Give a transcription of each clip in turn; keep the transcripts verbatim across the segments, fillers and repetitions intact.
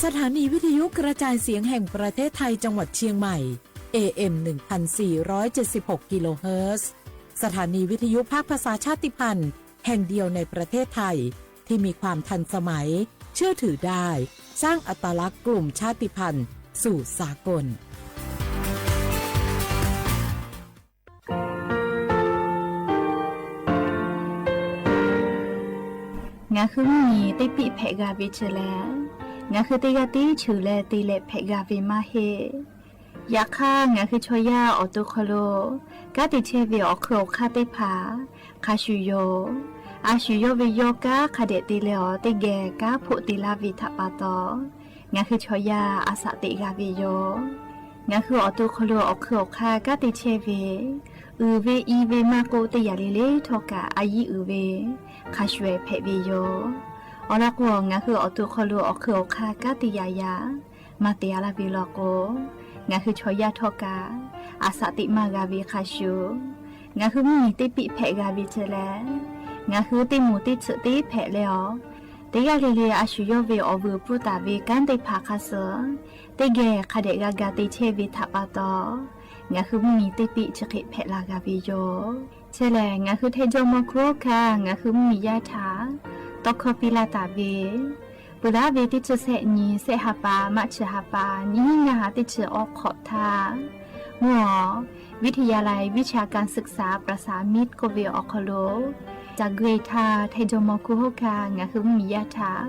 สถานีวิทยุกระจายเสียงแห่งประเทศไทยจังหวัดเชียงใหม่ เอเอ็ม หนึ่งพันสี่ร้อยเจ็ดสิบหก กิโลเฮิรตซ์ สถานีวิทยุภาคภาษาชาติพันธุ์แห่งเดียวในประเทศไทย ที่มีความทันสมัย เชื่อถือได้ สร้างอัตลักษณ์กลุ่มชาติพันธุ์สู่สากล ငါဃုမီး တ့ပံၣ်ဖဲးဂၤဝဲဆၢလဲၣ်, ငါဃုတ့ဂၤတ့ဆၢလဲၣ် တ့လဲၣ်ဖဲးဂၤဝဲမးဟ့ၣ်. ယခါ ငါဃုဆီယၢ်အီၣ်တူၢ်ခီလိာ် ကးတ့ဆဲးဝဲအီၣ်ခုၣ်အီၣ်ခါသ့ၣ်တဖၣ် ခါဆူၣ်ယိာ် အဆူၣ်ယိာ်ဝဲယီၤကါ ခါဒဲးတ့လဲအီၤ တ့ဂဲၤကါဖိးတ့လၢဝဲထးပာ်တီၤ ငါဃုဆီယၢ်အစးတ့ဂၤဝဲယိာ်. ငါဃုအီၣ်တူၢ်ခီလိာ် အီၣ်ခုၣ်အီၣ်ခါ ကးတ့ဆဲးဝဲ အုၣ်ဝဲအံၤဝဲမးကိးတ့ယၤလံလၢထီၣ်ကး အယံၤအုၣ်ဝဲ ခါဆူၣ်ဖဲးဝဲယိာ်. အီၤလီၤကိး ငါဃုအီၣ်တူၢ်ခီလိာ် အီၣ်ခုၣ်အီၣ်ခါ ကးတ့ယၤယၤ မၤတ့အလၢဝဲလီၤကိး ငါဃုဆီယၢ်ထီၣ်ကး အစးတ့မးဂၤဝဲခါဆူၣ်. ငါဃုမီး တ့ပံၣ်ဖဲးဂၤဝဲဆၢလဲၣ်, ငါဃုတ့မူးတ့ဆၢးတ့ဖဲးလဲအီၤ တ့ဂၤလံလံ အဆူၣ်ယိာ်ဝဲအီၣ်ဝဲပုၢ်တၢ်ဝဲ ကါသ့ၣ်တဖၣ်ခါဆၢ တ့ဂဲၤ ခါဒဲးဂၤဂၤတ့ဆဲးဝဲထးပာ်တီၤ ငါဃုမီး တ့ပံၣ်ဆၢဃ့ဖဲးလၢဂၤဝဲယိာ်. ဆၢလဲၣ် ငါဃုထဲယိမီၤခူဟီၣ်ခါ ငါဃုမီးယါထး တီခီပံလၢတၢ်ဝဲ ပှၤလၢအဝဲတ့ဆၢဆဲးနံၤ ဆဲးဟးပာ် မးဆၢဟးပာ် နံၤဟံးနၤဟးတ့ဆၢအိၣ်ခိးထါ မ့ၢ်အီၤ วิทยาลัยวิชาการศึกษาประสานมิตร ကိးဝဲအီၣ်ခီလိာ် တၢ်ဂ့ၢ်ထါ ထဲယိမီၤခူဟီၣ်ခါ ငါဃုမီးယါထး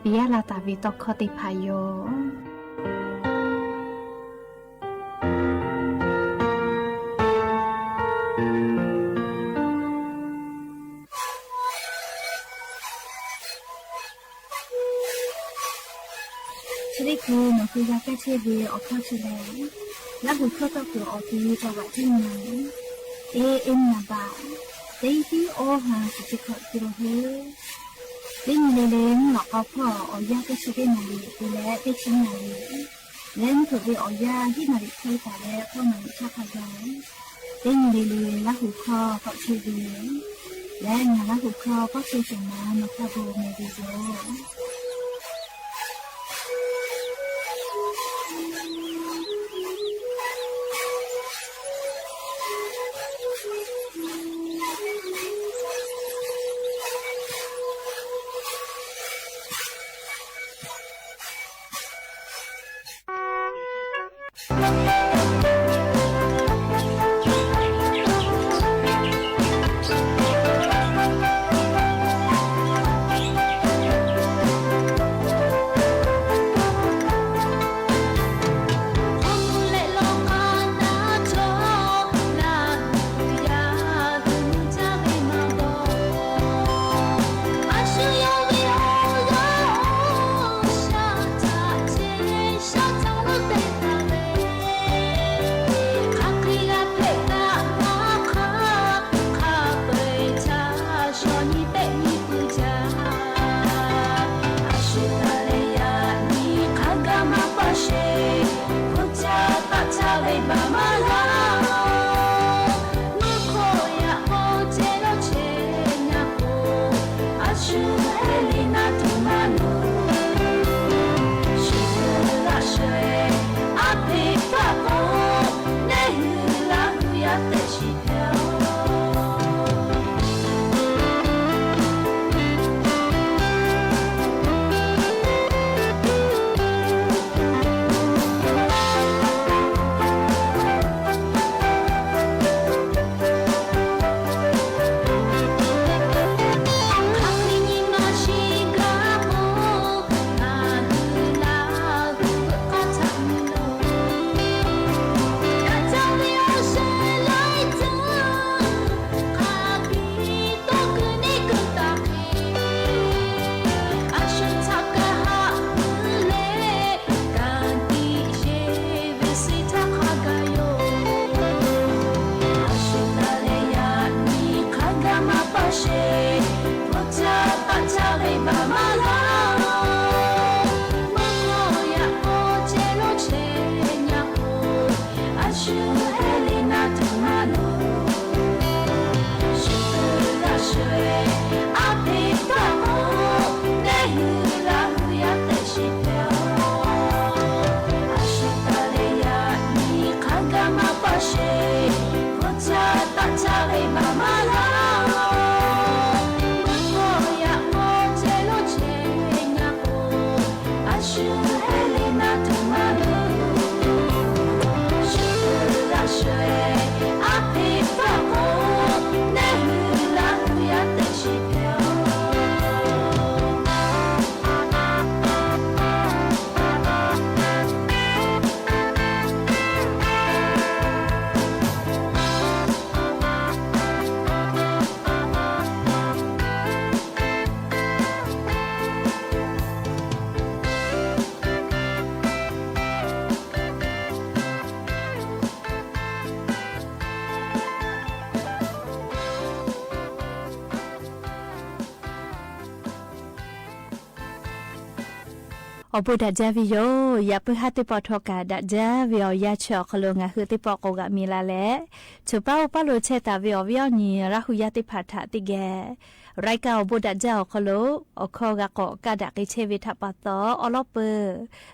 ပံယါလၢတၢ်ဝဲတီခီသ့ၣ်တဖၣ်ယိာ်. ဆၢဒ့ၣ်ခိၣ် နီၢ်ဃုဂၤကဲဆ့ဝဲအီၣ်ခီဆၢလဲၣ်, လၢဟူၣ်ခီၣ်တီၢ်ကျိၤအီၤ တီၣ်ဝးတံၢ်နၤ เอเอ็ม นามบัตร เจ็ดสิบเก้า กิโลเฮิรตซ์ เต้นเร็วๆ หลอกเอาพ่อออกยากได้สิบเอ็ดนาที และได้ชิ้นนาที และถูกไปออกยากที่นาทีไทยแต่และพ่อหนุ่มชาติพันธุ์ เต้นเร็วๆ และหูคอเกาะเชยเดียว และงานและหูคอก็เชยส่งมา มาคาโบเมดีโย အီႇဘိဒၣ်ကၠၢဝေယိၤ ယၢပ်ႇပိုၢ်ဟၢ်သ့ၣ်တဖၣ် ထီၣ်ကၢ်ဒၣ်ကၠၢဝေ အီၣ်ယၢ်ဆၢၣ်အီၤခီလိာ် ငၢ်ဟူသ့ၣ်တဖၣ်ကိးဂၤမံၤလၢ်လၢ် ဆိပာ်အိၣ်ပာ်လိာ်ဆဲးတၢ်ဝေ အီၣ်ဝဲအီၣ်နံၤ ရၢ်ဟူယၢ်သ့ၣ်တဖၣ် ထၢၣ်သ့ၣ်တဖၣ် ရၢၣ်ကၢၣ်အီၣ်ဘိဒၣ်ကၠၢဝေအီၤခီလိာ် အီၣ်ခီဂၤကိး ကၢ်ဒၣ်က့ၤဆဲးဝဲထၣ်ပၢၢ်သီ အီလီၢ်ပၢၢ်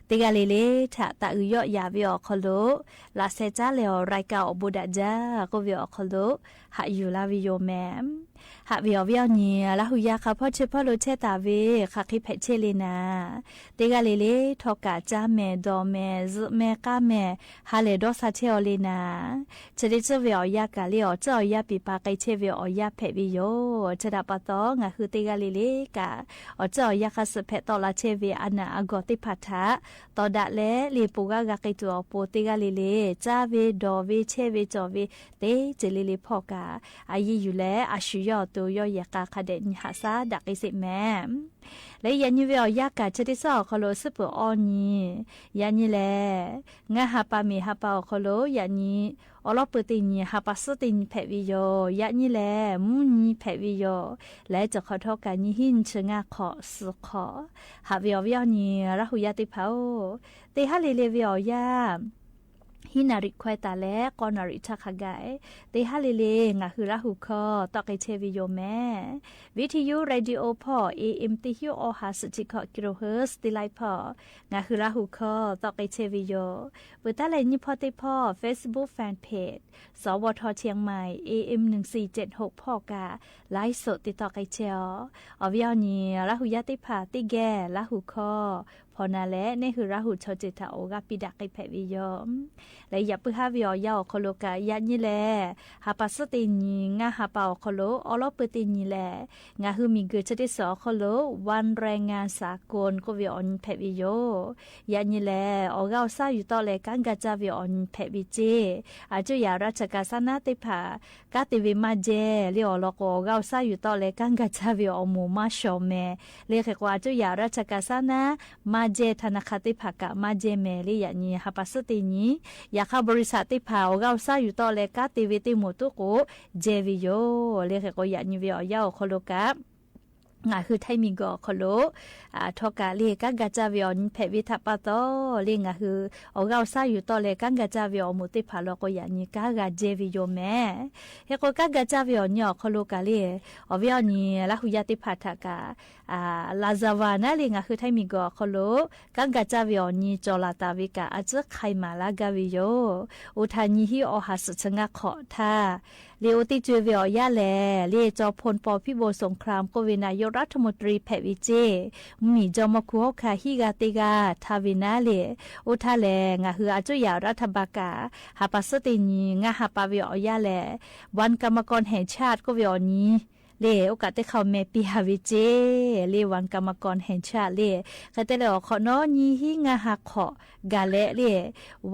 သ့ၣ်တဖၣ်လၢ်လၢ် ထၢၣ်သးအုးယီၣ်ယၢ်ဝဲအီၤခီလိာ် လၢ်ဆဲးကၠၢ်လၢအီၤ ရၢၣ်ကၢၣ်အီၣ်ဘိဒၣ်ကၠၢ ကိးဝဲအီၤခီလိာ် ဟးယူၢ်လၢ်ဝဲယိၤမး ဟးဝဲအီၣ်ဝဲအီၣ်နံၤ ရၢ်ဟူယၢ်ဃာ်ဖီၣ်ဆဲးဖီၣ်လိာ်ဆဲးတၢ်ဝေ ဃၣ်ဃ့ဖဲးဆဲးလၢ်နၤ သ့ၣ်တဖၣ်လၢ်လၢ် ထီၣ်ကၢ်ကၠၢ်မဲာ် ဒိးမဲာ် စုမဲာ် ကၢ်မဲာ် ဟးလဲၢ်ဒီးဆါဆဲးအီၤလၢ်နၤ ဆၢတ့ၢ်ဆၢဝဲအီၣ်ယၢ်ကၢ်လၢ် အီၣ်ကၠၢ်အီၣ်ယၢ်ပံၤပာ်က့ၤဆဲးဝဲအီၣ်ယၢ်ဖဲးဝဲယိၤ ဆၢတၢ်ပၢၢ်သီ ငၢ်ဟူသ့ၣ်တဖၣ်လၢ်လၢ်ကၢ် အီၣ်ကၠၢ်အီၣ်ယၢ်ဃာ်စၢၢ်ဖဲးသိးလၢ်ဆဲးဝဲ အနၢ်အဂီၢ်သ့ၣ်တဖၣ်ထၢၣ် သီဒါလၢ်လၢ် ပှၤဂၤဂၤက့ၤတုၤအီၤပိာ်သ့ၣ်တဖၣ်လၢ်လၢ် ကၠၢ်ဝဲ ဒိးဝဲ ဆဲးဝဲ ကၠီၣ်ဝဲ သ့ၣ်တဖၣ်လၢ်လၢ်ဖီၣ်ကၢ် အယံာ်ယုၢ်လၢ အဆူၣ်ယီၣ်အသိး ယီၣ်ယဲၢ်ဃာ်ခါဒဲး နံၤဟးဆါဒၣ်က့ၤစ့ၢ်မး လၢယၢ်နံၤဝဲအီၣ်ယၢ်ကၢ် ဆၢတ့ၢ်ဆၢအီၤခီလိာ် အစုပၢၢ်အီနံၤ ယၢ်နံၤလၢ် ငါးဟးပာ်မ့ၢ်ဟးပာ်အီၤခီလိာ် ယၢ်နံၤ အီလီၢ်ပၢၢ်သ့ၣ်နံၤ ဟးပာ်စုသ့ၣ်နံၤဖဲးဝဲယိၤ ယၢ်နံၤလၢ် မုၢ်နံၤဖဲးဝဲယိၤ လၢတခီထီၣ်ကၢ်နံၤဟံၣ် နံၣ်ဆၢ ငါးခီ သီခီ ဟးဝဲအီၣ်ဝဲအီၣ်နံၤ ရၢ်ဟူယၢ်သ့ၣ်တဖၣ်ဧၢ သ့ၣ်တဖၣ်လၢ်လၢ်ဝဲအီၣ်ယၢ် ဟံၣ်နၣ်ရံၣ်ခွဲးသးလၢ ဃိးနၣ်ရံၣ်ဆၢခါဂၤ သ့ၣ်တဖၣ်လၢ်လၢ် ငၢ်ဟူရၢ်ဟူခီ သီးက့ၤဆဲးဝဲယိၤမး ဝံထယု ရေဒီယိၤဖီၣ် AM သၢဆံ အီၣ်ဟး သၢဆံခီ ကီလိုဟၢၣ် သ့ၣ်လၢ်ဖီၣ် ငၢ်ဟူရၢ်ဟူခီ သီးက့ၤဆဲးဝဲယိၤ ပတၢ်လဲၤနံၤဖီၣ်သ့ၣ်ဖီၣ် Facebook Fanpage စဝထ เชียงใหม่ AM หนึ่งสี่เจ็ดหก ဖီၣ်ကၢ် ไลฟ์สด သ့ၣ်သီးက့ၤဆဲးအီၤ အီၣ်ဝဲအီၣ်နံၤ ရၢ်ဟူယၢ်သ့ၣ်တဖၣ် သ့ၣ်တဖၣ်လၢ်လၢ် ရၢ်ဟူခီ ဖီၣ်နၤလၢ် နဟ့ၣ်ရၢ်ဟူ ဆီၣ်တံၢ်တၢ်အိၣ်ဂၢၢ်ပံးဒၣ်က့ၤဖဲးဝဲယိၤ လၢယၢ်ပိုၢ်ဟၢ်ဝဲအီၣ်ယၢ်အီၤခီလိာ်ကၢ် ယၢ်နံၤလၢ် ဟးပာ်စုသ့ၣ်နံၤ ငါးဟးပာ်အီၤခီလိာ် အီလီၢ်ပၢၢ်သ့ၣ်နံၤလၢ် ငၢ်ဟူမံၤဂ့ၤ ဆၢတ့ၢ်ဆၢအီၤခီလိာ် วันแรงงานสากล ကိးဝဲအီၤနံၤဖဲးဝဲယိၤ ယၢ်နံၤလၢ် အီၣ်ဂၢၢ်အိၣ်ဆၢယူၢ်တီၢ်လၢ် ကၢ်ဂၤကၠၢ်ဝဲအီၤနံၤဖဲးဝဲစ့ၢ် အစူၢ်ယၢ် ราชการ စၢ်နါသ့ၣ်တဖၣ် ကၢ်တ့ဝဲမၤကဲ လၢအီၤလီၤကိး အီၣ်ဂၢၢ်အိၣ်ဆၢယူၢ်တီၢ်လၢ် ကၢ်ဂၤကၠၢ်ဝဲအီၤ မိၢ်မၤစှီၤမဲာ် လၢဃ့ၢ်ကီး အစူၢ်ယၢ် ราชการ စၢ်နါ မၤကဲ ธนาคาร သ့ၣ်တဖၣ်ကၢ်မၤကဲမဲာ် လၢယၢ်နံၤ ဟးပာ်စုသ့ၣ်နံၤ ယၢ်ဃာ် บริษัท သ့ၣ်တဖၣ် အီၣ်ဂၢၢ်အိၣ်ဆၢယူၢ်တီၢ်လၢ် ကၢ်တ့ဝဲသ့ၣ်မိၢ်သ့ၣ်ကိး ကဲဝဲယိၤ လၢဃ့ၢ်ကီး ယၢ်နံၤဝဲအီၣ်ယၢ်အီၤခီလိာ်ကၢ် ငၢ်ဟူထၢၣ်မံၤကီၢ်အီၤခီလိာ် ထီၣ်ကၢ်လၢ် ကၢ်ဂၤကၠၢ်ဝဲအီၤနံၤဖဲးဝဲထၣ်ပၢၢ်သီ လၢငၢ်ဟူ အီၣ်ဂၢၢ်အိၣ်ဆၢယူၢ်တီၢ်လၢ် ကၢ်ဂၤကၠၢ်ဝဲအီၤမိၢ်သ့ၣ်တဖၣ်လီၤကိး ယၢ်နံၤ ကၢ်ဂၤကၠၢ်ဝဲယိၤမဲာ် ဟ့ၣ်ကီး ကၢ်ဂၤကၠၢ်ဝဲအီၤနံၤအီၤခီလိာ်ကၢ်လၢ် အီၣ်ဝဲအီၣ်နံၤ ရၢ်ဟူယၢ်သ့ၣ်တဖၣ်ထၣ်ကၢ် လၤစၢဝၤ နၤလၢ ငၢ်ဟူထၢၣ်မံၤကီၢ်အီၤခီလိာ် ကၢ်ဂၤကၠၢ်ဝဲအီၤနံၤ ကၠီၣ်လၢ်သးဝဲကၢ် အစူၢ်ခါအံၤမၤလၢ်ဂၤဝဲယိၤ အိၣ်ထၢၣ်နံၤဟံၣ်အီၣ်ဟး သၢဆံငါးခီထၣ် လၢအိၣ်သ့ၣ်စူၢ်ဝဲအီၤယၢ်လဲၣ် လၢ จอมพล ป.พิบูลสงคราม ကိးဝဲ นายกรัฐมนตรี ဖဲးဝဲစ့ၢ် မ့ၢ် จอมพล ဟံၣ်ဂၤသ့ၣ်ဂၤ ထၢၣ်ဝဲနၤလၢ် အိၣ်ထၢၣ်လၢ ငၢ်ဟူအစူၢ်ယၢ် รัฐบาล ကၢ် ဟးပာ်စုသ့ၣ်နံၤ ငၢ်ဟးပာ်ဝဲအီၤယၢ်လဲၣ် วันกรรมกรแห่งชาติ ကိးဝဲအီၤနံၤ လၢ အိၣ်ကၢ်တခီမဲာ်ပံၤဟးဝဲစ့ၢ် လၢ วันกรรมกรแห่งชาติ လၢ ဃဲတဲလၢအီၤခီနီၤ နံၤဟံၣ်ငါးဟးခီ ဂၤလဲၣ်လၢ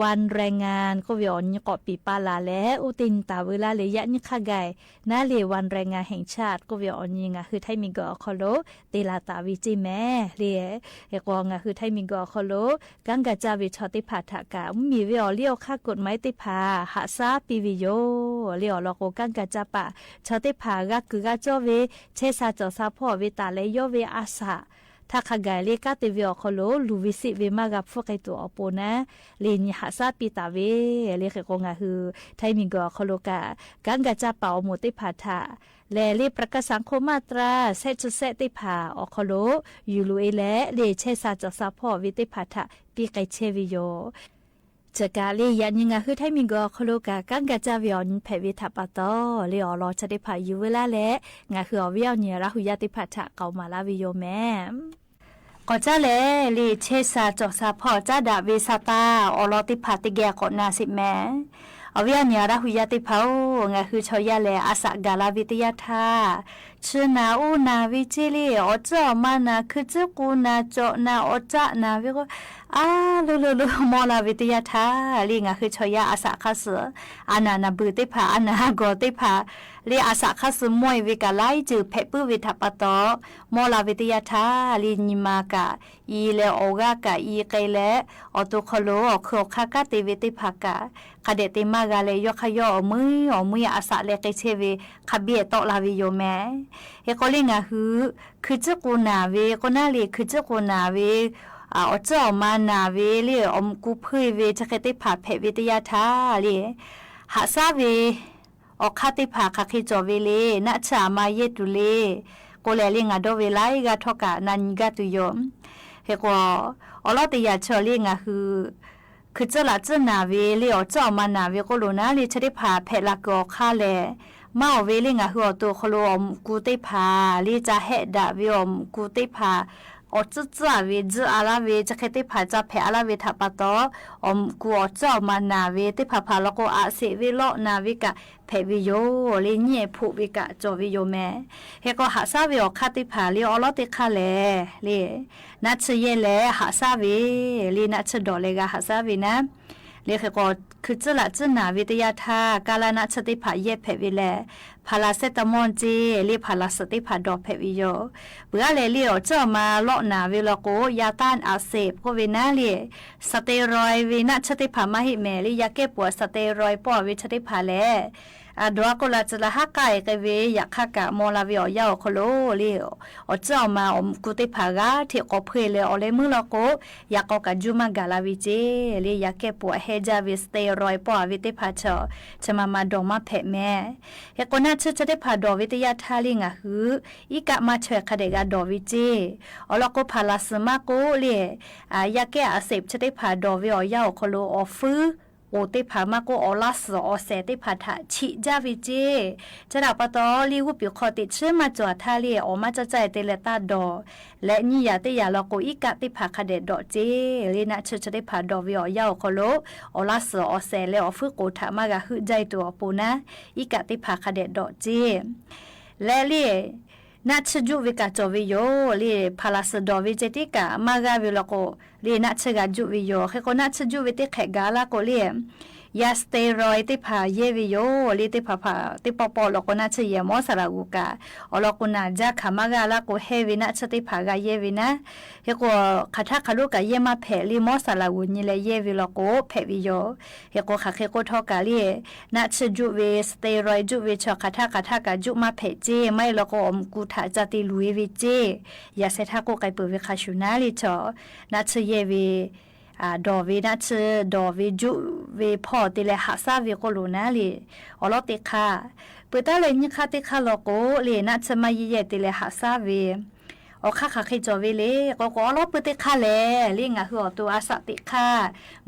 วันแรงงาน ကိးဝဲအီၤနံၤ ကိးပံာ်ပာ်လၢ်လၢ် အိၣ်သ့ၣ်နံၤတၢ်ဝဲလၢ်လၢ ယၢ်နံၤခါဂၤ နၤလၢ วันแรงงานแห่งชาติ ကိးဝဲအီၤနံၤ ငၢ်ဟူထၢၣ်မံၤကီၢ်အီၤခီလိာ် သ့လၢ်သးဝဲစ့ၢ်မဲာ် လၢ ဟ့ၣ်ကီး ငၢ်ဟူထၢၣ်မံၤကီၢ်အီၤခီလိာ် ကၢ်ဂၤကၠၢ်ဝဲဆီသ့ၣ်တဖၣ်ထၣ်ကၢ် မ့ၢ်ဝဲအီၤလၢအီၤခါ กฎหมาย သ့ၣ်တဖၣ် ဟးဆါပံးဝဲယိၤ လၢအီၤလီၤကိး ကၢ်ဂၤကၠၢ်ပာ် ဆီသ့ၣ်တဖၣ် ဂၤကုာ်ဂၤကၠီဝဲ ဆဲးစၢ်ကၠီၣ်စၢ်ဖီၣ်ဝဲ တၢ်လၢယီၢ်ဝဲအစၢ် ထၣ်ခါဂၤလၢ ကၢ်တ့ဝဲအီၤခီလိာ် လူၤဝဲစ့ၣ်ဝဲမၤဂၤဖုၣ်က့ၤတုၤအီၤပိာ်နၤ လၢနံၤဟးဆါပံးတၢ်ဝဲ လၢဃ့ၢ်ကီး ငၢ်ဟူထၢၣ်မံၤကီၢ်အီၤခီလိာ်ကၢ် ကၢ်ဂၤကၠၢ်ပာ်အီၤမိၢ်သ့ၣ်တဖၣ်ထၣ် လၢ လၢ ประกันสังคม มาตรา ဆဲးဆံဆဲးသ့ၣ်တဖၣ်အီၤခီလိာ် ယူၢ်လူၤအ့လဲၣ် လၢဆဲးစၢ်ကၠီၣ်စၢ်ဖီၣ်ဝဲသ့ၣ်တဖၣ်ထၣ် ပံးက့ၤဆဲးဝဲယိၤ စ့ၢ်ကီးလၢယၢ်နံၤ ငၢ်ဟူထၢၣ်မံၤကီၢ်အီၤခီလိာ်ကၢ် ကၢ်ဂၤကၠၢ်ဝဲအီၤနံၤဖဲးဝဲထၣ်ပၢၢ်သီ လၢအီၤလီၤဆီသ့ၣ်တဖၣ်ယူၢ်ဝဲလၢ်လၢ် ငၢ်ဟူအီၤဝဲအီၤနံၤ ရၢ်ဟူယၢ်သ့ၣ်တဖၣ်ထၣ် ကိးမၤလၢ်ဝဲယိၤမဲာ် ကိးကၢ်လဲၣ် လၢဆဲးစၢ်ကၠီၣ်စၢ်ဖီၣ် ကၢ်ဒၣ်ဝဲဆၣ်သၣ်အီၤလီၤသ့ၣ်တဖၣ် သ့ၣ်တဖၣ်ကိးနၤစ့ၢ်မဲာ် အီၤဝဲအီၤနံၤ ရၢ်ဟူယၢ်သ့ၣ်တဖၣ်ဧၢ ငၢ်ဟူဆီယၢ်လဲၣ် အစၢ်ဂၤလၢ်ဝဲသ့ၣ်ယၢ်ထၣ် ဆ့နၤအိၣ်နၤဝဲစ့ၢ်လၢ အီၣ်ကၠၢ်အီၣ်မၤနၤ ခုၣ်စုကူနၤ ကၠီၣ်နၤ အီၣ်ကၠၢ်နၤဝဲ အါ လိၤလိၤလိၤ မီၢ်လၢ်ဝဲသ့ၣ်ယၢ်ထၣ် လၢငၢ်ဟူဆီယၢ်အစၢ်ခါစု အနၢ်နၢ်ဘုၣ်သ့ၣ်တဖၣ် အနၢ်အဂီၢ်သ့ၣ်တဖၣ် လၢအစၢ်ခါစုမီၢ်အံၤဝဲကၢ် လၢယုၢ်ဖဲးပုၢ်ဝဲထၣ်ပၢၢ်သီ မီၢ်လၢ်ဝဲသ့ၣ်ယၢ်ထၣ် လၢနံၤမၤကၢ် အံၤလဲၣ် အီၣ်ဂၢၢ်ကၢ်အံၤကဲလဲၣ် အီၣ်တိၢ်ခီလိာ် အီၣ်ခုၣ်အီၣ်ခါ ကၢ်တ့ဝဲသ့ၣ်တဖၣ်ကၢ် ခါဒဲးသ့ၣ်မၤဂၤလဲၣ် ယီၢ်ခါယီၢ် အီၣ်မှံ အီၣ်မှံ အစၢ်လဲၤက့ၤဆဲးဝဲ ခါဘ့ၣ်အတီလၢ်ဝဲယိၤမဲာ် ဟ့ၣ်ကီးလၢငၢ်ဟူ ခုၣ်စုကူနၤဝဲ ကိးနၤလၢ ခုၣ်စုကူနၤဝဲ အၢ အီၣ်စၢၢ်အီၣ်မၤနၢ်ဝ့လၢ အီၣ်မုၢ်ကူၣ်ဖုၣ်ဝ့ ဆၢခ့သ့ၣ်တဖၣ်ဖဲးဝ့တယၢ်ထၢလၢ ဟးဆါဝ့ အီၣ်ခါသ့ၣ်တဖၣ် ခးဃ့ကၠီၣ်ဝ့လၢ နးဆၢအမၤယဲၢ်တုၤလၢ ကိးလဲၣ်လၢ ငါဒိးဝ့လၢယဂၤထီၣ်ကး နၤနံၤဂၤတုၤယိာ် ဟဲကီး အီလီၤတယၢ်ဆၢလၢ ငါဟု ခုစၢၢ်လးစၢၢ်နၢ်ဝ့လၢ အီၣ်စၢၢ်အီၣ်မၤနၢ်ဝ့ကိးလိာ်နၤလၢ ဆၢသ့ၣ်တဖၣ်ဖဲးလၢကီၢ်အီၣ်ခါလဲၣ် မၤအီၣ်ဝ့လၢ ငါဟုအီၣ်တိၢ်ခီလိာ် အီၣ်မုၢ်ကူၣ်သ့ၣ်တဖၣ်လၢ တၢ်ဟဲဒၣ်ဝ့အီၣ်မုၢ်ကူၣ်သ့ၣ်တဖၣ် အီၣ်စၢၢ်စၢၢ်ဝ့ စၢၢ်အါလၢ်ဝ့ ဆၢခ့သ့ၣ်တဖၣ် တၢ်ဖဲးအါလၢ်ဝ့တၢ်ပာ်တီၢ် အီၣ်မုၢ်ကူၣ်အီၣ်စၢၢ်အီၣ်မၤနၢ်ဝ့သ့ၣ်တဖၣ် ဖးလီၤကိး အးစ့းဝ့ လီနၢ်ဝ့ကး ဖဲးဝ့ယိာ်လၢ ညဲၣ်ဖိးဝ့ကး ကၠီၣ်ဝ့ယိာ်မဲာ် ဟဲကီး ဟးဆါဝ့အီၣ်ခါသ့ၣ်တဖၣ်လၢ အီလီၤသ့ၣ်တခါလဲၣ်လၢ နးဆၢယဲၢ်လဲၣ် ဟးဆါဝ့လၢ နးဆၢဒီးလၢဂၤ ဟးဆါဝ့နၤ လၢဟဲကီး ခုစၢၢ်လးစၢၢ်နၢ်ဝ့တယၢ်ထၢ ကါလၢ်နးဆၢသ့ၣ်တဖၣ်ယဲၢ်ဖဲးဝ့လဲၣ် paracetamol က့ လၢ ဖးလးစၢ်သ့ၣ်တဖၣ်ဒီးဖဲးဝ့ယိာ် ပှၤလၢလၢအီၣ်စၢၢ်အီၣ်မၤလီနၢ်ဝ့လီၤကိး ယၤတၢ်အးစ့းကိးဝ့နၤလၢ steroid ဝ့ နးဆၢသ့ၣ်တဖၣ်မၤဟ့ၣ်မဲာ်လၢ ယၤကဲပိာ် steroid ပီၢ်ဝ့ဆၢသ့ၣ်တဖၣ်လဲၣ် အဒိးကိးလၢ်စၢၢ်လၢဟးကါအံၤက့ၤဝ့ ယၤခါကးမီလၢ်ဝ့အီၣ်ယၢ်အီၣ်ခီလိာ်လၢ အီၣ်စၢၢ်အီၣ်မၤအီၣ်မုၢ်ကူၣ်သ့ၣ်တဖၣ်ဂၤ ထဲးကိးဖှ့ၣ်လၢအီၣ်လၢမုၢ်လီၤကိး ယၤကီကးယူမၤဂၤလၢ်ဝ့က့ လၢယၤကဲပိာ်အဟဲဒၣ်ဝ့ steroid ပီၢ်ဝ့သ့ၣ်တဖၣ်ဆၢ ဆၢမၤမၤဒီးမၤဖဲးမဲာ် ဟဲကီး နးဆၢသ့ၣ်တဖၣ်ဒီးဝ့တယၢ်ထၢလၢ ငါဟု အံၤကးမၤဆၢခါဒဲးဂၤဒီးဝ့က့ အီလီၤကိး ဖးလးစၢ်မးကိး လၢ အယၤကဲအးစ့းဆၢသ့ၣ်တဖၣ်ဒီးဝ့အီၣ်ယၢ်အီၣ်ခီလိာ် အီၣ်ဖု အိၣ်သ့ၣ်တဖၣ်မးကိး အီၣ်လါစၢ်အီၣ်စဲးသ့ၣ်တဖၣ်ထးဆံးဒၣ်ဝ့က့ ဆၢဒၣ်ပတီၢ်လၢဝူပံၤခီသ့ၣ်ဆၢမၤစၢၤထါလၢ အီၣ်မးကၠၢ်ကၠၢ်အံၤတ့ၢ်လၢတၢ်ဒီး လၢညါယၤတယၤလီၤကိး အံၤကးသ့ၣ်တဖၣ်ခါဒဲးဒီးက့ လၢနးဆၢသ့ၣ်တဖၣ်ဒီးဝ့အီၣ်ယၢ်အီၣ်ခီလိာ် အီၣ်လါစၢ်အီၣ်စဲးလၢ အီၣ်ဖုကိၣ်ထးမးဂၤဟုၣ်ဒၣ်အံၤတအိၣ်အပူၤနၤ အံၤကးသ့ၣ်တဖၣ်ခါဒဲးဒီးက့ လၢလၢ နးဆၢယူၣ်ဝ့ကးကၠီၣ်ဝ့ယိာ်လၢ ဖးလးစၢ်ဒီးဝ့က့ တံကးမၤဂၤဝ့လီၤကိး လၢနးဆၢဂၤယူၣ်ဝ့ယိာ် ဟဲကီး နးဆၢယူၣ်ဝ့သ့ၣ်ခဲးဂၤလၢ်ကိးလၢ ယၤ steroid သ့ၣ်တဖၣ်ယဲၢ်ဝ့ယိာ်လၢ သ့ၣ်တဖၣ်ဖး သ့ၣ်ပီၢ်ပီၢ်လီၤကိး နးဆၢယဲၢ် မီစၢ်လးဂူၤကး အီလီၤကိး နၤကၠၢ်ခးမၤဂၤလၢ်ကိး ဟဲဝ့ နးဆၢသ့ၣ်တဖၣ်ဂၤယဲၢ်ဝ့နၤ ဟဲကီး ခးထါခးလိာ်ကးယဲၢ်မးဖဲးလၢ မီစၢ်လးဂူၤညါလၢယဲၢ်ဝ့လီၤကိး ဖဲးဝ့ယိာ် ဟဲကီး ခးဃ့ကိးထီၣ်ကးလၢ နးဆၢယူၣ်ဝ့ steroid ယူၣ်ဝ့ဆၢ ခးထါခးထါကးယူၣ်မးဖဲးက့ မ့ၢ်လီၤကိး အီၣ်မုၢ်ကူၣ်ထးကၠၢ်တ့ၢ်လူၤဝ့က့ ယၤဆဲးထါကိးကဲးပၢၢ်ဝ့ခါဆူၣ်နၤလၢဆၢ နးဆၢယဲၢ်ဝ့ အၢ ဒီးဝ့ နးဆၢဒီးဝ့ယူၣ်ဝ့ဖီၣ်တ့ၢ်လၢ ဟးဆါဝ့ကိးလိာ်နၤလၢ အီလီၤသ့ၣ်တခါ ပၢၢ်တၢ်လၢညါခါသ့ၣ်တခါလီၤကိးလၢ နးဆၢမၤယဲၢ်ယဲၢ်တ့ၢ်လၢ ဟးဆါဝ့ အီၣ်ခါခးဃ့ကၠီၣ်ဝ့လၢ ကီးကီး အီလီၤပၢၢ်သ့ၣ်တခါလဲၣ်လၢ ငါဟုအီၣ်တိၢ်အစးသ့ၣ်တခါ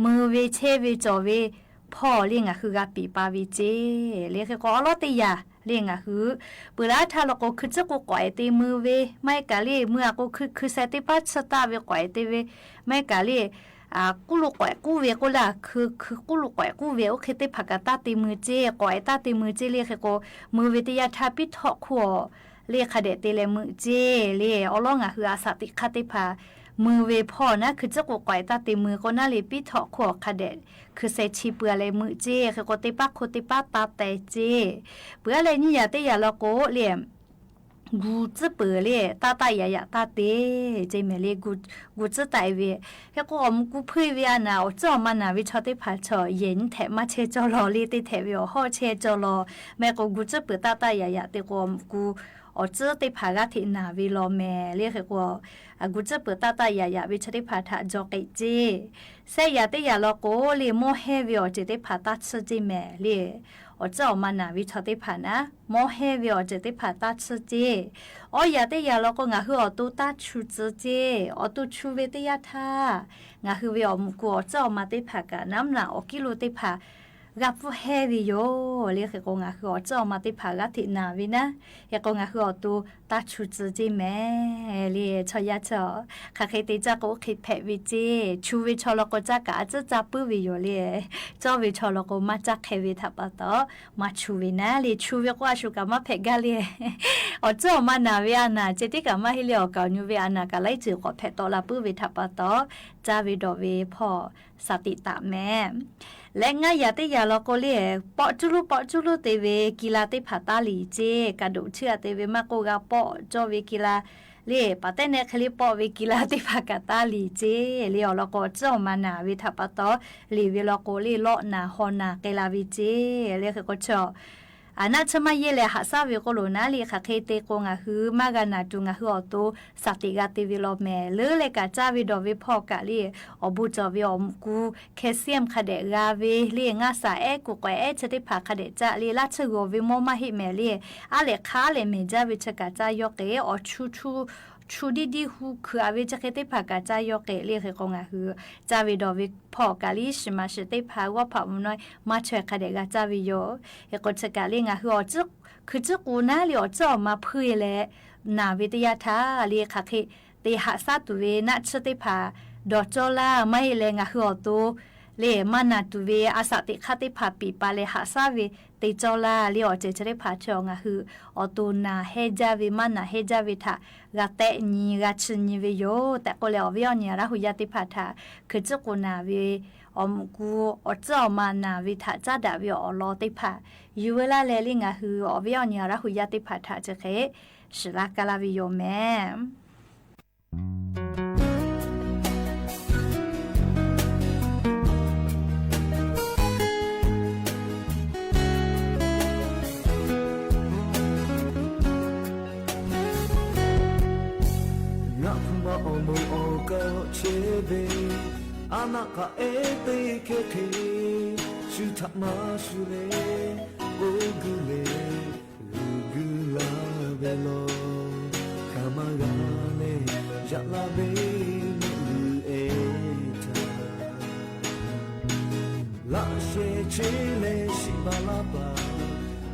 မုၢ်ဝ့ဆဲးဝ့ကၠီၣ်ဝ့ ဖီၣ်လၢ ငါဟုဂၤပံာ်ပာ်ဝ့က့ လၢဟဲကီး အီလီၤတယၤလၢ ငါဟု ပၢၢ်လၢထါလီၤကိး ခုစ့ၢ်ကိးကွဲးတ့ၢ်မုၢ်ဝ့ မ့ၢ်ကးလၢ မုၢ်အကိးခု ခုစဲးသ့ၣ်တဖၣ်ဆၢတၢ်ဝ့ ကွဲးတ့ၢ်ဝ့ မ့ၢ်ကးလၢ အၢ ကူလိာ်ကွဲးကူဝ့ကိးလၢ ခု ခုကူလိာ်ကွဲးကူဝ့ အိၣ်ခ့သ့ၣ်တဖၣ်ကးတၢ်တ့ၢ်မုၢ်က့ ကွဲးတၢ်တ့ၢ်မုၢ်က့လၢဟဲကီး မုၢ်ဝ့တယၤထါပံထီၣ်ခိၣ်အီၤ လၢခးဒဲးတ့ၢ်လၢမုၢ်က့ လၢအီလီၤ ငါဟုအစးသ့ၣ်တခါသ့ၣ်တဖၣ် မုၢ်ဝ့ဖီၣ်နၤ ခုစ့ၢ်ကိးကွဲးတၢ်တ့ၢ်မုၢ်ကိးနၤလၢ ပံထီၣ်ခိၣ်အီၤခးဒဲး ခုစဲးဆံပှၤလၢမုၢ်က့ ဟဲကီး သ့ၣ်တဖၣ်ခိၣ်သ့ၣ်တဖၣ်တၢ်တဲက့ ပှၤလၢညါယၤတယၤလီၤကိးလၢ ဂုာ်စၢ်ပၢၢ်လၢ တၢ်တၢ်ယၤယၤတၢ်တ့ၢ် က့မ့ၢ်လၢ ဂုာ် ဂုာ်စၢ်တၢ်အံၤဝ့ ဟဲကီး အီၣ်မုၢ်ကူၣ်ဖုၣ်ဝ့အနၢ် အီၣ်စၢၢ်အီၣ်မၤနၢ်ဝ့ဆီသ့ၣ်တဖၣ်ဆီ ယဲၢ်နံၣ်ထဲးမးဆဲးကၠီၣ်လီၤလၢ သ့ၣ်ထဲးဝ့အီၤဟီၣ်ဆဲးကၠီၣ်လီၤ မ့ၢ်ကီး ဂုာ်စၢ်ပၢၢ်တၢ်တၢ်ယၤယၤတ့ၢ်ကီး အီၣ်မုၢ်ကူၣ် အီၣ်စၢၢ်သ့ၣ်တဖၣ်ဂၤထဲးနၢ်ဝ့လီၤမ့ၢ်လၢဟဲကီး အဂုာ်စၢ်ပၢၢ်တၢ်တၢ်ယၤယၤဝ့ဆီသ့ၣ်တဖၣ်ထးကၠီၣ်က့က့ စဲးယၤတယၤလီၤကိးလၢ မီၢ်ဟဲဝ့အီၣ်စၢၢ်သ့ၣ်တဖၣ်တၢ်ဆၢက့မ့ၢ်လၢ အီၣ်စၢၢ်အီၣ်မၤနၢ်ဝ့ဆီသ့ၣ်တဖၣ်နၤ မီၢ်ဟဲဝ့အီၣ်စၢၢ်သ့ၣ်တဖၣ်တၢ်ဆၢက့ အီယၤတယၤလီၤကိး ငါဟုအီၣ်တိၢ်တၢ်ဆူၣ်စၢၢ်က့ အီၣ်တိၢ်ဆူၣ်ဝ့တယၤထါ ငါဟုဝ့အီၣ်မုၢ်ကူၣ်အီၣ်စၢၢ်အီၣ်မၤသ့ၣ်တဖၣ်ကး နၤမနၤအီၣ်ကံလိာ်သ့ၣ်တဖၣ် ဂၤပူၤဟဲဝ့ယိာ်လၢဟဲကီး ငါဟုအီၣ်စၢၢ်အီၣ်မၤသ့ၣ်တဖၣ်ဂၤထဲးနၢ်ဝ့နၤ ဟဲကီး ငါဟုအီၣ်တိၢ်တၢ်ဆူၣ်စၢၢ်က့မ့ၢ်လၢ ဆီယၤဆီ ခးဃ့တ့ၢ်ကၠၢ်ကိးအိၣ်ခ့ဖဲးဝ့က့ ဆူၣ်ဝ့ဆီလီၤကိး ကၠၢ်ကးအစၢၢ်ကၠၢ်ပုၢ်ဝ့ယိာ်လၢ ကၠီၣ်ဝ့ဆီလီၤကိး မၤကၠၢ်ခဲဝ့ထးပာ်တီ မၤဆူၣ်ဝ့နၤလၢ ဆူၣ်ဝ့ကိးအဆူၣ်ကးမၤဖဲးဂၤလၢ အီၣ်စၢၢ်အီၣ်မၤနၢ်ဝ့အနၢ် က့တံၢ်ကးမၤဟ့ၣ်လၢအီၣ်ကးနုာ်ဝ့အနၢ် ကးလၢစၢၤကိးဖဲးတီလၢပုၢ်ဝ့ထးပာ်တီ ကၠၢ်ဝ့ဒီးဝ့ဖီၣ် စးသံးတးမဲာ် လၢငါယၤတယၤလီၤကိးလၢ ပိာ်ကၠူလူၢ်ပိာ်ကၠူလူၢ်သ့ဝ့ ကံလၤသ့ၣ်တဖၣ်တၢ်လံၤက့ ကးဒိၣ်ထံအသ့ဝ့ မၤကိးဂၤပိာ်ကၠီၣ်ဝ့ကံလၤ လၢ ပာ်တဲနဲခဲလၢာ်ပိာ်ဝ့ကံလၤသ့ၣ်တဖၣ်ကးတၢ်လံၤက့ လၢအီၤလီၤကိး အီၣ်စၢၢ်အီၣ်မၤနၢ်ဝ့ထးပာ်တီ လံၤဝ့လီၤကိးလၢ လီနၢ်ဟီနၢ်ကဲလၢ်ဝ့က့ လၢဟဲကီးဆီ အနၢ်ဆၢမ့ၢ်ယဲလဲၣ် ဟးဆှၣ်ဝဲကိးလိာ်နၢ်လံ ခးခဲတ့ကိး ငါဟုမ့ၢ်ဂၤနၢ်တူၢ် ငါဟုအီၣ်တိ စးတ့ဂၤတ့ဝဲလီၤမဲာ် လၢလဲၤကးစၢ်ဝဲဒီးဝဲဖီၣ်ကးလံ အီၣ်ဘူးစီၤဝဲအီၣ်မူကူ calcium ခးဒဲးဂၤဝဲလံ ငါးဆာအဲၣ်ကူၣ်ကွဲးအဲၣ်ဆၢသ့ၣ်တဖၣ်ခးဒဲးစၢ်လံ လၢဆၢဂီၤဝဲမိၢ်မးဟ့ၣ်မဲာ်လံ အါလဲၣ်ခါလဲၣ်မဲာ်ကၠၢ်ဝဲဆၢကးစၢ်ယီၢ်က့ၤ အီၣ်ဆူၣ်ဆူၣ် ဆူၣ်ဒံၣ်ဒံၣ် ဟူးခုးအဝဲဆၢက့သ့ၣ်တဖၣ်ကးစၢ်ယီၢ်က့ၤလံ ဃ့ကိး ငါဟု စၢ်ဝဲဒီးဝဲဖီၣ်ကးလံ ရှံးမးရှံးသ့ၣ်တဖၣ် ဂီၢ်ဖးမုၢ်နွံ မၤထွဲခးဒဲးဂၤစၢ်ဝဲယီၤ ဃ့ကိး ဆၢကးလံ ငါဟုအီၣ် ခုၣ်စုၣ်ကူၣ်နၢ်လံ အီၣ်စ့ၢ်အီၣ်မၤဖုလဲၣ် နာ်ဝဲတယၢ်ထးလံ ခးခဲ တ့ဟးဆှၣ်တူၢ်ဝဲ နၢ်ဆၢသ့ၣ်တဖၣ် ဒီးကၠီလၢ် မ့ၢ်ယဲလဲၣ် ငါဟုအီၣ်တိ လၢမၤနၢ်တူၢ်ဝဲ အစးတ့ခါသ့ၣ်တဖၣ် ပံာ်ပာ်လဲၤဟးဆှၣ်ဝဲ တ့ကၠီလၢ်လံ အီၣ်စဲးဆၢသ့ၣ်တဖၣ် ထွဲအီၣ် ငါဟုအီၣ်တိ နာ်ဟဲကၠၢ်ဝဲ မၤနၢ်ဟဲကၠၢ်ဝဲထး ဂၤသဲနံၤ ဂၤဆံနံၤဝဲယိာ် တၢ်ကိးလဲၣ် အီၣ်ဝဲအီၣ်နံၤအရၢ်ဟူးယၢ်သ့ၣ်တဖၣ်ထး ခုၣ်စုၣ်ကူၣ်နၢ်ဝဲ အီၣ်မူကူ အီၣ်စ့ၢ်အီၣ်မၤနၢ်ဝဲထး စၢ်ဒၣ်ဝဲအီၣ်လီၤသ့ၣ်တဖၣ် ယုၢ်ဝဲလၢ်လဲၣ်လံ ငါဟုအီၣ်ဝဲအီၣ်နံၤအရၢ်ဟူးယၢ်သ့ၣ်တဖၣ်ထး ဆၢက့ ရှံးလၢ်ကါလၢ်ဝဲယိာ်မဲာ် ငါဖုမၤအီၣ်မိၢ်အီၣ်ကီၢ်ဆဲးဘ့ၣ် အနၢ်ကအဲၣ်သ့ခဲခဲ ဆူၣ်ထးမၤဆူၣ်လဲၣ် ဂုာ်ဂုာ်လၢ်ဘဲလီၤ ခမၤဂၤန့ၣ် ယလၢ်ဘဲမ့ၢ်ဂုာ်အဲၣ်တၢ် လၢ်ရှဲးဆ့လဲၣ် ရှံးဘၣ်လၢ်ဘၣ်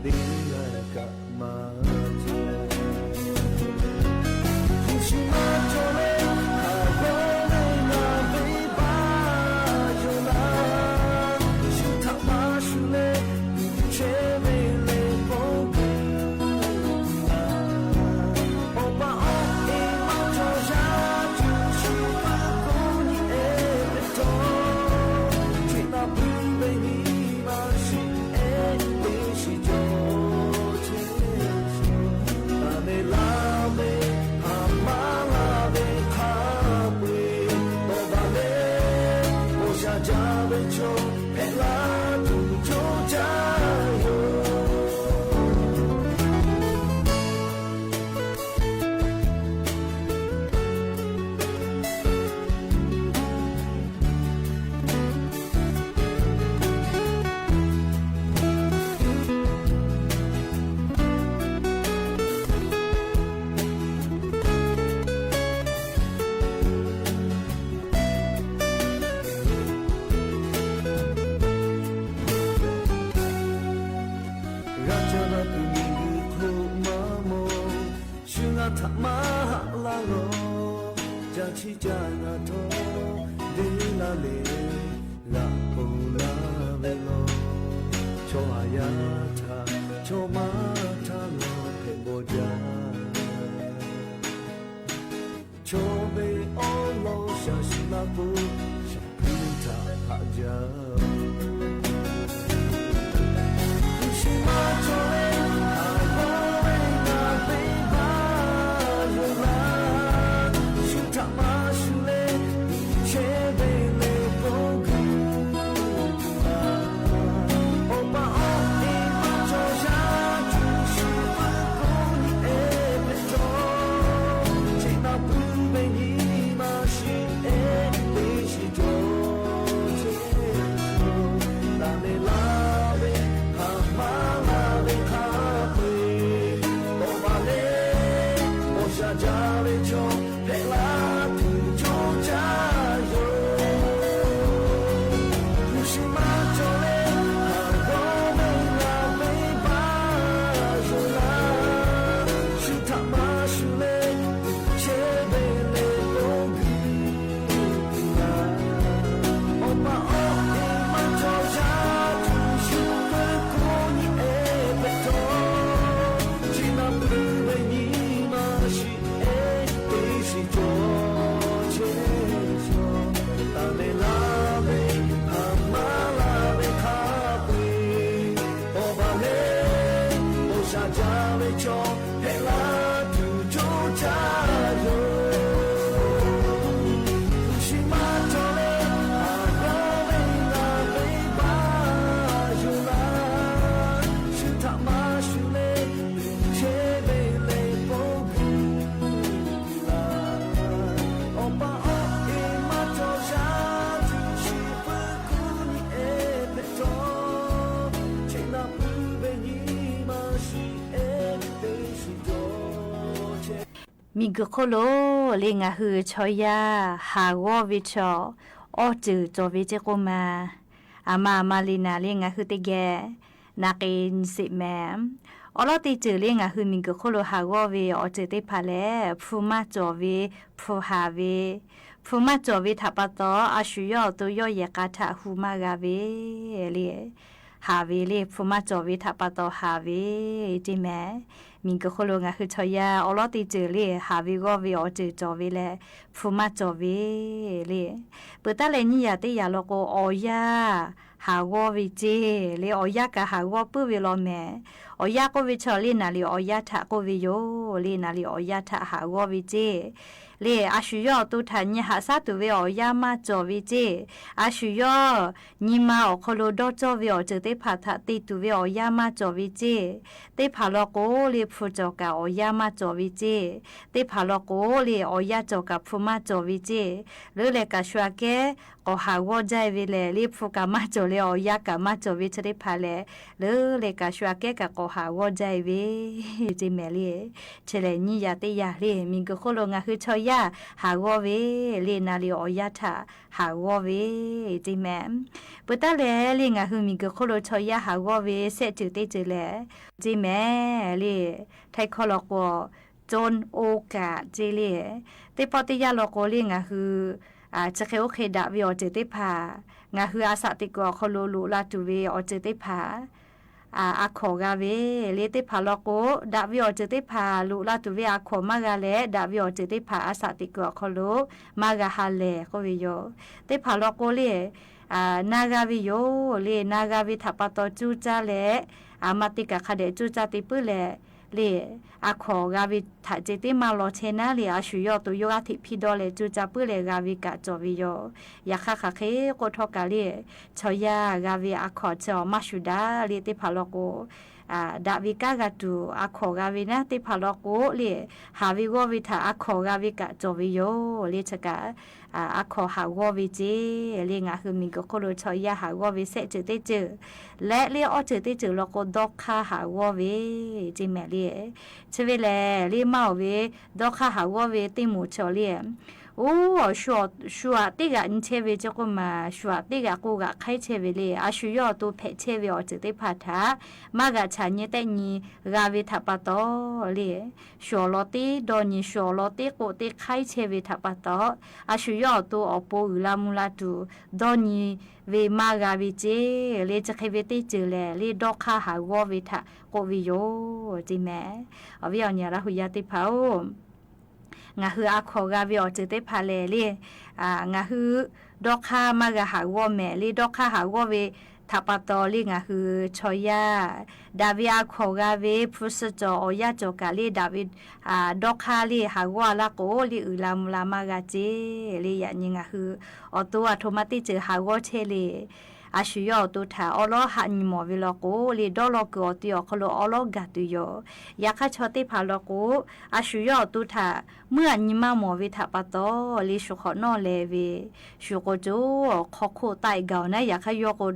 သ့လၢ်ကမၤ ဂၤကၢ်ဘၣ်ပမံၤဂုၢ်ခိၣ်မၤမိၢ် ဆူငါထးမၤဟးလၢ်လီၤ ကၢ်ဆံကၢ်နၤထီ ဒ်လၢ်လဲၣ် ဂၤအိၣ်လၢ်ဘဲလီၤ ဆိအယၤထး ဆိမၤထးလီၤ ဖဲဘီကၢ် ဆိဘဲအီလီၤ စှၤစှၤလၢ်ပိ စှၤဖုထးဟးကၢ် တၢ် မီၢ်ကူၣ်ခိၣ်လိၤ လၢ ငါဟု ချီယါ ဟးဂီၢ်ဝဲ ထီၣ် အီၣ်စၢၤ ကၠီၤဝဲ စ့ၢ်ကီးမး. အမၤ အမၤလံ နၤလၢ ငါဟု တကဲ နၢ်က့ နစံးမဲ အီလီၤတ့ၢ်စၢၤ လၢ ငါဟု မီၢ်ကူၣ်ခိၣ်လိၤ ဟးဂီၢ်ဝဲ အီၣ်စၢၤ သ့ၣ်တဖၣ်လဲၣ်, ဖုမၢ်ကၠီၤဝဲ, ဖုဟးဝဲ, ဖုမၢ်ကၠီၤဝဲ ထးပာ်တီၤ အဆူၣ်ယီၣ်အသိ ယီၣ်ယဲၢ်ကါထး ဟူးမၤဂၤဝဲ လၢ ဟးဝဲ လၢ ဖုမၢ်ကၠီၤဝဲ ထးပာ်တီၤ ဟးဝဲ စ့ၢ်မဲ မီၢ်ကူၣ်ခိၣ်လိၤ ငါဟု ချီယါ အီလီၤတ့ၢ်စၢၤ လၢ ဟးဝဲ ဂီၢ်ဝဲ အီၣ်စၢၤ ကၠီၤဝဲ လၢ ဖုမၢ်ကၠီၤဝဲ လၢ ပတၢ်လဲၤ နံၣ်ယၤ တ့ၢ်ယၤ လီၤကီး အီၣ်ယၢ် ဟးဂီၢ်ဝဲ စ့ၢ် လၢ အီၣ်ယၢ် က ဟးဂီၢ် ပုၢ်ဝဲ လီၤမဲာ်. အီၣ်ယၢ် ကိးဝဲ ထီၣ် လၢ နၤလၢ အီၣ်ယၢ် ထး ကိးဝဲ ယိၤ လၢ နၤလၢ အီၣ်ယၢ် ထး ဟးဂီၢ်ဝဲ စ့ၢ် လၢ အဆူၣ်ယီၣ်အသိ ထး နံၣ်ဟးစၢ်တူာ်ဝဲ အီၣ်ယၢ် မၢ်ကၠီၤဝဲ စ့ၢ် အဆူၣ်ယီၣ် နံၣ်မၤ အီၣ်ခိၣ်လိၤ ဒီၣ်ကၠီၣ်ဝဲ အီၣ်စၢၤ သ့ၣ်တဖၣ် ထး တ့ၢ်တူာ်ဝဲ အီၣ်ယၢ် မၢ်ကၠီၤဝဲ စ့ၢ် သ့ၣ်တဖၣ် လီၤကီး လၢ ဖုကၠီၤ က အီၣ်ယၢ် မၢ်ကၠီၤဝဲ စ့ၢ် သ့ၣ်တဖၣ် လီၤကီး လၢ အီၣ်ယၢ် ကၠီၤ က ဖုမၢ်ကၠီၤဝဲ စ့ၢ် လၢ လဲၤ က ဆှၢကဲ ကိး ဟးဂီၢ် ဒ်အံၤ ဝဲ လဲၣ် လၢ ဖု က မၢ်ကၠီၤ လၢ အီၣ်ယၢ် က မၢ်ကၠီၤဝဲ သ့ၣ်တဖၣ် လဲၣ် လၢ လဲၤ က ဆှၢကဲ က ကိး ဟးဂီၢ် ဒ်အံၤ ဝဲ စ့ၢ်မဲာ် လၢ ထဲလဲၣ် နံၣ်ယၤ တ့ၢ်ယၤ လၢ မီၢ်ကူၣ်ခိၣ်လိၤ ငါဟု ချီယါ ဟးဂီၢ်ဝဲ လၢ နၤလၢ အီၣ်ယၢ် ထး ဟးဂီၢ်ဝဲ စ့ၢ်မဲာ်. ပတၢ်လဲၤ လၢ ငါဟု မီၢ်ကူၣ်ခိၣ်လိၤ ချီယါ ဟးဂီၢ်ဝဲ စဲးစၢၤ တ့ၢ်စၢၤ လဲၣ် စ့ၢ်မဲာ် လၢ ထဲခီလီၤကီး ကၠိၣ်အိၣ်ကး စ့ၢ် လၢ သ့ၣ်ပီၣ်သ့ၣ်ယၢ် လီၤကီး လၢ ငါဟု ဆဲးဃ့အိၣ်ဃ့ဒးဝဲ အီၣ်စၢၤ သ့ၣ်တဖၣ် ငါဟု အသးသံၣ် ကိး အခိၣ်လိၤ လိးလၢတူာ်ဝဲ အီၣ်စၢၤ သ့ၣ်တဖၣ် အခိၣ်ဂၤဝဲ လၢ သ့ၣ်တဖၣ် လီၤကီး ဒးဝဲ အီၣ်စၢၤ သ့ၣ်တဖၣ် လိးလၢတူာ်ဝဲ အခိၣ် မၤဂၤ လဲၣ် ဒးဝဲ အီၣ်စၢၤ သ့ၣ်တဖၣ် အသးသံၣ် ကိး အခိၣ်လိၤ မၤဂၤ ဟါလဲၣ် ကိးဝဲ ယိၤ သ့ၣ်တဖၣ် လီၤကီး လၢ နါဂၤဝဲ ယိၤ လၢ နါဂၤဝဲ ထးပာ်တီၤ ကၠူၣ်စၢ် လဲၣ် အမၤတံၢ်ကၢ်ခါဒဲး ကၠူၣ်စၢ် သ့ၣ်ပုၢ် လဲၣ် လၢ အခိၣ်ဂၤဝဲ ထး စ့ၢ် တ့ၢ်မၤလီၤထဲနၤ လၢ အဆူၣ်ယီၣ်အသိ ယိၤဂၤ ထံးဖံးဒီး လဲၣ် ကၠူၣ်စၢ် ပုၢ် လဲၣ် ဂၤဝဲ ကးကၠီၤဝဲ ယိၤ ယခါ ခးဃ့ ကိးထီၣ်ကး လၢ ချီယါ ဂၤဝဲ အခိၣ် ဆဲး အီၤ မၢ်ဆူၣ်ဒၣ် လၢ သ့ၣ်တဖၣ် လီၤကီး ဒးဝဲ ကးဂၤတူာ် အခိၣ်ဂၤဝဲ နၤ သ့ၣ်တဖၣ် လီၤကီး လၢ ဟးဝဲ ဂီၢ်ဝဲ ထး အခိၣ်ဂၤဝဲ ကးကၠီၤဝဲ ယိၤ လၢ ဆကး အခိၣ် ဟးဂီၢ်ဝဲ စ့ၢ် လၢ ငါဟု မီၢ်ကူၣ်ခိၣ်လိၤ ချီယါ ဟးဂီၢ်ဝဲ စဲးစၢၤ တ့ၢ်စၢၤ လဲၣ် လၢ အီၣ်စၢၤ တ့ၢ်စၢၤ လီၤကီး ဒီခါ ဟးဂီၢ်ဝဲ စ့ၢ်မဲာ် လၢ ထဲဝဲ လဲၣ် လၢ မၢ်အီၣ်ဝဲ ဒီခါ ဟးဂီၢ်ဝဲ သ့ၣ်မူၤ ဆဲး လၢ အိၣ် ဆှုၣ် ဆှုၣ်တ့ၢ်ဂၤ နထဲဝဲ စ့ၢ်ကီးမး ဆှုၣ်တ့ၢ်ဂၤ ကိးဂၤ ခါထဲဝဲ လၢ အဆူၣ်ယီၣ်အသိ ဖဲးထဲဝဲ အီၣ်စၢၤ သ့ၣ်တဖၣ် ထး မၤဂၤ ဆး ညဲ တ့ၢ် နံၤ ဂၤဝဲ ထးပာ်တီၤ လၢ ဆှုၣ်လီၤတ့ၢ် ဒီနံၤ ဆှုၣ်လီၤတ့ၢ် ကိးတ့ၢ် ခါထဲဝဲ ထးပာ်တီၤ အဆူၣ်ယီၣ်အသိ အီၣ်ပိာ် အုၣ်လၢမူလၢ တူာ် ဒီနံၤဝဲ မၤဂၤဝဲ စ့ၢ် လၢ ဆဲးဃ့ဝဲ တ့ၢ်စၢၤ လဲၣ် လၢ ဒီခါ ဟးဂီၢ်ဝဲ ထး ကိးဝဲ ယိၤ စ့ၢ်မဲာ်. အဝဲ အီၣ် နံၣ်ရၢၢ်ဟူးယါ သ့ၣ်တဖၣ် အိၣ် ငါဟု အခိၣ်ဂၤဝဲ အီၣ်စၢၤ သ့ၣ်တဖၣ် လဲၣ် လၢ ငါဟု ဒီခါ မၤဂၤ ဟးဂီၢ်မဲာ် လၢ ဒီခါ ဟးဂီၢ်ဝဲ ထးပာ်တီၤ လၢ ငါဟု ချီယါ ဒးဝဲ အခိၣ်ဂၤဝဲ ဖုစၢၤ ကၠီၤ အီၣ်ယၢ် ကၠီၤကး လၢ ဒးဝဲ ဒီခါ လၢ ဟးဂီၢ် အလၢ်ကိး လၢ အုၣ်လၢမူလၢ မၤဂၤ စ့ၢ် လၢ ယၤ နံၣ် ငါဟု အီၣ်တိ အထိးမး တ့ၢ်စၢၤ ဟးဂီၢ်ထဲ လၢ အဆူၣ်ယီၣ်အသိ ထး အီလီၤ ဟးနံၤမီၢ်ဝဲ လီၤကီး လၢ ဒီလီၤကုာ်အီၤ တုၤအီၤ ခီလီၤ အီလီၤဂၤတုၤ ယိၤ ယခါ ဆီ သ့ၣ်တဖၣ် လီၤကီး အဆူၣ်ယီၣ်အသိ ထး မုၢ်အနံၤမးမီၢ်ဝဲ ထးပာ်တီၤ လၢ ဆူၣ်ဃီးနီၣ်လဲၤဝဲ ဆူၣ်ကိးကၠိ ခီခိၣ် တၢ်အံၤ ဂၤ အီၤ နၤ ယခါ ယီၤကိး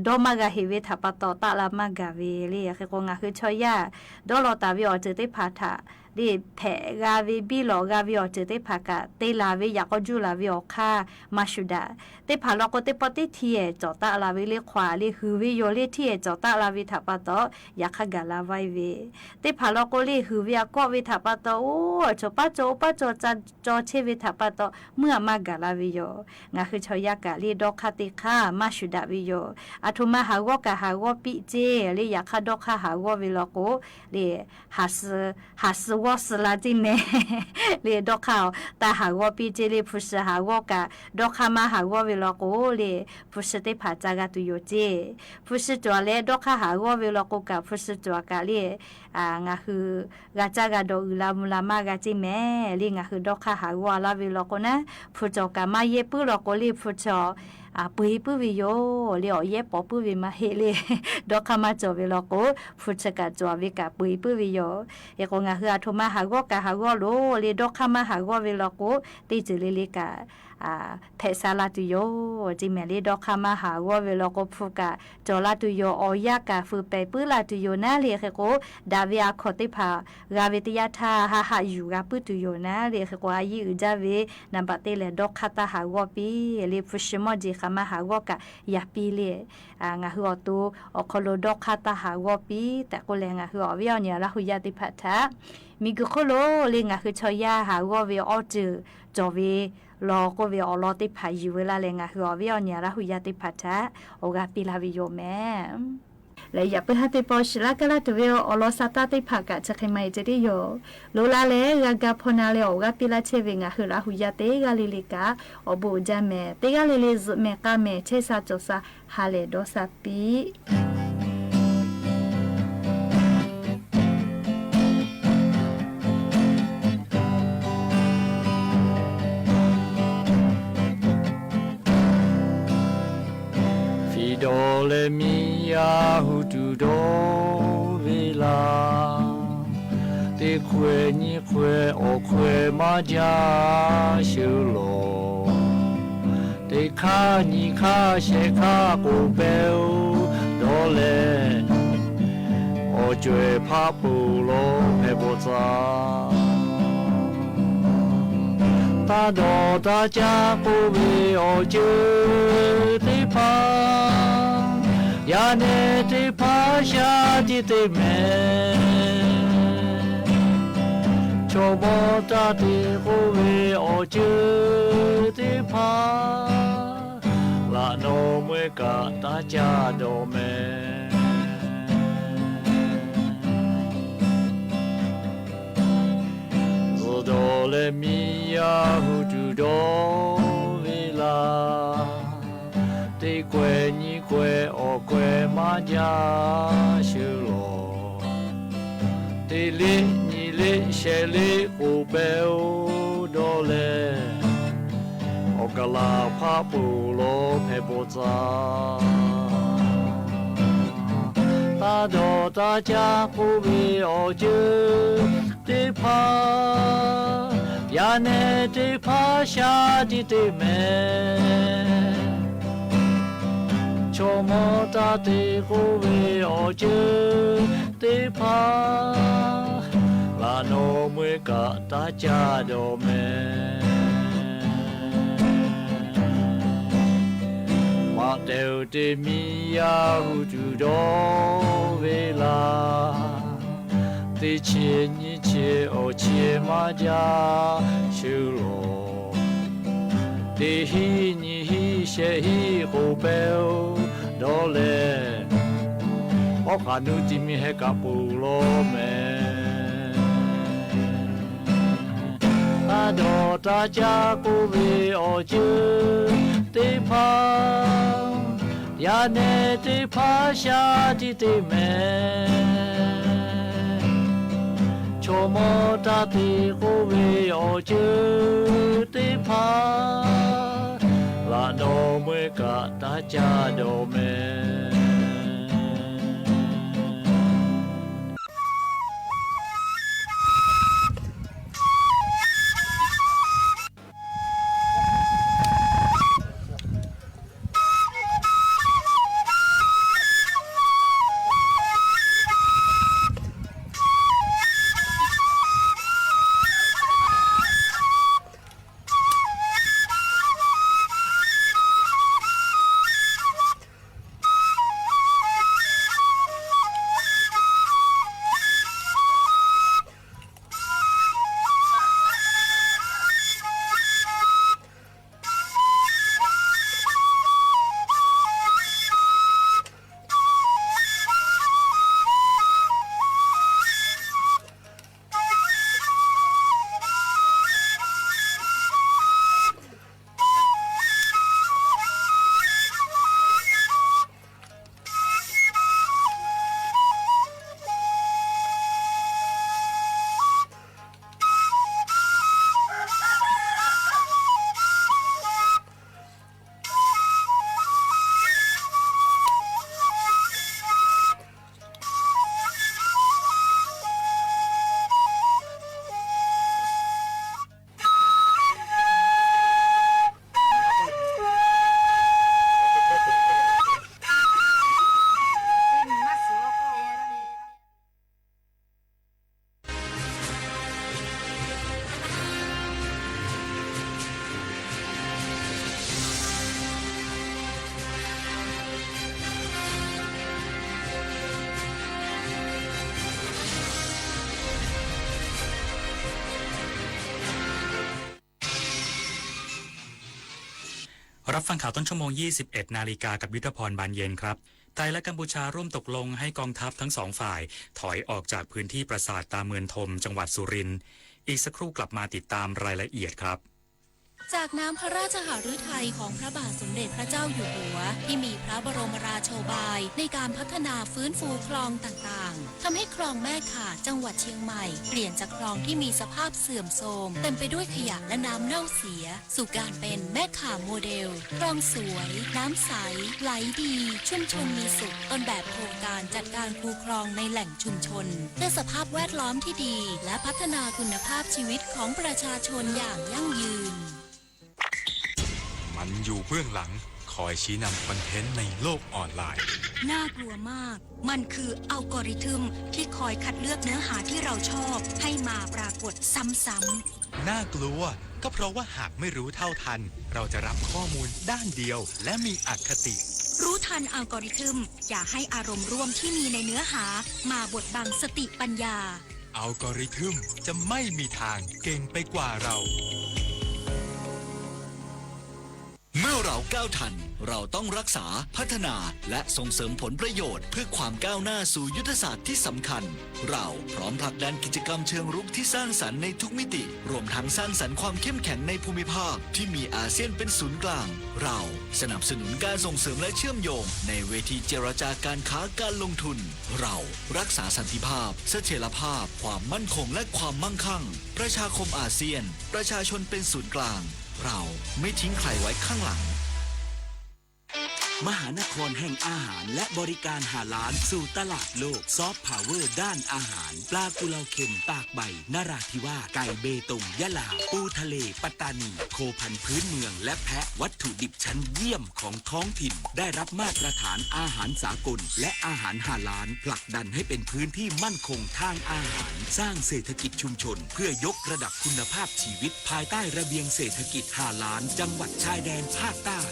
ဒီမၤဂၤ ဟ့ၣ်ဝဲ ထးပာ်တီၤ တၢ်လၢမၤဂၤဝဲ လၢ ယဃ့ကိး ငါဟု ချီယါ ဒီလီၤတၢ်ဝဲ အီၣ်စၢၤ သ့ၣ်တဖၣ် ထး လၢ ဖဲးဂၤဝဲ ဘံၣ်လီၤဂၤဝဲ အီၣ်စၢၤ သ့ၣ်တဖၣ် ကး တ့လးဝဲ ယၤကီၢ် ယူၢ်လးဝဲ အီၣ်ခါ မၤဆူၣ်ဒၣ် သ့ၣ်တဖၣ် လီၤကီး သ့ၣ်ပီၣ်သ့ၣ်ထံအဲၣ် ကၠီၤတၢ်လၢဝဲ လၢ ခွါ လၢ ဟုၣ်ဝဲ ယိၤ လၢ ထံအဲၣ် ကၠီၤတၢ်လၢဝဲ ထးပာ်တီၤ ယခါ ဂၤလၢဝဲဝဲ သ့ၣ်တဖၣ် လီၤကီး လၢ ဟုၣ်ဝဲ အကိးဝဲ ထးပာ်တီၤ အိၣ် အထိးပၢ်ကၠီၤ အိၣ်ပၢ်ကၠီၤ ကၠီၤထဲဝဲ ထးပာ်တီၤ မုၢ်အမၤဂၤလၢဝဲ ယိၤ ငါဟု ချီယါ ကး လၢ ဒီခါ တ့ၢ်ခါ မၤဆူၣ်ဒၣ်ဝဲ ယိၤ အထိးမး ဟးဂီၢ် ကး ဟးဂီၢ် ပံၣ် စ့ၢ် လၢ ယခါ ဒီခါ ဟးဂီၢ်ဝဲ လီၤကီး လၢ ဟးစူၤ ဟးစူၤဝီစူၤလါ စ့ၢ်မဲာ် လၢ ဒီခါ တၢ်ဟးဂီၢ် ပံၣ် စ့ၢ် လၢ ဖုစၢၤ ဟးဂီၢ် ကး ဒီခါ မၤ ဟးဂီၢ်ဝဲ လီၤကီး လၢ ဖုစၢၤ သ့ၣ်တဖၣ် စၢ်ဂၤတုၤ ယိၤ စ့ၢ် ဖုစၢၤ ကၠီၤ လၢ ဒီခါ ဟးဂီၢ်ဝဲ လီၤကီး ကး ဖုစၢၤ ကၠီၤ ကး လၢ ငါဟု ဂၤစၢ်ဂၤဒီး အုၣ်လၢမူလၢ မၤဂၤ စ့ၢ်မဲာ် လၢ ငါဟု ဒီခါ ဟးဂီၢ် အလၢဝဲ လီၤကီး နၤ ဖုစၢၤ ကး မၤယဲၢ်ပုၢ် လီၤကီး လၢ ဖုစၢၤ အပှ့ၤပုၼ်ႉဝေယိာ် လၢအီႇယဲၢ်ပေႃးပုၼ်ႉဝေမး ဟ့ၣ်လၢ ဒီခါမး စီၢ်ဝေလီၤကိး ဖုးသၢၵ်ၢ် စီၢ်ဝေကၢ်ပှ့ၤပုၼ်ၣ်ဝေယိာ် အဃိ ငၢ်ဟူအထိးမး ဟးဂီၢ်ကၢ်ဟးဂီၢ်လိၤ လၢဒီခါမး ဟးဂီၢ်ဝေလီၤကိး တ့ၢ်စၢၤလၢလၢကၢ် ဖဲးဆါလၢ်တူၺ်ယိာ် တမ့ၢ်လၢဒီခါမး ဟးဂီၢ်ဝေလီၤကိး ဖုးကၢ် စီၢ်လၢ်တူၺ်ယိာ် အီၣ်ယၢၢ်ကၢ် ဖုးပဲာ်ပုၼ်ၣ်လၢ်တူၺ်ယိာ် နၤလၢအဃိ ဒၣ်ဝဲအခီၣ်သ့ၣ်တဖၣ် ဂၤဝဲတယၢ်ထၢၣ် ဟးဟးယူၢ်ဂၤပုၼ်ၣ်တူၺ်ယိာ် နၤလၢအဃိ အယုၢ်အုၣ်ဒၣ်ဝဲ နဘၣ်တ့ၢ်လၢ ဒီခါတၢ်ဟးဂီၢ်ပ့ၢ် လၢ ဖုးသၢၵ်ၢ် မီၢ်ဒံး ခါမး ဟးဂီၢ်ကၢ်ယၢ်ပ့ၢ်လၢ ငၢ်ဟူအီၤတိ အီၣ်ခိၣ်လိၤ ဒီခါတၢ်ဟးဂီၢ်ပ့ၢ် တၢ်ကိးလၢ ငၢ်ဟူအီၤဝဲအီၣ်နံၣ် အလၢ်ဟူယၢ်သ့ၣ်တဖၣ်ထၢၣ် မ့ၢ်ဂ့ၤခိၣ်လိၤလၢ ငၢ်ဟူဆီယၢ်ဟးဂီၢ်ဝဲအီၣ်တၢ် စီၢ်ဝေလီၤကိးဝဲအီၣ်လီၤသ့ၣ်တဖၣ် ယူၢ်ဝဲလၢ်လၢ ငၢ်ဟူအီၤဝဲအီၣ်နံၣ် အလၢ်ဟူယၢ်သ့ၣ်တဖၣ်ထၢၣ် အီၣ်ဂၤပ့ၢ်လၢ်ဝေယိာ်မး လၢယပၢဟၢ်သ့ၣ် ပှၤစှၤလၢ်ကလၢ်တဝဲ အီၣ်လီၤသးတၢ်သ့ၣ်တဖၣ် ကးဆၢၣ်ခဲမး အံၤတဒ်ယိာ် လိၤလၢ်လၢ ဂၤကၢ်ဖီနၤလၢ အီၣ်ဂၤပ့ၢ်လၢ်ထဲဝဲ ငၢ်ဟူလၢ်ဟူယၢ်သ့ၣ် ဂၤလၢလၢကၢ် အီၣ်ဘူးအီၣ်ဒါမဲာ် သ့ၣ်ဂၤလၢလၢ စူးမဲာ်ကါမဲာ် ထဲစၢ်စီၢ်စၢ် ဟးလဲၢ်ဒီးစၢ်ပံ ဖံဒီးလဲမံယါ ဟူတူၢ်ဒီးဝဲလၢ် တခွဲးညံးခွဲး အီၣ်ခွဲးမၤဒ်ဆၢလီၤ တခါညံးခါ ဆဲးခါ ကိးပဲအိၣ်ဒီးလဲၣ် အီၣ်ကွဲးဖးပူၤလီၤ ဖဲဘီၣ်စၢ် တၢ်ဒိးတၢ်ကး ကိးဝဲအီၣ်ကၢသ့ၣ်တဖၣ် ယၤနဲသ့ၣ်တဖၣ် စှၤတံၢ်တ့ၢ်မဲာ် ဆိကမိၣ်တၢ်သ့ ကိးဝဲအီၣ်ကၢသ့ၣ်တဖၣ် လၢနီၢ်မွဲကၣ်တၢ်ကၢ်ဒီးမဲာ် သိးဒီးလဲမံယါ ဟူတူၢ်ဒီးဝဲလၢ် တခွဲးညံးခွဲး အီၣ်ခွဲးမၤဒ်ဆၢလီၤ တလ့ညံးလ့ ဆဲးလ့ ကိးပဲအိၣ်ဒီးလဲၣ် အီၣ်ကလၢ်ဖးပူၤလီၤ ဖဲဘီၣ်စၢ် တၢ်ဒိးတၢ်ကး ကိးဝဲအီၣ်ကၢသ့ၣ်တဖၣ် ယၤနဲသ့ၣ်တဖၣ် စှၤတံၢ်တ့ၢ်မဲာ် ဆိကမိၣ်တၢ်သ့ ကိးဝဲအီၣ်ကၢသ့ၣ်တဖၣ် လၢနီၢ်မွဲကၣ်တၢ်ကၢ်ဒီးမဲာ် မၤတဲာ်တ့ၢ်မံယါ ဟူတူၢ်ဒီးဝဲလၢ် တဆဲးညံးဆဲး အီၣ်ဆဲးမၤဒ်ဆၢလီၤ တဟံးညံးဟံး ဆဲးဟံး ကိးပဲအိၣ်ဒီးလဲၣ် အီၣ်ဃာ်နူတံၤမံၤ ဟဲကးပူၤလီၤမဲာ် တၢ်ဒိးတၢ်ကး ကိးဝဲအီၣ်ကၢသ့ၣ်တဖၣ် ယၤနဲသ့ၣ်တဖၣ် စှၤတံၢ်တ့ၢ်မဲာ် ဆိကမိၣ်တၢ်သ့ ကိးဝဲအီၣ်ကၢသ့ၣ်တဖၣ် လၢနီၢ်မွဲကၣ်တၢ်ကၢ်ဒီးမဲာ် รับฟังข่าวต้นชั่วโมง ยี่สิบเอ็ดนาฬิกา กับยุทธพร บานเย็นครับ ไทยและกัมพูชาร่วมตกลงให้กองทัพทั้งสองฝ่ายถอยออกจากพื้นที่ปราสาทตาเมืองทม จังหวัดสุรินทร์ อีกสักครู่กลับมาติดตามรายละเอียดครับ จากน้ำพระราชหฤทัยของพระบาทสมเด็จพระเจ้าอยู่หัว ที่มีพระบรมราโชบายในการพัฒนาฟื้นฟูคลองต่างๆ ทำให้คลองแม่ข่าจังหวัดเชียงใหม่ เปลี่ยนจากคลองที่มีสภาพเสื่อมโทรม เต็มไปด้วยขยะและน้ำเน่าเสีย สู่การเป็นแม่ข่าโมเดล คลองสวย น้ำใส ไหลดี ชุมชนมีสุข ต้นแบบโครงการจัดการคูคลองในแหล่งชุมชน เพื่อสภาพแวดล้อมที่ดี และพัฒนาคุณภาพชีวิตของประชาชนอย่างยั่งยืน มันอยู่เบื้องหลัง คอยชี้นำคอนเทนต์ในโลกออนไลน์ น่ากลัวมาก มันคืออัลกอริทึมที่คอยคัดเลือกเนื้อหาที่เราชอบให้มาปรากฏซ้ำๆ น่ากลัว ก็เพราะว่าหากไม่รู้เท่าทัน เราจะรับข้อมูลด้านเดียว และมีอคติ รู้ทันอัลกอริทึม อย่าให้อารมณ์ร่วมที่มีในเนื้อหามาบดบังสติปัญญา อัลกอริทึมจะไม่มีทางเก่งไปกว่าเรา เมื่อเราก้าวทัน เราต้องรักษา พัฒนา และส่งเสริมผลประโยชน์เพื่อความก้าวหน้าสู่ยุทธศาสตร์ที่สำคัญ เราพร้อมผลักดันกิจกรรมเชิงรุกที่สร้างสรรค์ในทุกมิติ รวมทั้งสร้างสรรค์ความเข้มแข็งในภูมิภาคที่มีอาเซียนเป็นศูนย์กลาง เราสนับสนุนการส่งเสริมและเชื่อมโยงในเวทีเจรจาการค้าการลงทุน เรารักษาสันติภาพ เสถียรภาพ ความมั่นคง และความมั่งคั่ง ประชาคมอาเซียน ประชาชนเป็นศูนย์กลาง เราไม่ทิ้งใครไว้ข้างหลัง มหานครแห่งอาหารและบริการฮาลาลสู่ตลาดโลก ซอฟต์พาวเวอร์ด้านอาหาร ปลากุเลาเค็มตากใบนราธิวาส ไก่เบตงยะลา ปูทะเลปัตตานี โคพันธุ์พื้นเมือง และแพะ วัตถุดิบชั้นเยี่ยมของท้องถิ่น ได้รับมาตรฐานอาหารสากล และอาหารฮาลาล ผลักดันให้เป็นพื้นที่มั่นคงทางอาหาร สร้างเศรษฐกิจชุมชน เพื่อยกระดับคุณภาพชีวิต ภายใต้ระเบียงเศรษฐกิจฮาลาล จังหวัดชายแดนภาคใต้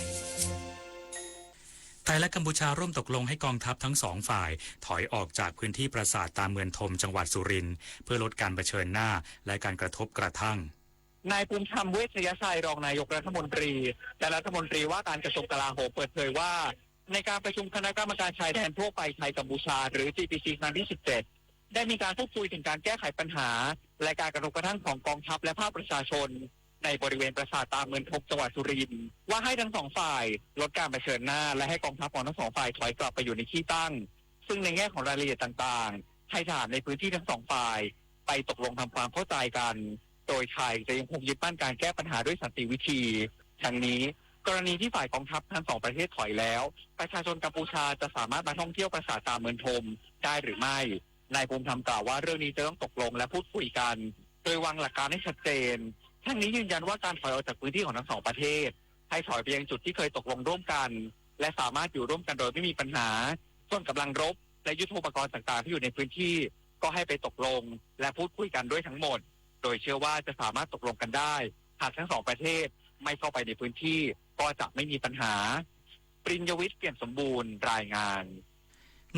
ไทยและกัมพูชาร่วมตกลงให้กองทัพทั้งสองฝ่าย ถอยออกจากพื้นที่ปราสาทตาเมืองทม จังหวัดสุรินทร์ เพื่อลดการเผชิญหน้า และการกระทบกระทั่ง นายภูมิธรรม เวชยชัย รองนายกรัฐมนตรี และรัฐมนตรีว่าการกระทรวงกลาโหม เปิดเผยว่า ในการประชุมคณะกรรมการชายแดนทั่วไปไทยกัมพูชา หรือ จีพีซี ครั้งที่ สิบเจ็ด ได้มีการพูดคุยถึงการแก้ไขปัญหา และการกระทบกระทั่งของกองทัพและภาคประชาชน ในบริเวณปราสาทตาเมืองทม จังหวัดสุรินทร์ ว่าให้ทั้งสองฝ่ายลดการเผชิญหน้า และให้กองทัพของทั้งสองฝ่ายถอยกลับไปอยู่ในที่ตั้ง ซึ่งในแง่ของรายละเอียดต่างๆ ให้ทหารในพื้นที่ทั้งสองฝ่ายไปตกลงทำความเข้าใจกัน โดยไทยจะยังคงยึดมั่นการแก้ปัญหาด้วยสันติวิธี ทั้งนี้ กรณีที่ฝ่ายกองทัพทั้งสองประเทศถอยแล้ว ประชาชนกัมพูชาจะสามารถมาท่องเที่ยวปราสาทตาเมืองทมได้หรือไม่ นายภูมิธรรมกล่าวว่าเรื่องนี้จะต้องตกลงและพูดคุยกัน โดยวางหลักการให้ชัดเจน ทั้งนี้ยืนยันว่าการถอยออกจากพื้นที่ของทั้งสองประเทศ ให้ถอยไปยังจุดที่เคยตกลงร่วมกัน และสามารถอยู่ร่วมกันโดยไม่มีปัญหา ส่วนกำลังรบ และยุทโธปกรณ์ต่างๆ ที่อยู่ในพื้นที่ ก็ให้ไปตกลง และพูดคุยกันด้วยทั้งหมด โดยเชื่อว่าจะสามารถตกลงกันได้ หากทั้งสองประเทศไม่เข้าไปในพื้นที่ ก็จะไม่มีปัญหา ปริญญวิทย์ เปี่ยมสมบูรณ์ รายงาน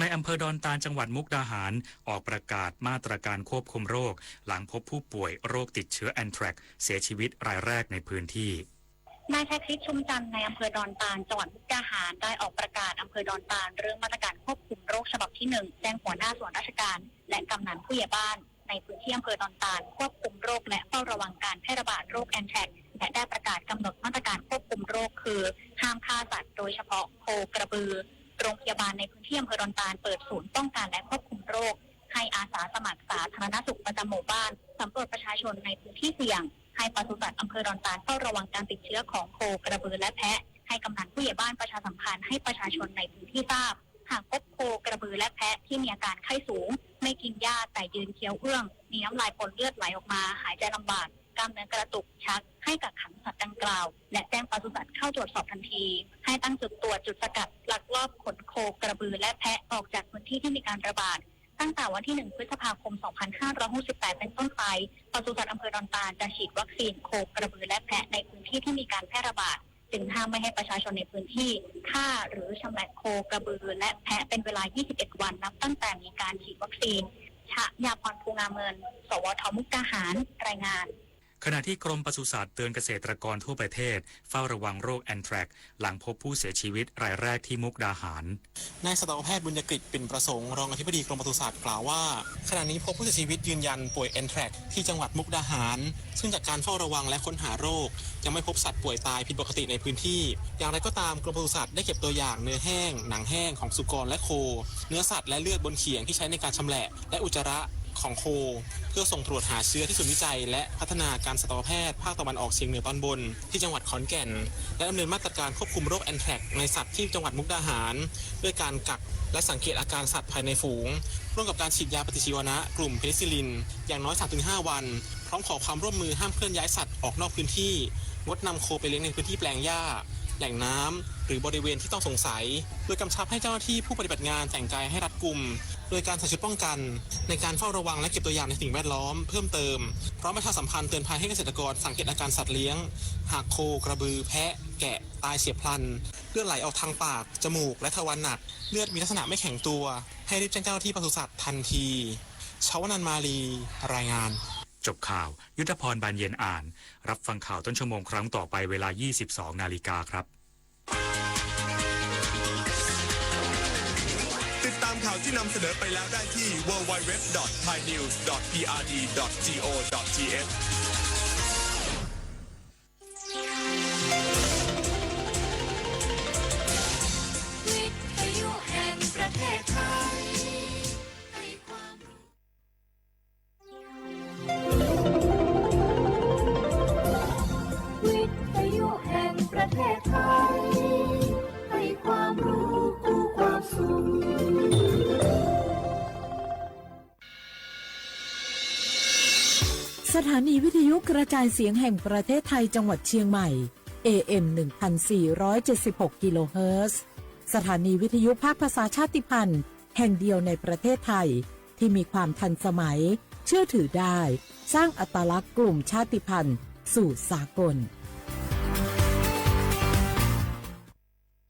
ในอำเภอดอนตาล จังหวัดมุกดาหาร ออกประกาศมาตรการควบคุมโรค หลังพบผู้ป่วยโรคติดเชื้อแอนแทรกซ์ เสียชีวิตรายแรกในพื้นที่ นายแท็กซิต ชุมจันทร์ ในอำเภอดอนตาล จังหวัดมุกดาหาร ได้ออกประกาศอำเภอดอนตาล เรื่องมาตรการควบคุมโรคฉบับที่หนึ่ง แจ้งหัวหน้าส่วนราชการ และกำนันผู้ใหญ่บ้าน ในพื้นที่อำเภอดอนตาล ควบคุมโรคและเฝ้าระวังการแพร่ระบาดโรคแอนแทรกซ์ และได้ประกาศกำหนดมาตรการควบคุมโรค คือ ห้ามฆ่าสัตว์ โดยเฉพาะโคกระบือ โรงพยาบาลในพื้นที่อำเภอดอนตาล เปิดศูนย์ป้องกันและควบคุมโรค ให้อาสาสมัครสาธารณสุขประจำหมู่บ้าน สำรวจประชาชนในพื้นที่เสี่ยง ให้ปศุสัตว์อำเภอดอนตาลเฝ้าระวังการติดเชื้อของโคกระบือและแพะ ให้กำนันผู้ใหญ่บ้านประชาสัมพันธ์ให้ประชาชนในพื้นที่ทราบ หากพบโคกระบือและแพะที่มีอาการไข้สูง ไม่กินหญ้าแต่ยืนเคี้ยวเอื้อง มีน้ำลายปนเลือดไหลออกมา หายใจลำบาก กล้ามเนื้อกระตุก ชัก ให้กักขังสัตว์ดังกล่าว และแจ้งปศุสัตว์เข้าตรวจสอบทันที ให้ตั้งจุดตรวจจุดสกัดลักลอบขนโคกระบือและแพะออกจากพื้นที่ที่มีการระบาด ตั้งแต่วันที่ หนึ่ง พฤษภาคม สองพันห้าร้อยหกสิบแปด เป็นต้นไป ปศุสัตว์อำเภอดอนตาลจะฉีดวัคซีนโคกระบือและแพะในพื้นที่ที่มีการแพร่ระบาด จึงห้ามไม่ให้ประชาชนในพื้นที่ฆ่าหรือชำแหละโคกระบือและแพะเป็นเวลา ยี่สิบเอ็ด วันนับตั้งแต่มีการฉีดวัคซีน ชยาพร ภูงามเงิน สวท มุกดาหาร รายงาน ขณะที่กรมปศุสัตว์เตือนเกษตรกรทั่วประเทศเฝ้าระวังโรคแอนแทรกซ์ หลังพบผู้เสียชีวิตรายแรกที่มุกดาหาร นายสัตวแพทย์บุญยกฤษ ปิ่นประสงค์ รองอธิบดีกรมปศุสัตว์กล่าวว่า ขณะนี้พบผู้เสียชีวิตยืนยันป่วยแอนแทรกซ์ที่จังหวัดมุกดาหาร ซึ่งจากการเฝ้าระวังและค้นหาโรค ยังไม่พบสัตว์ป่วยตายผิดปกติในพื้นที่ อย่างไรก็ตาม กรมปศุสัตว์ได้เก็บตัวอย่างเนื้อแห้ง หนังแห้งของสุกรและโค เนื้อสัตว์และเลือดบนเขียงที่ใช้ในการชำแหละ และอุจจาระของโค เพื่อส่งตรวจหาเชื้อที่ศูนย์วิจัยและพัฒนาการสัตวแพทย์ภาคตะวันออกเฉียงเหนือตอนบน ที่จังหวัดขอนแก่น และดำเนินมาตรการควบคุมโรคแอนแทรกซ์ในสัตว์ที่จังหวัดมุกดาหาร ด้วยการกักและสังเกตอาการสัตว์ภายในฝูง ร่วมกับการฉีดยาปฏิชีวนะกลุ่มเพนิซิลลิน อย่างน้อย สามถึงห้าวัน พร้อมขอความร่วมมือห้ามเคลื่อนย้ายสัตว์ออกนอกพื้นที่ งดนำโคไปเลี้ยงในพื้นที่แปลงหญ้า แหล่งน้ำ หรือบริเวณที่ต้องสงสัย โดยกำชับให้เจ้าหน้าที่ผู้ปฏิบัติงานแต่งกายให้รัดกุม โดยการใส่ชุดป้องกัน ในการเฝ้าระวังและเก็บตัวอย่างในสิ่งแวดล้อมเพิ่มเติม พร้อมประชาสัมพันธ์เตือนภัยให้เกษตรกรสังเกตอาการสัตว์เลี้ยง หากโค กระบือ แพะ แกะ ตายเฉียบพลัน เลือดไหลออกทางปาก จมูก และทวารหนัก เลือดมีลักษณะไม่แข็งตัว ให้รีบแจ้งเจ้าหน้าที่ปศุสัตว์ทันที ชวนันท์ มาลี รายงาน จบข่าว ยุทธพร บานเย็นอ่าน รับฟังข่าวต้นชั่วโมงครั้งต่อไปเวลา ยี่สิบสองนาฬิกาครับ ติดตามข่าวที่นำเสนอไปแล้วได้ที่ ดับเบิลยู ดับเบิลยู ดับเบิลยู ดอท ไทยนิวส์ ดอท พีอาร์ดี ดอท จี โอ ดอท ที เอช วิทยุแห่งประเทศไทย ให้ความรู้ วิทยุแห่งประเทศไทย ให้ความรู้คู่ความสุข สถานีวิทยุกระจายเสียงแห่งประเทศไทยจังหวัดเชียงใหม่ เอเอ็ม หนึ่งพันสี่ร้อยเจ็ดสิบหก กิโลเฮิรตซ์ สถานีวิทยุภาคภาษาชาติพันธุ์แห่งเดียวในประเทศไทย ที่มีความทันสมัย เชื่อถือได้ สร้างอัตลักษณ์กลุ่มชาติพันธุ์สู่สากล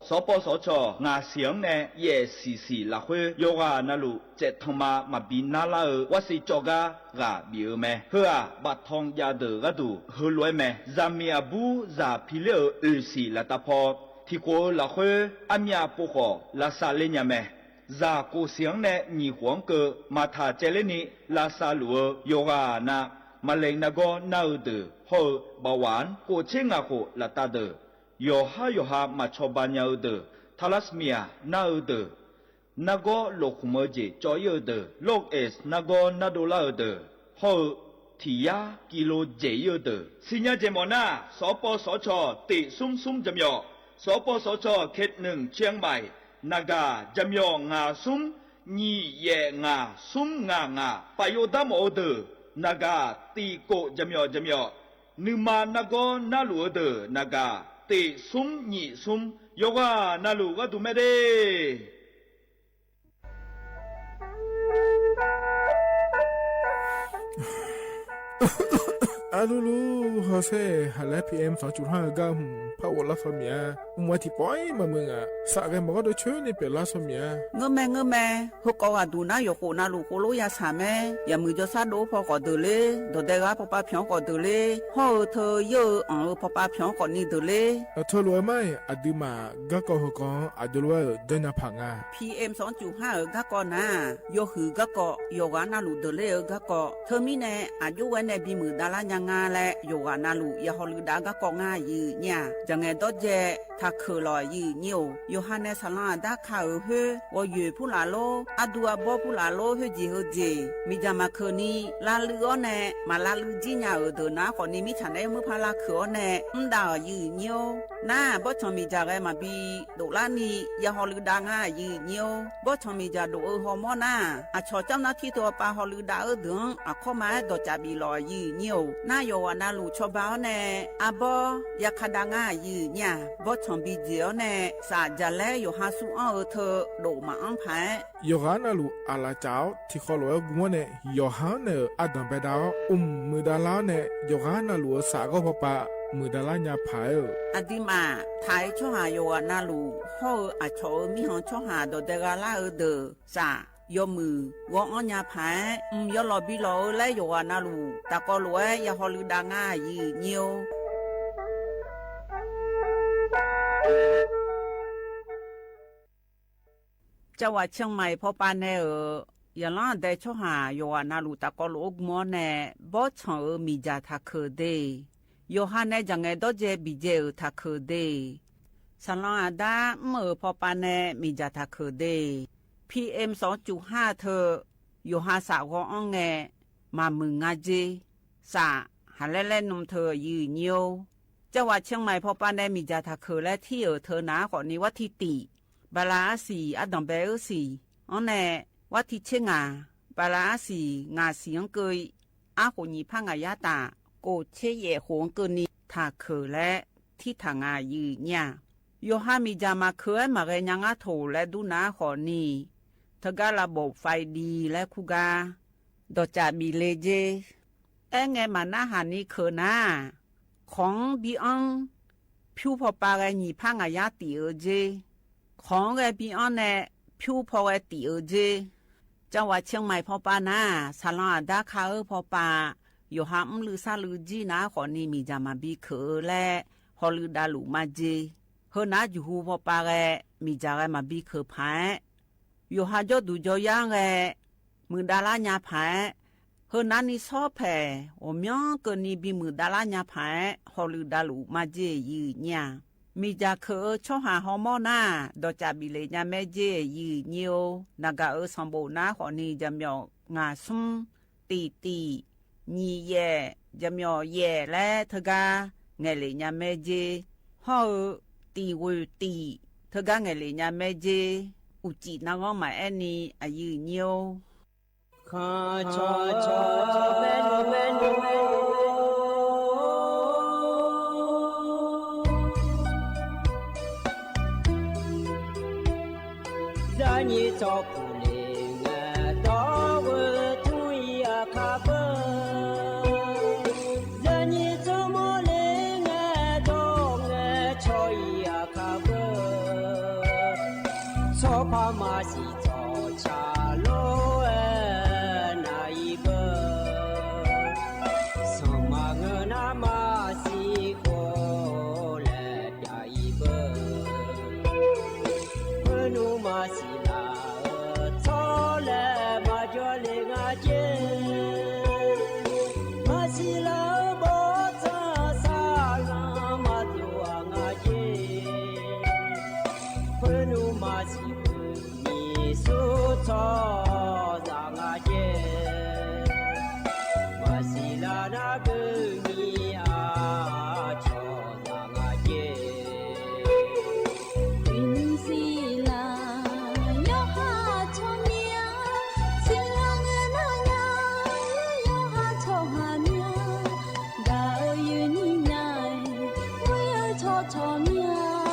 สปสช ငါးစံၣ်န့ၣ် ယဲၢ်ဆံဆံ လၢ်ဃိ ယိၤဂာ်နၢ်လူၢ် စဲးထီၣ်မၤ မၤဘံနါလၢ်ဧိၤ ဝဲစ့ၢ်ကီး ကဘၣ်ဘံၣ်ဧိၤမ့ၢ် ဟ့ၣ်အဘၣ်ထွံၣ်ယၤ ဒၢးဂၤဒူၣ် ဟ့ၣ်လွဲမ့ၢ် စၢ်မံၣ်အဘူး စၢ်ဖံလ့ၣ်ဧိၤ အုၣ်စံၣ် လၢတၢ်ဖီၣ် ထံၣ်ကိၣ်ဧိၤလၢ်ဃိ အမၠၣ်ပိၢ်ဃီၣ် လၢစၢ်လၢညၣ်မ့ၢ် စၢ်ကိၣ်စံၣ်န့ၣ် နံၣ်ဃိးကၢၢ် မၤထၣ်ကဲလၢနံၣ် လၢစၢ်လူၢ်ဧိၤ ယိၤဂာ်နၢ် မလဲၣ်နၢ်ဂီၢ်နၢ်ဧိၤဒၢး ဟီၣ်ဧိၤ ဘၣ်ဝၣ် ကိၣ်ဆံငါးဃိး လၢတၢ်ဒၢး ယီၤဟါယီၤဟါ မၤဆီၣ်ဘၣ်ညၣ်ဧိၤဒၢး ထါလါစမံယၣ် နၢ်ဧိၤဒၢး နၢ်ဂီၢ်လိာ်ဃုာ်မၢကၠ့ၣ် ကၠီယိၤဧိၤဒၢး လိၣ်အဲးစ် နၢ်ဂီၢ်နၢ်ဒိလၢ်ဧိၤဒၢး ဟီၣ်ဧိၤ ထံၣ်ယါ ကံလိ ကၠ့ၣ်ယိၤဧိၤဒၢး စံညါကၠ့ၣ်မီၣ်နၢ် စပစချ တ့ၢ်သုမ်းသုမ်း ကၠၢမ်းယီၣ် စပစချ เขตหนึ่ง เชียงใหม่ နဂါ ကၠၢမ်းယီၣ် ငါးသုမ်း နံၣ် ယဲၢ် ငါး သုမ်း ငါး ငါး ပာ်ယိၤဒၣ်မီၣ်ဧိၤဒၢး နဂါ တံၣ်ကိၣ် ကၠၢမ်းယီၣ် ကၠၢမ်းယီၣ် နုာ်မၤနၢ်ဂီၢ်နၢ်လူၢ်ဧိၤဒၢး နဂါ တ့ၢ်သုမ်း နံၣ်သုမ်း ယိၤဂာ်နၢ်လူၢ်ဂၤဒူၣ်မဲဒၣ် အလူလူ ဟီၣ်စဲ ဟးလၢ พีเอ็มสองจุดห้า ဂၤ ဟွံၣ် ဖးအိၣ်လါဆီၣ်မံၣ်ဧါ မွဲထံၣ်ပီၢ်အံၤမၤမုာ်ဧါ စးဂဲၤမၤဂီၢ်ဒီးဆၢန့ၢ်ပၢၢ်လါဆီၣ်မံၣ်ဧါ ငၢမ့ၢ် ငၢမ့ၢ် ဟိုကိးဂၤဒူၣ်နၢ်ယိၣ်ဃိၣ်နၢ်လူၢ်ဃိၣ်လိယၤဆၣ်မဲ ယမုၢ်ကၠီဆၣ်ဒိၣ်ဖီၣ်ကီးဒၢးလ့ ဒီးဒဲးဂၤဖီၣ်ပၢ်ဖၠီကီးဒၢးလ့ ဟီၣ်ဧိၤထၢယိၣ်ဧိၤ အီၣ်ဧိၤဖီၣ်ပၢ်ဖၠီကီးနံၤဒၢးလ့ အထၢလိာ်ဝဲမး အဒုးမၤ ဂၤကီၢ်ဟီၣ်ကီၢ် အဒိလဝဲဧိၤ ဒၢညါဖးငါ พีเอ็มสองจุดห้า ဧိၤ ဂၤကီၢ်နၤ ယိၤဟုၣ်ဂၤကီၢ် ယိၤဂာ်နၢ်လူၢ်ဒၢးလ့ဧိၤ ဂၤကီၢ် ထၢမံၤန့ၣ် အယိဝဲန့ၣ်ဘံမုၢ်ဒါလၢညါငါလဲၣ် ယိၤဂာ်နၢ်လူၢ် ယၤဟီၣ်လုၢ်ဒါဂၤကီၢ် ငါယုၢ်ညါ ယငဲၤဒီးယဲၢ် ထးခုၣ်လီၤယုၢ်ညါအိၣ် ယိၤဟၣ်နဲၣ်ဆၣ်လီၤအဒါခးဧိၤဟ့ ဝီၤယွဲၢ်ဖူလၢ်လိ အဒူအဘီဖူလၢ်လိ ဟ့ယံာ်ဟ့ယဲၢ် မ့ၢ်ယၤမၤခုၣ်နံၤ လါလုၢ်အီၤန့ၣ် မၤလါလုၢ်ဒ်ညါဧိၤဒၢးနၤ ဃိးနံၤမံဆၣ်န့ၣ် မုၢ်ဖးလါခုၣ်အီၤန့ၣ် မူဒါအီၤယုၢ်ညါအိၣ် နၤ ဘီၣ်ဆီၣ်မံၣ်ကၠၢ်ဂဲၤမၤဘံ ဒိၣ်လါနံၤ ယၤဟီၣ်လုၢ်ဒါငါယုၢ်ညါအိၣ် ဘီၣ်ဆီၣ်မံၣ်ကၠၢ်ဒိၣ်ဧိၤဟီၣ်မီၢ်နၤ အဆီၣ်ကၠီနၢ်ထံတိၤပာ်ဟီၣ်လုၢ်ဒါဧိၤဒၢး အခီမၤအဲၣ်ဒိးကၠးဘံၣ်လီၤယုၢ်ညါအိၣ် နၤယိၤဂာ်နၢ်လူၢ်ဆီၣ်ဘၣ်အီၤန့ၣ် အဘီ ယၤခးဒါငါယုၢ်ညါ ဘီၣ်ဆီၣ်ဘံၣ်ကၠ့ၣ်အီၤန့ၣ် စးကၠးလဲယိၤဟၣ်ဆူအီၣ်ဧိၤထၢ ဒိၣ်မးအီၣ်ဖး ယိၤဂာ်နၢ်လူၢ်အလၢ်ကၠးအီၤ ထံၣ်ဃီလိာ်ဝဲဂုၤဝဲန့ၣ် ယိၤဟၣ်န့ၣ် အဒိၣ်ဘဲဒၣ်အီၤ အိၣ်မုာ်ဒါလါအီၤန့ၣ် ယိၤဂာ်နၢ်လူၢ်ဧိၤ စးဂီၢ်ဖီၣ်ပာ် မုၢ်ဒါလါညါဖးဧိၤ အဒုးမး ထးအံၤဆီၣ်ဟၣ်ယိၤဂာ်နၢ်လူၢ် ဟီၣ်ဧိၤအဆီၣ်ဧိၤမံဟီၣ်ဆီၣ်ဟၣ်ဒီးဒဲးဂၤလၢအဧိၤဒၢး စး ယွၤမုၢ် ဂီၤအီၣ်ညါဖး ဢမ်ႇယွၤလီၤဘီလီၤဧၢ လၢယွၤနၢ်လူၢ် တၢ်ကီလိာ်ဝဲ ယဟီၣ်လူၢ်ဒၣ်ငါယုၢ်ညိၣ် ကၠၢဝ်းဝၣ် เชียงใหม่ ဖီပာ်နဲဧၢ, ယလီၤဒဲးဆီဟၣ် ယွၤနၢ်လူၢ် တၢ်ကီလိာ်အိၣ်မူန့ၣ် ဘီၣ်ဆၣ်ဧၢ မ့ၢ်ယၤထးခိၣ်ဒ့ၣ်, ယိၤဟၣ်နဲၣ် ယၤငဲၤဒီးယဲၢ်ဘံၣ်ယဲၢ်ဧၢ ထးခိၣ်ဒ့ၣ်, ဆၣ်လီၤအဒါ မုၢ်ဧၢ ဖီပာ်နဲၣ် မ့ၢ်ယၤထးခိၣ်ဒ့ၣ်, พีเอ็มสองจุดห้า ထႅင်ႈ, ယိၤဟၣ်စးဂီၤအီၣ်ငဲၤ မၤမုာ်ငါကၠ့, စးဟးလဲလဲနုာ်ထႅင်ႈ ယုၢ်ညိၣ်, ကၠၢဝ်းဝၣ် เชียงใหม่ ဖီပာ်နဲၣ် မ့ၢ်ယၤထးခိၣ်လၢထံဧၢ ထၢနၤအဃိန့ၣ် ဝါထံတံၣ် ဘၤလးအါစံၣ် အဒိၣ်ဘဲဧၢစံၣ်, အီၤနဲၣ် ဝါထံဆ့ငၣ် ဘၤလးအါစံၣ် ငါးစံၣ်အကၢၣ် အါဃိၣ်ညံၣ်ဖး ငါးရက်တၢ် ကိၣ်ဆ့ယဲၢ်ဃိၣ်အကၢၣ်န့ၣ် ထးခိၣ်လၢထံထၣ်ငါ ယုၢ်ညိၣ်, ယိၤဟၣ်မ့ၢ်ယၤမၤခိၣ်ဝဲ မၤဂဲၤညါငါထိၣ်လၢဒူနၤအဃိန့ၣ် ထၢကါလၢဘိၣ် ไฟดี လၢခူၣ်ဂါ ဒီးကၠၣ်ဘံၣ်လ့ကၠ့ အဲၣ်ငဲၤမၤနၢ်ဟးနံၤခိၣ်နၤ, ของ ဘီအီ ဖၠူဖီပာ်ဂဲၤ ညံၣ်ဖး ငါးရက်တံၣ်ဧိၤကၠ့, ของ ဂဲၤ ဘီအီ နဲၣ် ဖၠူဖီဂဲၤတံၣ်ဧိၤကၠ့, ကၠၢဝ်းဝၣ် เชียงใหม่ ဖီပာ်နၤ, ဆၣ်လီၤအဒါခါဧၢ ဖီပာ်, ယိၤဟၣ်အီလူၢ်သးလူၢ်ကၠံနၤအဃိန့ၣ် မ့ၢ်ယၤမၤဘံခိၣ်ဧၢလၢ ဟီၣ်လူၢ်ဒၣ်လူၢ်မၤကၠ့, ဟၢနၤယူၢ်ဟူဖီပာ်ဂဲၤ မ့ၢ်ယၤဂဲၤမၤဘံခိၣ်ဖး ယိၤဟၣ်ကၠီဒူၣ်ကၠီယါဂဲၤ မုၢ်ဒါလါညါဖး, ဟၢနၤနံၤဆီဖဲး အိၣ်မၠီကၢၢ်နံၤ ဘံမုၢ်ဒါလါညါဖး, ဟီၣ်လူၢ်ဒၣ်လူၢ်မၤကၠ့ ယုၢ်ညိၣ်, မ့ၢ်ယၤခိၣ်ဧၢ ဆီဟၣ်ဟီမီနၤ, ဒီးကၠၣ်ဘံၣ်လ့ညါမဲကၠ့ ယုၢ်ညိၣ်, နဂၤဧၢ စီၤဘိၣ်နၤအဃိန့ၣ် ယၤမၠီၣ် ငါးဆူ တံၣ်တံၣ်, ညံၣ်ယဲၢ်, ယၤမၠီၣ်ယဲၢ်လၢထၢကါ ငဲၤလ့ညါမဲကၠ့, ဟီၣ်ဧၢ တံၣ်ဝ့ၢ်တံၣ် ထၢကါငဲၤလ့ညါမဲကၠ့, အူၣ်ကံၣ်နၢ်ဂီၤမးအဲၣ်နံၤ အယုၢ်ညိၣ် ခီၣ်ခီၣ် ယၤနံၤထီၣ်ပူၤလ့ငဲၤဒီးဝဲထူအံၤအခါဘၣ်, ယၤနံၤထီၣ်မီၤလ့ငဲၤဒီးငဲၤဆီအံၤအခါဘၣ်, ဆီဖးမၤစံၣ် ဆီဆၣ်လိဝဲနၤအံၤဘၣ်, ဆီမၤဂၢၤနၤမၤစံၣ်ဃိလဲၣ်ပၠးအံၤဘၣ်, ဖၢနုာ်မၤစံၣ်လၢ ဆီလဲၣ်မၤကၠီလ့ငါကၠ့, မၤစံၣ်လၢဘီၣ်ထၢစၢ်လၢမၤတူၢ်အငါကၠ့, ဖၢနုာ်မၤစံၣ် မံၤစိထီၣ်စၢ်ငါကၠ့, မၤစံၣ်လၢနၢ်ပၢၢ်မံၤအါထီၣ်စၢ်ငါကၠ့, မံၤစံၣ်လၢ ယိၤဟၣ်ထီၣ်မံၤဧါ, စံၣ်လၢငဲၤနၤညါ, ယိၤဟၣ်ထီၣ်ဟးမံၤဧါ, ဒၣ်ဧၢယုၢ်နံၤညါ, ဝဲၢ်ထီၣ်ထီၣ်မံၤဧါ,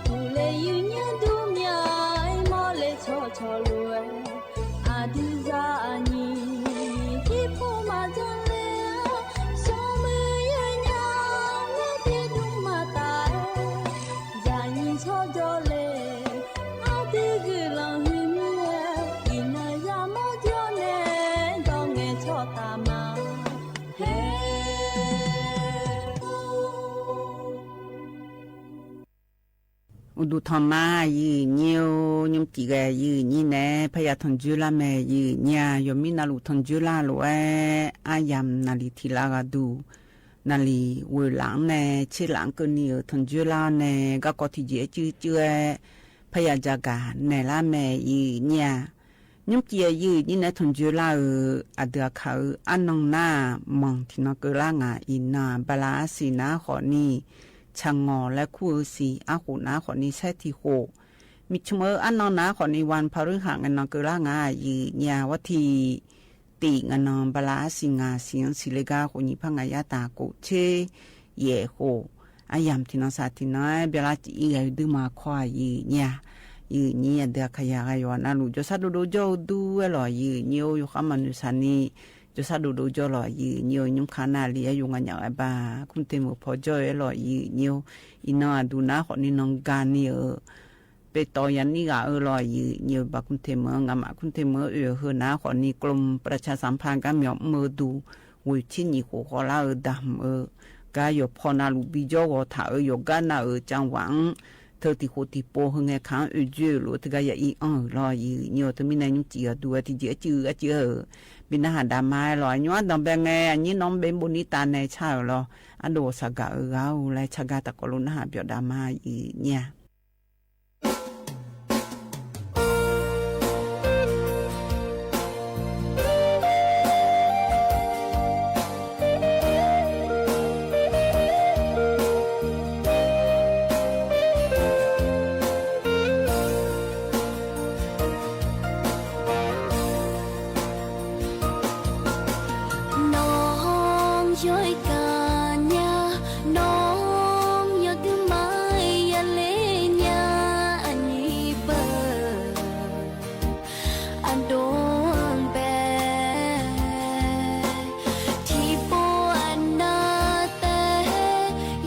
ပူၤလ့ယုၢ်ညါဒူမံၤဧါ, မီၤလ့ထီၣ်ထီၣ်လိၤဝဲ, အဒုးစၢ်အနံၤ, ဟံၣ်ဖိမၤဒ်လဲၣ်, စီၤမုၢ်ယုၢ်ညါ, မ့ၢ်က့ၤဒုးမၤတၢ်, ယၤနံၤထီၣ်ဒီးလဲၣ်, အဒုးဂုာ်လီၤမံၤမံၤ, အံၤနၤယၤမီၤဒီးနဲၣ်, ဒီးငဲၤထီၣ်တၢ်မၤ ဟဲ အိၣ်ဒူၣ်ထီၣ်မး ယုၢ်ညိၣ်, ညိၣ်စံၣ်ဂဲၤ ယုၢ်ညိၣ်နဲၣ်, ဖဲယၤထီၣ်ကၠိလၢမဲာ် ယုၢ်ညိၣ်ဧါ, ယိၤမံနၤလူၢ်ထီၣ်ကၠိလၢလိၤဝဲ, အါယၢမ်ၣ်နၣ်လံၤထံၣ်လၢဂၤဒူၣ်, နၣ်လံၤဝ့ၢ်လၢ်န့ၣ် ဆ့လၢ်ကၢၢ်နံၤဧိၤ ထီၣ်ကၠိလၢန့ၣ် ဂၤကီၢ်ထံၣ်ကၠံၣ်အကၠိကၠိဝဲ, ဖဲယၤယၤဂၤ နဲၣ်လၢမဲာ် ယုၢ်ညိၣ်ဧါ ညိၣ်စံၣ်ဂဲၤ ယုၢ်ညိၣ်နဲၣ် ထီၣ်ကၠိလၢဧိၤ, အဒုးအခါဧိၤ အနီၢ်နၢ် မီၣ်ထံၣ်နီၢ်ကၢလၢ်ငါအံၤနၤ, ဘလါအါစံၣ်နၤဃိးနံၣ်, ဆၣ်ငီၢ်လၢခူၣ်ဧိၤစံၣ် အဃိၣ်နၤဃိးနံၣ် ဆဲးထံၣ်ဃိၣ်, မ့ၢ်ဆိမိၣ်ဧိၤ အနီၢ်နၢ်ဃိးနံၣ် ဝၢၼ်ဖရီဟၣ် ငဲၤနီၢ်ကၢလၢ်ငါ ယုၢ်ညိၣ်ဧါ, ဝဲထံၣ် တံၣ် ငဲၤနီၢ် ဘလါအါစံၣ် ငါးစံၣ် စံၣ်လၢဂၤ ဃိၣ်ညံၣ်ဖး ငါးယါတၢ် ကိၣ်ဆ့ယဲၢ်ဃိၣ်, အါယၢမ်ၣ်ထံၣ်နီၢ်စၢ်ထံၣ်နီၢ် ဘျီလၢ်ကၠံၣ်အံၤဂၤ ယဒုးမၤခွါ ယုၢ်ညိၣ်ဧါ, ယုၢ်ညိၣ် အဒုးအခါယၤဂၤ ယွၤနၢ်လူၢ် ကၠီဆၣ်ဒိၣ်ဒိၣ်ကၠီဒူဝဲလီၤ ယုၢ်ညိၣ်ဧိၤ, ယိၤဃါမၤနုၤစၢ်န့ၣ် ကၠီဆၣ်ဒိၣ်ဒိၣ်ကၠီလီၤ ယုၢ်ညိၣ်ဧိၤ, ညိၣ်ခါနၣ်လံ အယိၤ ငါညၣ်ဝဲဘၣ် ကူၣ်တ့ၢ်မုၣ်ဖီကၠီဝဲလီၤ ယုၢ်ညိၣ်ဧိၤ, အံၤနီၢ်အဒုးနၢ်ဃိးနံၣ် နီၢ်ဂၤန့ၣ်ဧိၤ ပဲာ်တီယၤနံၣ်ဂၤဧၢလီၤ ယံာ်ညိးဘၣ် กรุงเทพ မ့ၢ် ငါမး กรุงเทพ မ့ၢ် အိၣ်ဟ့ၣ်နၤ ဃိးနံၣ် กรมประชาสัมพันธ์ ကမျၢၢ်မၢဒူ ဝ့ၢ်ဆံနံၣ်ဃိးဃီလၢအဒၣ်မ့ၢ် ကါယီၤဖီနၤလူၤဘံၣ်ကၠီဂီၤထၣ်ဧၢ ယီၤကါနၤဧၢ จังหวัด ထၢတံၤဃိးတံၤပိၤ ဟဲငဲၤခါ အုးကၠိလိာ် တဂၤယၤအံၤအီၣ်လီၤ ယံာ်ညိး တမံၤနၤညူကံၣ်အီၤဒူဝဲ တယံာ်အကံၣ်အကံၣ်ဧၢ ဘၣ်နၢ်ဟးဒၣ်မါလီၤ အညိးဒီးဘဲငဲၤ အညိးနီၢ်ဘဲဘိးနံၣ်တၢ်နဲၣ်ဆၣ်ဧၢလီၤ အဒိၣ်စၢ်ဂၤဧၢဂၤဧိၤ လၢဆၢဂၤတၢ်ကီလိာ်နၢ်ဟးပၠီၣ်ဒၣ်မါ ယံာ်ညိး နီၢ်ယွၤကညး နီၢ်ယွၤဒုးမၤယၤလၢညါ အနံၣ်ပၢၢ် အဒိၣ်ဘဲ ထံဖိအနၢ်တဲ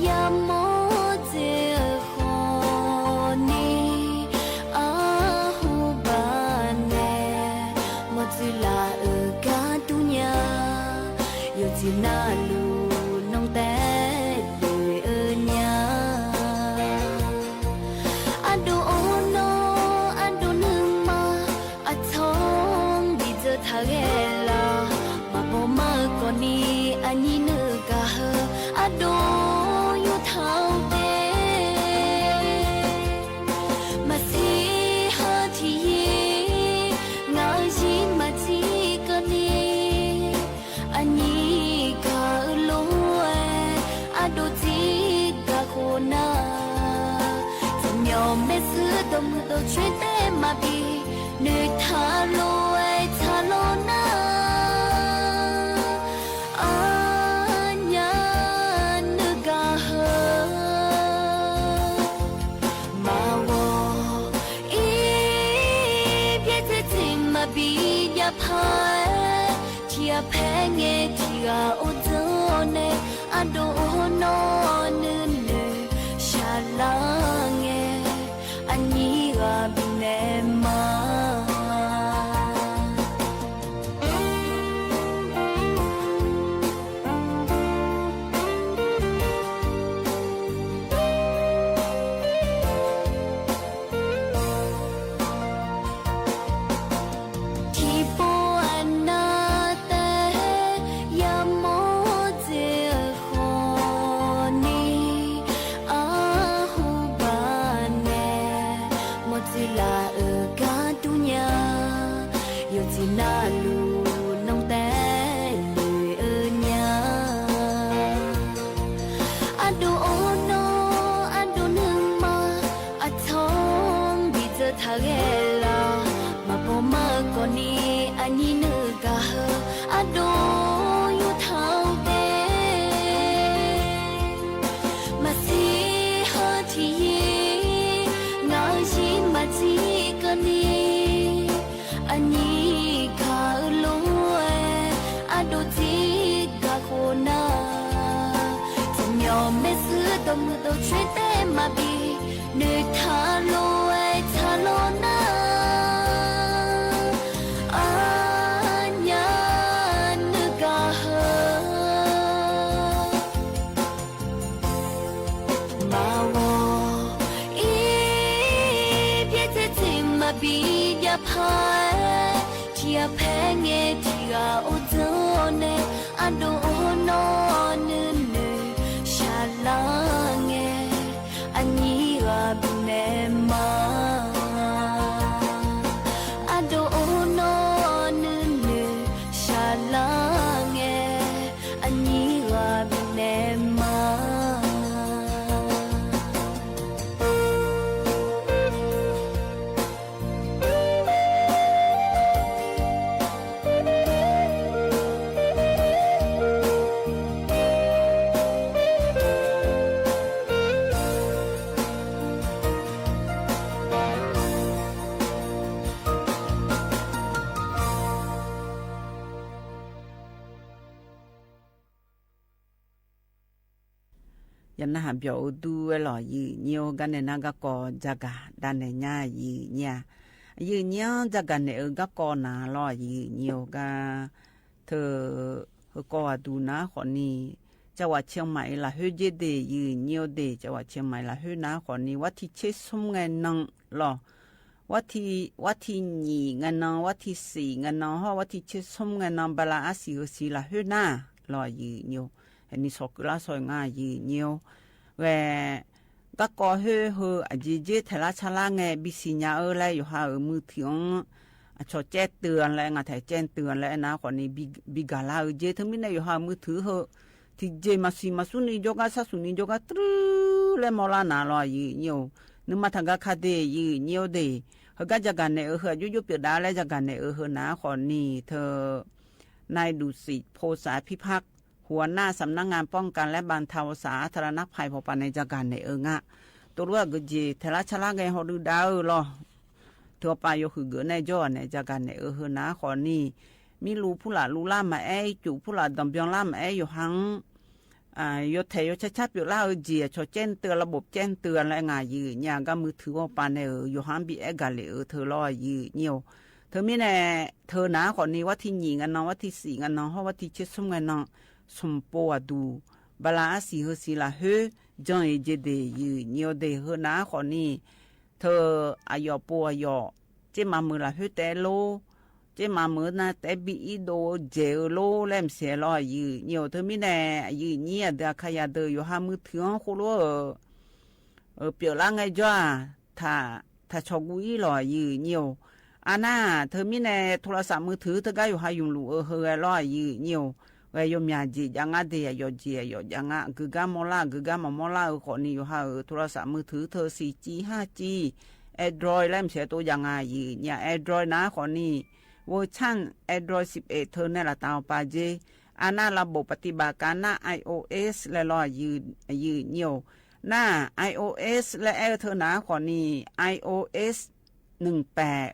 ယၤမိၢ်စ့ၢ်ဃီန့ၣ် အဟူဘၣ်နဲ မိၢ်စုလၢအကါတူၢ်ညါ ယိၤစံနၢ်လူၤနီၢ်တဲလၢအညါ အဒိၣ်အီၣ်နီၢ် အဒိၣ်နုာ်မါ အဆီဘံၣ်စၢၤထၢဂဲၤလၢ် မၤပိာ်မၢကီၢ်နံၤ အနံၣ်နုာ်ကဟၢ အဒိၣ်ယိၤထီၣ်တဲ မၤစ့ဟၢထံၣ်ယ့ ငါယံၤမၤစံကီၢ်န့ၣ် အနံၣ်ကဟၢလိၤဝဲ အဒိၣ်စံကၤခိၣ်နၢ် တမံၤမဲာ်ဆှးဒီးမုၢ်ဒီးဆွ့တဲမၤဘံၣ် နုာ်ထၢလိၤဝဲထၢလိၤနၢ် အညါနုာ်ကဟၢ မၤဝီၤ အ့ ဘျဲၣ်စ့ၣ်စ့ၣ်မၤဘံၣ်ယၤဖး ထံအဖဲငဲၤထံဂၤအိၣ်ဒိၣ်နဲ အဒိၣ်အီၣ်နီၢ်နုာ်နုာ် ဆါလၢငဲၤ အနံၣ်ဂၤဘျုးနဲမး ထံဖိအနၢ်တဲ ယၤမိၢ်စ့ၢ်ဃီန့ၣ် အဟူဘၣ်နဲ မိၢ်စုလၢအကါတူၢ်ညါ ယိၤစံနၢ်လူၤနီၢ်တဲလၢအညါ အဒိၣ်အီၣ်နီၢ် အဒိၣ်နုာ်မါ အဆီဘံၣ်စၢၤထၢဂဲၤလၢ် မၤပိာ်မၢကီၢ်နံၤ အနံၣ်နုာ်ကဟၢ အဒိၣ်ယိၤထီၣ်တဲ မၤစ့ဟၢထံၣ်ယ့ ငါယံၤမၤစံကီၢ်န့ၣ် အနံၣ်ကဟၢလိၤဝဲ အဒိၣ်စံကၤခိၣ်နၢ် တမံၤမဲာ်ဆှးဒီးမုၢ်ဒီးဆွ့တဲမၤဘံၣ် နုာ်ထၢလိၤဝဲထၢလိၤနၢ် အညါနုာ်ကဟၢ မၤဝီၤ အ့ ဘျဲၣ်စ့ၣ်စ့ၣ်မၤဘံၣ်ယၤဖး ထံအဖဲငဲၤထံဂၤအိၣ်ဒိၣ်နဲ အဒိၣ်အီၣ်နီၢ်နုာ်နုာ် ဆါလၢငဲၤ အနံၣ်ဂၤဘျုးနဲမး အဒိၣ်အီၣ်နီၢ်နုာ်နုာ် ဆါလၢငဲၤ အနံၣ်ဂၤဘျုးနဲမး ယနာ်ဟးပြောဢိုဒူဝဲလီၤ ယိုဝ်းညိဝ်း ကါန့ၣ်နၢ် ကါကီကၤဂၤ ဒၣ်နဲၣ်ညါ ယိုဝ်းညိဝ်း ယိုဝ်းညိဝ်း ကါကီန့ၣ် အကါကီနၤလီၤ ယိုဝ်းညိဝ်း ကါ ထၢၣ် ဟၢၣ်ကီၢ်ဝၤဒူနၤဃီန့ၣ် ကၠၣ်ဝးဆၠ့ၣ်မးလၢဟိုၣ်က့ၤဒ့ၣ် ယိုဝ်းညိဝ်းဒ့ၣ် ကၠၣ်ဝးဆၠ့ၣ်မးလၢဟိုၣ်နၤဃီန့ၣ် ဝါထံးဆံးသုမ်ငဲၢ်နံၣ်လီၤ ဝါထံး ဝါထံးနံၣ်ငဲၢ်နံၣ် ဝါထံးသီၣ်ငဲၢ်နံၣ် ဟီၣ်ဝါထံးဆံးသုမ်ငဲၢ်နံၣ် ဘၣ်လၢအစံးဟိုစံးလၢဟိုၣ်နၤလီၤ ယိုဝ်းညိဝ်း ဟဲနံၣ်ဆီၣ်ကုလါဆီၣ်ငါ ယိုဝ်းညိဝ်း ဂဲၤ ကါကီဟိုၣ်ဟိုၣ် အက့ၤက့ၤထဲလၢဆါလၢငဲၢ် ဘံၣ်စံၣ်ညါအၢ လၢယိၤဟၣ်အမုၢ်ထံအီၤ အဆီၣ်ကၠဲၣ်တၢၢ်လၢ ငါထဲကၠဲၣ်တၢၢ်လၢ နၤဃီန့ၣ် ဘံၣ် ဘံၣ်ကၤလၢအဂ့ၤ ထၢၣ်မံၣ်န့ၣ် ယိၤဟၣ်အမုၢ်ထံဟိုၣ် ထံၣ်က့ၤမၤစံၣ်မၤစူၣ်နံၣ်ယိၤကါ ဆါစူၣ်နံၣ်ယိၤကါ တြူၢ်လၢမီလၢနၤလီၤ ယိုဝ်းညိဝ်း နမၤထးဂၤခါဒ့ၣ် ယိုဝ်းညိဝ်းဒ့ၣ် ဟိုၣ်ကါကၤဂၤနဲၣ်အၢ ဟိုၣ်အကၠိကၠိပၠိးဒါလၢကၤဂၤနဲၣ်အၢ ဟိုၣ်နၤဃီန့ၣ် ထၢၣ် နၢၢ်ဒူၣ်စံၣ် ဖိစၣ်ဖံးဖၣ် หัวหน้าสำนักงานป้องกันและบรรเทาสาธารณภัย ဖီၣ်ပၤန့ၣ် ကၤဂၤနဲၣ်အၢငါ တိၢ်လိာ်အက့ၤက့ၤ ထဲလၢဆါလၢငဲၢ်ဟီၣ်ဒုးဒါအၢလီၤ ထၢၣ်ပၢ်ယိၤဃုာ်ဂုာ်နဲၣ်ကၠီန့ၣ် ကၤဂၤနဲၣ်အၢ ဟိုၣ်နၤဃီန့ၣ် မံလူၤဖုလၢ်လူလၢ်မးအဲ ကူၣ်ဖုလၢ်ဒီးဘျီလၢ်မးအဲ ယိၤဟၣ် ယိၤထဲယိၤဆါဆါပၠိးလၢအဂ့ၤ အဆီၣ်ကၠဲၣ်တၢၢ် ระบบကၠဲၣ်တၢၢ်လၢ ငါယိုဝ်းညိဝ်း ကါမုၢ်ထံဖီၣ်ပၤန့ၣ်အၢ ယိၤဟၣ်ဘံၣ်အဲၣ်ကၤလံာ်အၢ ထၢၣ်လီၤ ယိုဝ်းညိဝ်း ထၢၣ်မံၣ်န့ၣ် ထၢၣ်နၤဃီန့ၣ် ဝါထံးနံၣ်ငဲၢ်နံၣ် ဝါထံးသီၣ်ငဲၢ်နံၣ် ဟီၣ်ဝါထံးဆံးသုမ်ငဲၢ်နံၣ် သုၣ်ပိၤအဒူၣ် ဘၣ်လၢအစံးဟိုစံးလၢဟိုၣ် ကၠီၣ်အ့က့ၤဒ့ၣ် ယိုဝ်းညိဝ်းဒ့ၣ် ဟိုၣ်နၤဃီန့ၣ် ထၢၣ်အယီၤပိၤအယီၤ ကၠ့မၤမုာ်လၢဟိုၣ်တဲလိ ကၠ့မၤမုာ်နၤ တဲဘံၣ်အံၤဒိၣ်ကဲးအၢလိ လဲၣ်မစဲးလီၤ ယိုဝ်းညိဝ်း ထၢၣ်မံၣ်န့ၣ် ယိုဝ်းညိဝ်း အဒုးအခါယၤဒၢး ယိၤဟၣ်မုၢ်ထံအီၤဃိလိ ပၠိးလၢငဲၢ်ကၠီ ထၢၣ်ဆီၣ်ဂူအံၤလီၤ ယိုဝ်းညိဝ်း အါနၤ ထၢၣ်မံၣ်န့ၣ် โทรศัพท์มือถือ ထၢၣ်ကါယိၤဟၣ်ယုၢ်လူၤအၢ ဟိုၣ်ဂဲၤလီၤ ယိုဝ်းညိဝ်း ဂဲၤယိၤမၠးက့ၤကၤငါဒ့ၣ် အယီၤက့ၤအယီၤကၤငါ အဂုၤကါမီလၢ် အဂုၤကါမီမီလၢ်အၢဃီန့ၣ် ယိၤဟၣ်အၢ โทรศัพท์มือถือ ထၢၣ် สี่G ห้าG Android လဲၣ်မစဲး တိၢ်ကၤငါ ယိုဝ်းညိဝ်း Android နၤဃီန့ၣ် version Android สิบเอ็ด ထၢၣ်နဲၣ်လီၤတၢ်အီၤပာ်က့ၤ အါနၤ ระบบปฏิบัติการ နၤ iOS လဲၣ်လီၤ ယိုဝ်းညိဝ်း နၤ iOS လၢအဲၣ်ထၢၣ်နၤဃီန့ၣ် iOS หนึ่งแปด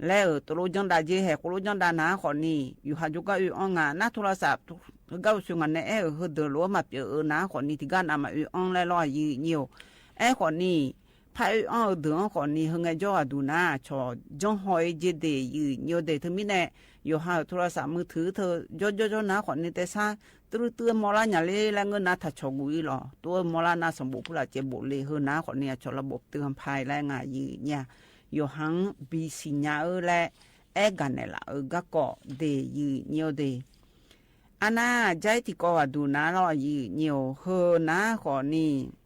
လဲၣ်အၢ တိၢ်လိာ်ကၠီၣ်ဒၣ်က့ၤ ဟဲဃိလိာ်ကၠီၣ်ဒၣ်နၤဃီန့ၣ် ယိၤဟၣ်ကၠိကၣ်အုအီငါ နၤ โทรศัพท์ ဂၣ်အိၣ်ဆိးငါနဲၣ်အဲၣ်အၢ ဟိုၣ်ဒၢးလိာ်မၤပၠိးအၢနၤဃီန့ၣ် ထံၣ်ကၣ်နၤမၤအုအီလဲၣ်လီၤ ယိုဝ်းညိဝ်း အဲၣ်ဃီန့ၣ် ဖးအုအီအၢဒၢးအီၤဃီန့ၣ် ဟိုၣ်ငဲၢ်ကၠီအဒူၣ်နၤ ဆီၣ်ကၠီၣ်ဟီၣ်အ့က့ၤဒ့ၣ် ယိုဝ်းညိဝ်းဒ့ၣ် ထၢၣ်မံၣ်န့ၣ် ယိၤဟၣ်အၢ โทรศัพท์มือถือ ထၢၣ်ကၠီၣ်ကၠီၣ်ကၠီၣ်နၤဃီန့ၣ် တဲဆါ တြူၢ်တၢ်မီလၢ်ညါလံ လၢငိုၢ်နၤထၢၣ်ဆီၣ်ဂူအံၤလီၤ တၢ်မီလၢ်နၤ စီၤဘိးဖုလၢ်စဲးဘိးလ့ၣ် ဟိုၣ်နၤဃီန့ၣ် အဆီၣ် ระบบเตือนภัย လၢ ငါယိုဝ်းညိဝ်း ယိၤဟၣ်ဘံၣ်စံၣ်ညါအၢလၢ အဲၣ်ကၤနဲၣ်လၢအၢ ကၣ်ကီၢ်ဒ့ၣ် ယိုဝ်းညိဝ်းဒ့ၣ် အါနၤ ကၠဲထံကီၢ်ဝၤဒူၣ်နၤလီၤ ယိုဝ်းညိဝ်း ဟိုၣ်နၤဃီန့ၣ်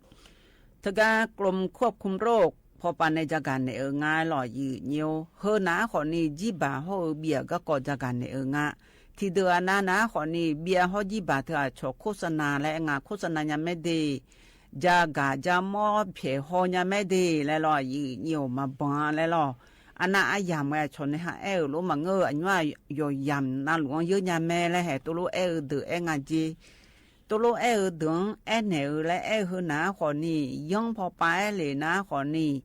ထၢၣ်ကါ กรมควบคุมโรค ဖီၣ်ပၤန့ၣ် ကၤဂၤနဲၣ်အၢငါလီၤ ယိုဝ်းညိဝ်း ဟိုၣ်နၤဃီန့ၣ် ယံၣ်ဘၣ်ဟီၣ်အၢဘံၣ်အကၣ်ကီၢ် ကၤဂၤနဲၣ်အၢငါ ထံၣ်ဒၢးအါနၤနၤဃီန့ၣ် ဘံၣ်အဟီၣ်ယံၣ်ဘၣ်ထၢၣ်အဆီၣ် โฆษณา လၢ ငါ โฆษณา ညါမဲဒ့ၣ် ကၤဂၤ ကၤမီၣ်ဖျဲးဟီၣ်ညါမဲဒ့ၣ် လဲၣ်လီၤ ယိုဝ်းညိဝ်း မၤဘၣ်လဲၣ်လီၤ အါနၤ အါယၢ်မ့ၢ်အဆီၣ်န့ၣ် ဟးအဲၣ်အၢလိာ်မၤငၢၢ် အညွၣ်ယီၤယၢ်နၤလူၤအီၤယၢၢ်ညါမဲလဲၣ် ဟဲတိၢ်လိာ်အဲၣ်အၢဒၢးအဲၣ်ငါက့ၤ တိၢ်လိာ်အဲၣ်အၢဒၢး အဲၣ်နဲၣ်အၢလၢအဲၣ်ဟိုၣ်နၤဃီန့ၣ် ယီၣ်ဖီၣ်ပၤအဲၣ်လံနၤဃီန့ၣ်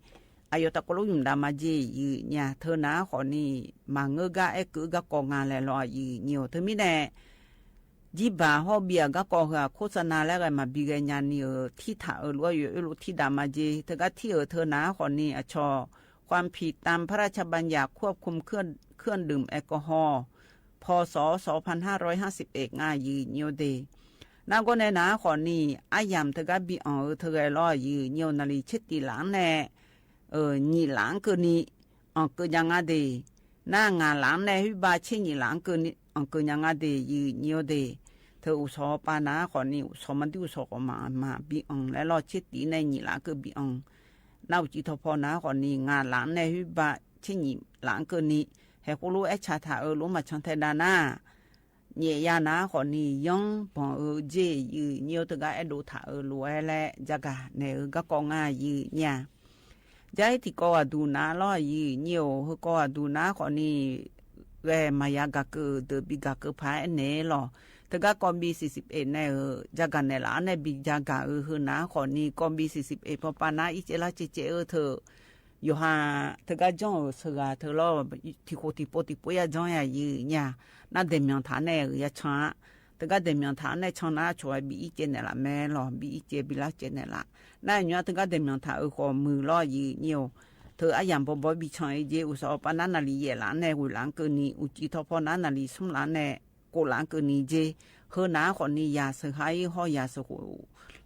အယီၤတၢ်ကိးလိာ်ယုၢ်မဒါမၤက့ၤ ယိုဝ်းညိဝ်း ထၢၣ်နၤဃီန့ၣ် မၤငၢၢ်ဂၤအဲၣ်ကုၢ်ကၣ်ကီၢ်ငါလဲၣ်လီၤ ယိုဝ်းညိဝ်း ထၢၣ်မံၣ်န့ၣ် ယံၣ်ဘၣ်ဟီၣ်ဘံၣ်အကၣ်ကီၢ် ဟိုၣ်အ โฆษณา လၢဂၤမၤဘံၣ်ဂဲၤညါန့ၣ်အၢ ထံၣ်ထၢၣ်အၢလိာ် ယိၤအၢလိာ်ထံၣ်ဒၣ်မၤက့ၤ ထၢၣ်ကါထံၣ်အၢထၢၣ်နၤဃီန့ၣ် အဆီၣ် ความผิดตามพระราชบัญญัติควบคุมเครื่องเครื่องดื่มแอลกอฮอล์ พ.ศ. สองพันห้าร้อยห้าสิบเอ็ด ငါယိုဝ်းညိဝ်းဒ့ၣ် နၤဂီၢ်န့ၣ်နၤဃီန့ၣ် အါယၢ်မ့ၢ်ထၢၣ်ကါဘံၣ်အီၣ်အၢထၢၣ်ဂဲၤလီၤ ယိုဝ်းညိဝ်း နလံာ်ဆ့တံၢ်လၢန့ၣ် အၢ နံၣ်လၢကၢၢ်နံၣ် အီၣ်ကၢၢ်ညါငါဒ့ၣ် နၤ ငါးလမ်းန့ၣ် ဟူဘၣ် ဆယ့်ငါးလမ်းကၢၢ်နံၣ် အီၣ်ကၢၢ်ညါငါဒ့ၣ် ယိုဝ်းညိဝ်းဒ့ၣ် ထၢၣ်အိၣ်ဆီဖီၣ်ပၤနၤဃီန့ၣ် အိၣ်ဆီမၤဒ်အိၣ်ဆီကီးမၤ မၤဘံၣ်အီၣ်လဲၣ်လီၤ ဆ့တံၢ်န့ၣ် နံၣ်လၢကၢၢ်ဘံၣ်အီၣ် နၢ်အိၣ်ကံထီၣ်ဖီနၤဃီန့ၣ် ငါးလမ်းန့ၣ် ဟူဘၣ် ဆယ့်ငါးလမ်းကၢၢ်နံၣ် ဟဲဃိလိာ်အဲၣ်ဆၣ်ထၢၣ်အၢလိာ်မၤဆၢထဲဒၣ်နၤ ညဲယါနၤဃီန့ၣ် ယီၣ်ဘီၣ်အၢက့ၤ ယိုဝ်းညိဝ်း ထၢၣ်ကါအဲၣ်ဒိးထၢၣ်အၢလိာ်ဝဲလၢ ကၤဂၤနဲၣ်အၢ ကၣ်ကီၢ်ငါ ယိုဝ်းညိဝ်း ကၠဲထံကီၢ်ဝၤဒူၣ်နၤလီၤ ယိုဝ်းညိဝ်း ဟိုၣ်ကီၢ်ဝၤဒူၣ်နၤဃီန့ၣ် ဂဲၤမၤယါဂၤကၢၢ် ဒၢးဘံၣ်ဂၤကၢၢ်ဖးအဲၣ်န့ၣ်လီၤ ထၢၣ်ကါကီၢ်ဘံၣ် သီၣ်စံးပ့းန့ၣ်အၢ ကၤဂၤနဲၣ်လၢအန့ၣ် ဘံၣ်ကၤဂၤအၢ ဟိုၣ်နၤဃီန့ၣ် ကီၢ်ဘံၣ် သီၣ်စံးပ့းဖီၣ်ပၤနၤ အံၣ်ကဲလါကဲကဲအၢထၢၣ် ယိၤဟၣ် ထၢၣ်ကါကၠီၣ်အၢ စှၤဂၤထၢၣ်လီၤ ထံၣ်ဃိထံၣ်ဖိထံၣ်ဖိယါကၠီၣ်ယါ ယိုဝ်းညိဝ်း နၤဒဲးမၠီၣ်ထၣ်န့ၣ်အၢ ယါဆၣ် တဂၤဒဲး မၠၢင်ၣ်ထၣ် အနဲၣ် ဆၢၣ်နၢ် ဆိၣ်ဝဲ ဘံၣ်အီၣ်ကၠဲနဲၣ်လၢ် မ့ၢ်လီၤ ဘံၣ်အီၣ်ကၠဲ ဘံၣ်လၢ်ကၠဲနဲၣ်လၢ် နၢ်ညါ တဂၤဒဲး မၠၢင်ၣ်ထၣ် အၢ ဃိးမုၢ်လီၤ ယုၢ်ညိၣ် ထၢၣ်အယၣ်ဘီဘီ ဘံၣ်ဆၣ်အီၤကၠဲ အိၣ်စီၤပၤ နၢ်နၢ်လံ ယဲၢ်လါန့ၣ် ဝ့ၢ်လါကၢၢ်နံၤ အူၣ်ကၠံထီၣ်ဖီ နၢ်နၢ်လံ ဆူလါန့ၣ် ကိးလါကၢၢ်နံၤကၠဲ ဟၢနၢ်ဃိးနံၤ ယၤစၢၤဟါအံၤ ဟီၣ်ယၤစၢၤဃိး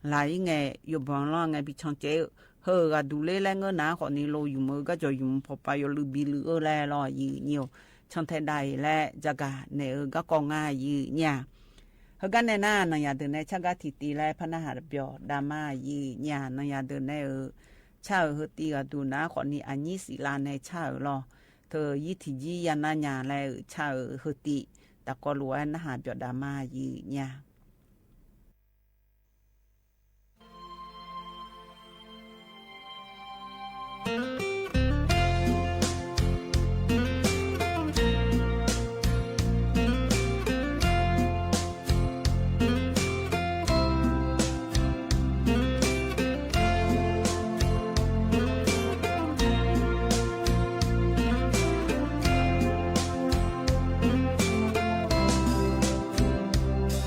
လၢအံၤ ငဲၢ်ယိဘီလီၤ ငဲၢ်ဘံၣ်ဆၣ်ကၠဲ ဟၢဂၤဒူလ့လဲၣ် ငၢၢ်နၢ်ဃိးနံၤ လီၤယုၢ်မုၢ် ကၠီယုၢ်မုၢ် ဖီပာ်ယိၤလုၢ်ဘံလုၢ်အၢလဲၣ်လီၤ ယုၢ်ညိၣ် ဆၢၣ်ထဲဒၣ်အံၤလဲၣ် ကၠီဂၤ နဲၣ်အၢ ကၠီကီၢ်ငါ ယုၢ်ညိၣ် ဟဲကၠီနဲၣ်နၤ နၤယၤဒုးနဲၣ် ဆၣ်ဂၤထံၣ်တံၢ်လၢ ဖးနၢ်ဟးတဘျီ ဒၣ်မး ယုၢ်ညိၣ် နၤယၤဒုးနဲၣ်အၢ ဆၣ်အၢ ဟၢတံၢ်ဂၤဒူ နၢ်ဃိးနံၤ အနံၣ်စံးလါန့ၣ် ဆၣ်အၢလီၤ ထၢၣ်ယံထံၣ်ယံယၤနၤညါလဲၣ် ဆၣ်အၢ ဟၢတံၢ် တၢ်ကီလိာ်ဝဲ နၢ်ဟးဘျီ ဒၣ်မး ယုၢ်ညိၣ်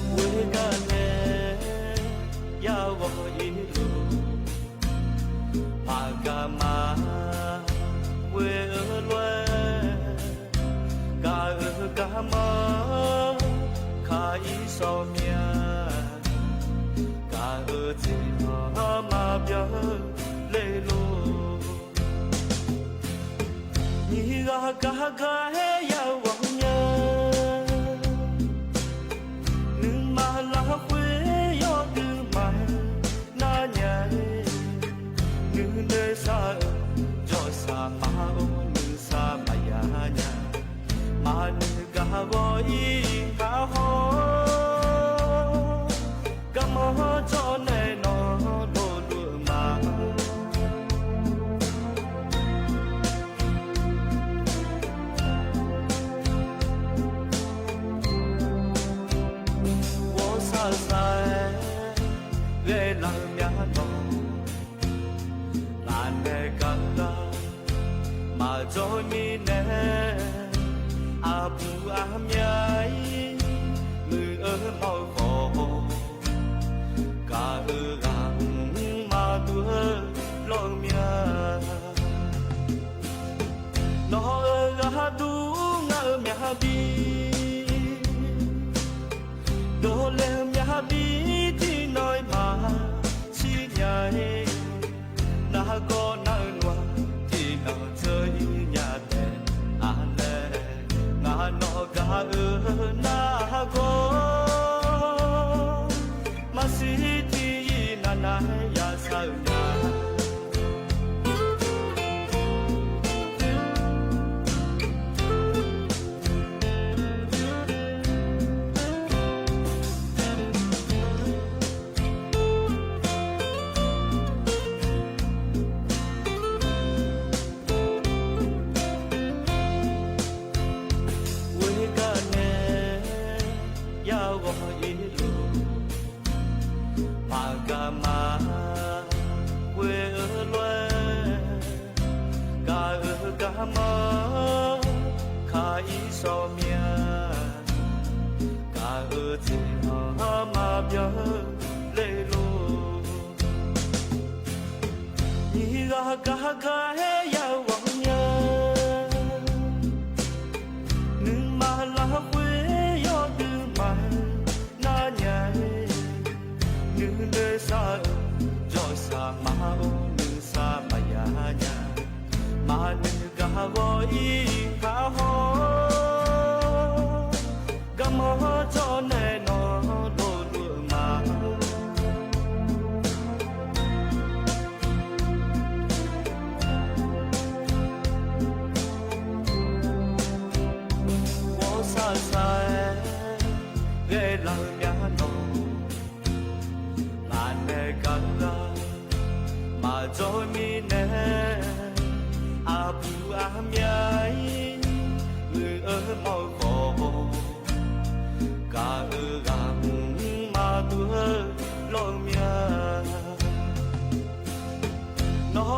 ဝဲကၠီနဲၣ် ယဝီၤအံၤလိၤ ပကမၤဝဲအလွဲၢ် ကအၢကမၤ ခါအံၤစီမၠၣ် ကအၢသ့ၣ်နီၣ်မၤပျၢၤလဲၤလိၤ မ့ၢ်ဂၤကၤကၤဟဲယဝီၤညါ နမၤလၢဃွဲယီၤဒုးမၤ နၤညါ နုၤဒဲးစၢ် ကၠီစၢ်မၤအိၣ် နုၤစၢ်မၤယၤညါ မၤနုၤကၤဂီၤအံၤဟးဟီ ကမၤကၠီနဲၣ်နီၢ်လိၤလိၤမး ဝီၤစၢ်စၢ် ဂဲၤလၢမၠၣ်နီၢ် လၢနဲၣ်ကၤဂၤ မၤကၠီမံၤနဲၣ် အပူၤအမၠၣ်အံၤ မုၢ်အၢမီၢ်ဃီ ကအၢဂၤ မၤဒုးလီၤမၠၣ် နီၢ်အၢဂၤဒူ ငါအၢမၠၣ်ဘံၣ် ဒိးလဲၤမၠၣ်ဘံၣ် တံၢ်နီၢ်မၤဆံးညါ နၢ်ဟးဂီၤနၢ်နွါ တံၢ်နီၢ်ဆၢအံၤညါတဲ အါလဲၣ် နၢ်နီၢ်ဂၤအၢ နၢ်ဟးဂီၤ မၤဆံးတံၢ်အံၤ နၤနၤယၤစၢ်ညါ ဝဲကၠီနဲၣ် ယဝီၤအံၤလိၤ ပကမၤဝဲအလွဲၢ် ကအၢကမၤ ခါအံၤစီမၠၣ် ကအၢသ့ၣ်နီၣ်မၤပျၢၤလဲၤလိၤ မ့ၢ်ဂၤကၤကၤဟဲယဝီၤညါ နမၤလၢဃွဲယီၤဒုးမၤ နၤညါ နုၤဒဲးစၢ် ကၠီစၢ်မၤအိၣ် နုၤစၢ်မၤယၤညါ မၤနုၤကၤဂီၤအံၤဟးဟီ ကမၤကၠီနဲၣ်နီၢ်လိၤလိၤမး ဝီၤစၢ်စၢ် ဂဲၤလၢမၠၣ်နီၢ် လၢနဲၣ်ကၤဂၤ မၤကၠီမံၤနဲၣ် အပူၤအမၠၣ်အံၤ မုၢ်အၢမီၢ်ဃီ ကအၢဂၤ မၤဒုးလီၤမၠၣ် နီၢ်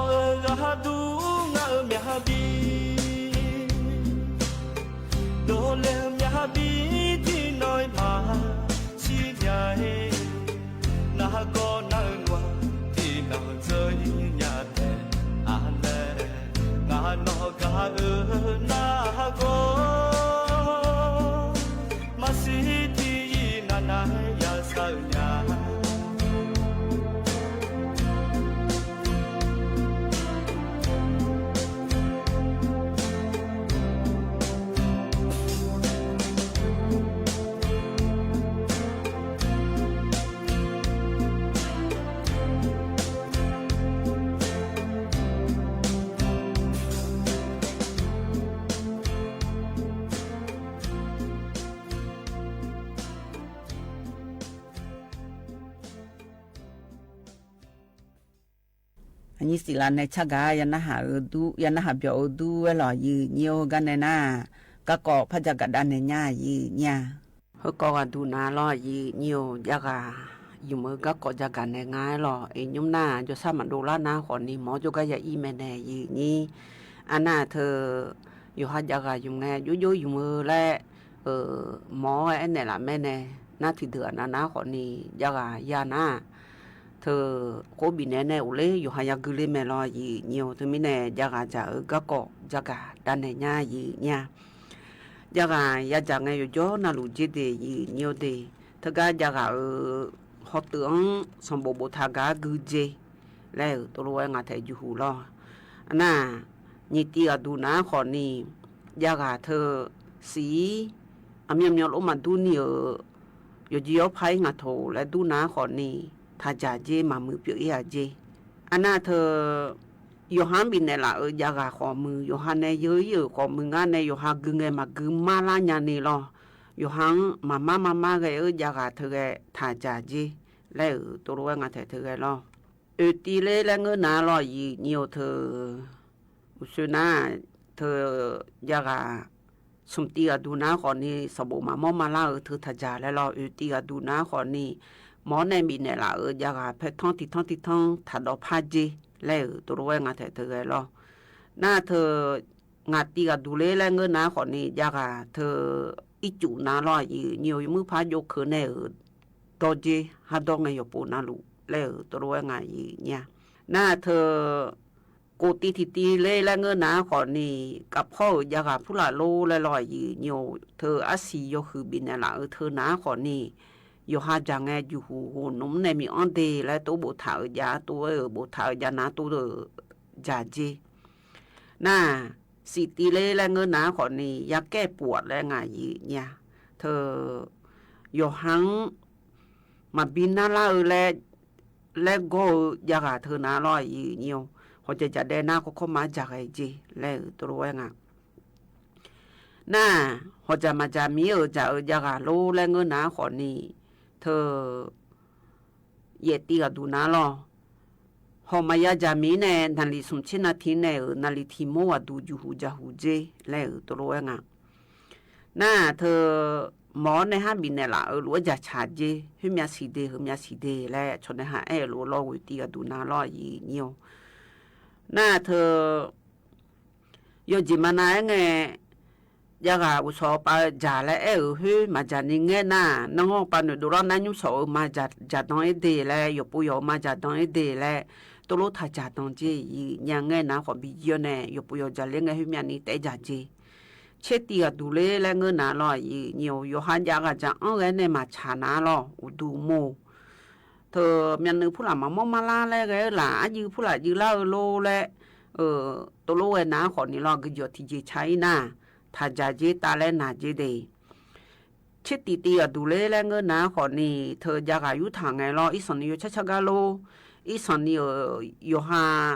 အၢဂၤဒူ ငါအၢမၠၣ်ဘံၣ် ဒိးလဲၤမၠၣ်ဘံၣ် တံၢ်နီၢ်မၤ ဆံ အညိစံးလးနဲ ဆၢဂၤ ယနၢ်ဟးအုးဒူ ယနၢ်ဟးဘျီးအုးဒူဝဲလီၤ ယိာ်ညိ ဟိုဂၤနဲၣ်နၤ, ကၢ်ကီးဖးယၢ်ကးဒၣ်နဲၣ်ညါ ယိာ်ညါ. ဟိုကီးဂၤဒူနၤလီၤ ယိာ်ညိ ယဂၤ ယုမ်ၢ်အုးကၢ်ကီးယဂၤနဲၣ် ငါလီၤ အ့ ညိမနၢ် ယိၤဆၣ်မၤဒိလၢနၤဃီန့ၣ် မ်ယိၤကါယၤအံၤမဲာ်နဲၣ် ယိာ်ညိ. အနၢ် ထၢ ယိၤဟၣ်ယဂၤယုမ်ၢ်နဲၣ် ယိယိယုမ်ၢ်အုးလၢ အၢ မ်အအဲၣ်နဲၣ်လးမဲာ်နဲၣ် နၢ်ထံၣ်ဒုးအနၤနၤဃီန့ၣ် ယဂၤယၤနၤ ထၢ ဃိဘံၣ်နဲၣ်နဲၣ်အိၣ်လၢ ယိၤဟၣ်ယၤဂုာ်လၢမဲာ်လီၤ ယိာ်ညိ တမံၤန့ၣ် ယဂၤယၤအုးကၢ်ကီးယဂၤဒၣ်နဲၣ်ညါ ယိာ်ညါ. ယဂၤယၤယၤနဲၣ် ယိၤကၠီနၤလူၤက့ဒ့ၣ် ယိာ်ညိဒ့ၣ် ထၢဂၤယဂၤအုး ဟီတုၤအီၤ စီၤဘိးဘိးထးဂၤဂုာ်က့ လဲၣ်အုး တလိဝဲ ငါထဲယူၢ်ဟူလီၤ. အနၢ် ညိတံဂၤဒူနၤဃီန့ၣ် ယဂၤထၢ စံး အမံၤမံၤလၢမၤဒူနံၤအုး ယိၤကၠီဖးအံၤ ငါထိၣ်လၢဒူနၤဃီန့ၣ် ထးယၤက့ မၤမုာ်ပၠိအ့ၣ်အက့. အနၢ် ထၢ ယိၤဟၣ်ဘံၣ်နဲၣ်လးအုး ယဂၤဃီမုာ် ယိၤဟၣ်နဲၣ် ယိၤအုးဃီမုာ် ငါနဲၣ် ယိၤဟၣ်ဂုာ်ဂဲၤမၤဂုာ်မၤလၢညါန့ၣ်လီၤ. ယိၤဟၣ် မၤမၤမၤမၤဂဲၤအုး ယဂၤထၢဂဲၤ ထးယၤက့ လဲၣ်အုး တလိဝဲ ငါထဲထၢဂဲၤလီၤ. အုးတံလၢ လဲၣ်ငၢၢ်နၤလီၤ ယိာ်ညိ ထၢ အိၣ်ဆိနၤ ထၢ ယဂၤ ဆူတံဂၤဒူနၤဃီန့ၣ် စီၤဘိးမၤမီၢ်မၤလၢအုး ထၢထးယၤလဲၣ်လီၤ. အုးတံဂၤဒူနၤဃီန့ၣ် မ်နဲၣ်ဘံၣ်နဲၣ်လးအုး ယဂၤဖဲထီထံထီထံထီ ထးဒီးဖးက့ လဲၣ်အုး တလိဝဲ ငါထဲထၢဂဲၤလီၤ. နၢ် ထၢ ငါတံဂၤဒူလၢ လဲၣ်ငၢၢ်နၤဃီန့ၣ် ယဂၤထၢ အံၣ်စူးနၤလီၤ ယိာ်ညိ ယမုၢ်ဖးယိၣ်ခၢၣ်နဲၣ်အုး ဒီက့ ဟးဒီးဂဲၤယိၤပိာ်နၤလူၤ လဲၣ်အုး တလိဝဲ ငါယိာ်ညါ. နၢ် ထၢ ကိးတံထံၣ်တံလၢ လဲၣ်ငၢၢ်နၤဃီန့ၣ် ကးဖီၣ်အုး ယဂၤဖုလၢ်လိလဲၣ်လီၤ ယိာ်ညိ ထၢ အစံးယိၤဟုၣ်ဘံၣ်နဲၣ်လးအုး ထၢနၤဃီန့ၣ် ယိၤဟၣ်ယၤနဲၣ် ယူၢ်ဟူ ဟိုနုံနဲၣ်မံၤအီၤဒ့ၣ် လဲၣ် တိၢ်ဘိးထးအုးယၤ တိၢ်အုး ဘိးထးအုးယၤ နၤတိၢ်အုး ယၤက့ နၢ် စံးတံလၢ လဲၣ်ငၢၢ်နၤဃီန့ၣ် ယၤကဲၣ်ပှီၣ်လဲၣ် ငါယိာ်ညါ. ထၢ ယိၤဟၣ် မၤဘံနၤလၢအုးလဲၣ် လဲၣ်ဂီၢ်အုး ယဂၤထၢနၤလီၤ ယိာ်ညိ ဟီၣ်ကၠဲးကၠးဒဲး နၤခီခီမၤယၤဂဲၤက့ လဲၣ်အုး တလိဝဲ ငါ. နၢ် ဟီၣ်ကၠဲးမၤကၠးမံၤအုး ကၠးအုး ယဂၤလိ လဲၣ်ငၢၢ်နၤဃီန့ၣ် ထၢ ယဲၢ်တံဂၤဒူနၤလီၤ. ဟီၣ်မၤယၤကၠးမံၤန့ၣ် နၣ်လံၤဆူၣ်ဆ့နၤထံန့ၣ်အုး နၣ်လံၤထံၣ်မိၢ်ဝၤဒူ ယူၢ်ဟူယၤဟူက့ လဲၣ်အုး တလိဝဲ ငါ. နၢ် ထၢ မ်နဲၣ်ဟးဘံၣ်နဲၣ်လးအုး လူၤအယၤဆးက့ ဟုမၠးဆံးဒ့ ဟုမၠးဆံးဒ့ လဲၣ် ဆီၣ်န့ၢ်ဟးအဲၣ်လိၤလီၤ ဝဲတံဂၤဒူနၤလီၤ ယိာ်ညိ နၢ် ထၢ ယိၤကၠံမၤနၤအဲၣ်န့ၣ် ယဂၤအိၣ်ဆီၣ်ပာ်ယၤလၢအဲၣ်အုး ဟုမၤကၠးန့ၣ် နဲၣ်နၤ နၢ်ဟီၣ်ပာ်နုာ်ဒိးလီၤ နၢ်ညူၣ်ဆီၣ်အုး မၤကၠးဒိၣ်အ့ၣ်ဒ့ၣ်လဲၣ် ယိၤပိာ်ယီၤအုး မၤကၠးဒိၣ်အ့ၣ်ဒ့ၣ်လဲၣ် တိၢ်လိထးကၠးဒိၣ်က့ ယိာ်ညါ နဲၣ်နၤဃီဘံယီၤန့ၣ် ယိၤပိာ်ယီၤကၠးလၢ နဲၣ်ဟုမၠးန့ၣ် တဲကၠးက့ ဆ့တံဂၤဒူလၢ လဲၣ်ငၢၢ်နၤလီၤ ယိာ်ညိ ယိၤဟၣ်ယၤဂၤကၠးအီၣ်ဂဲၤန့ၣ် မၤဆးနၤလီၤ အိၣ်ဒူမိၢ် ထၢ မၠးနုာ်ဖုလၢ်မၤမီၢ်မၤလၢ်လဲၣ်ဂဲၤလၢ် အယုၢ်ဖုလၢ်ယုၢ်လၢ်အုးလိလဲၣ် အၢ တိၢ်လိဝဲနၤဃီန့ၣ်လီၤ ကယီၤထံယ့ၤဆါအံၤနၤ ထးကၠးက့ တၢ်လဲၣ်နၤက့ဒ့ၣ် ဆ့တံတံဂၤဒူလၢ လဲၣ်ငၢၢ်နၤဃီန့ၣ် ထၢ ယၤဂၤယူၢ်ထၢ်ငဲၤလီၤ အံၣ်စီၤနံၤယိၤဆၣ်ဆၣ်ဂၤလိ အံၣ်စီၤနံၤအၢ ယိၤဟၣ်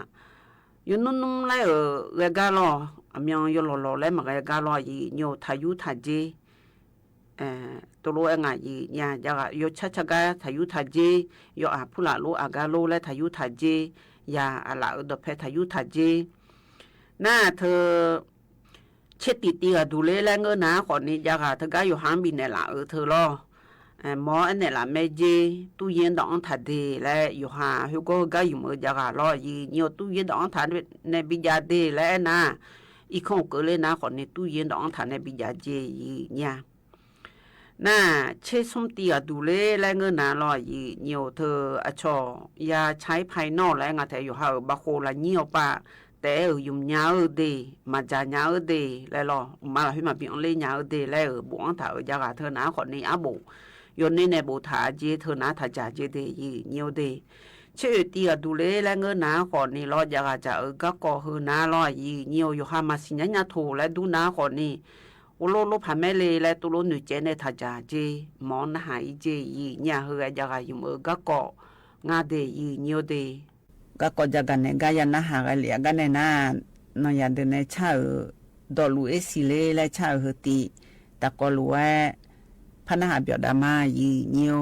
ယိၤနုၢ်နုၢ်လဲၣ်အၢ ဂဲၤဂၤလီၤ အမၠးယိၤလီၤလီၤလဲၣ် မၤဂဲၤဂၤလီၤ ယိၤညိ ထးယူၢ်ထးက့ တိၢ်လိဝဲ ငါ ယိာ်ညါ ယၤဂၤယိၤဆၣ်ဆၣ်ဂၤ ထးယူၢ်ထးက့ ယိၤအၤဖုလၢ်လိ အၤဂၤလိလဲၣ် ထးယူၢ်ထးက့ ယၤအလၢ်အုးဒီးဖဲ ထးယူၢ်ထးက့ နၢ် ထၢ ဆ့တံတံဂၤဒူလၢ လဲၣ်ငၢၢ်နၤဃီန့ၣ် ယၤဂၤထၢဂၤ ယိၤဟၣ်ဘံၣ်နဲၣ်လးအုးထၢလီၤ မ်အနဲၣ်လးမဲာ်က့ တူၢ်ယ့ၢ်ဒီးအီၣ်ထးဒ့ၣ်လဲၣ် ယိၤဟၣ် ဟ့ၣ်ဂီၢ်ဂၤယုၢ်မုာ်ယၤဂၤလီၤ ယိာ်ညိ တူၢ်ယ့ၢ်ဒီးအီၣ်ထးန့ၣ် ဘံယၤဒ့ၣ်လဲၣ်နၤ အံၤခီၣ်ကၢလၢနၤဃီန့ၣ် တူၢ်ယ့ၢ်ဒီးအီၣ်ထးန့ၣ် ဘံယၤက့ ယိာ်ညါ နၢ် ဆ့ဆိတံဂၤဒူလၢ လဲၣ်ငၢၢ်နၤလီၤ ယိာ်ညိ ထၢ အဆီၣ် ယၤဆါဖးနီၣ်လဲၣ် ငါထဲယိၤဟၣ်အုး ဘၣ်ဃိလၢညံၣ်အီၤပၣ် တဲအုးယုမ်ၢ်ညါအုးဒ့ၣ် မၤကၠးညါအုးဒ့ၣ်လဲၣ်လီၤ မၤလၢဟုမၤဘံအီၤလၢညါအုးဒ့ၣ်လဲၣ်အုး ဘိးအီၣ်ထးအုး ယၤဂၤထၢနၤဃီန့ၣ် အါဘိး ယိၤန့ၣ်နဲၣ်ဘိးထးအက့ ထၢနၤထးကၠးက့ဒ့ၣ် ယိာ်ညိဒ့ၣ် ဆ့အုးတံဂၤဒူလၢ လဲၣ်ငၢၢ်နၤဃီန့ၣ်လီၤ ယၤဂၤကၠးအုး ကၢ်ကီးဟုနၤလီၤ ယိာ်ညိ ယိၤဟၣ်မၤဆံးညါညါထိၣ်လဲၣ် ဒူနၤဃီန့ၣ် အိၣ်လိၣ်လိၣ်ဖးမဲာ်လံလဲၣ် တိၢ်လိနဲၣ်ကဲန့ၣ် ထးကၠးက့ မ်နဟးအံၤက့ ယိာ်ညါ ဟဲဂၤယၤဂၤယုၢ်မုာ် ကၢ်ကီး ငါဒ့ၣ် ယိာ်ညိဒ့ၣ် ကၢ်ကီးယၤဂၤန့ၣ် ကါယၤနၢ်ဟးဂဲၤလံအဂၤန့ၣ်နၤ နီၢ်ယၤဒုးနဲၣ်ဆၣ်အုး ဒီးလူၤအ့ၣ်စံလ့လဲၣ် ဆၣ်အုးဟဲတံၢ် တၢ်ကီလူၤဝဲ ဖးနၢ်ဟးဘျီးဒၣ်မး ယိာ်ညိ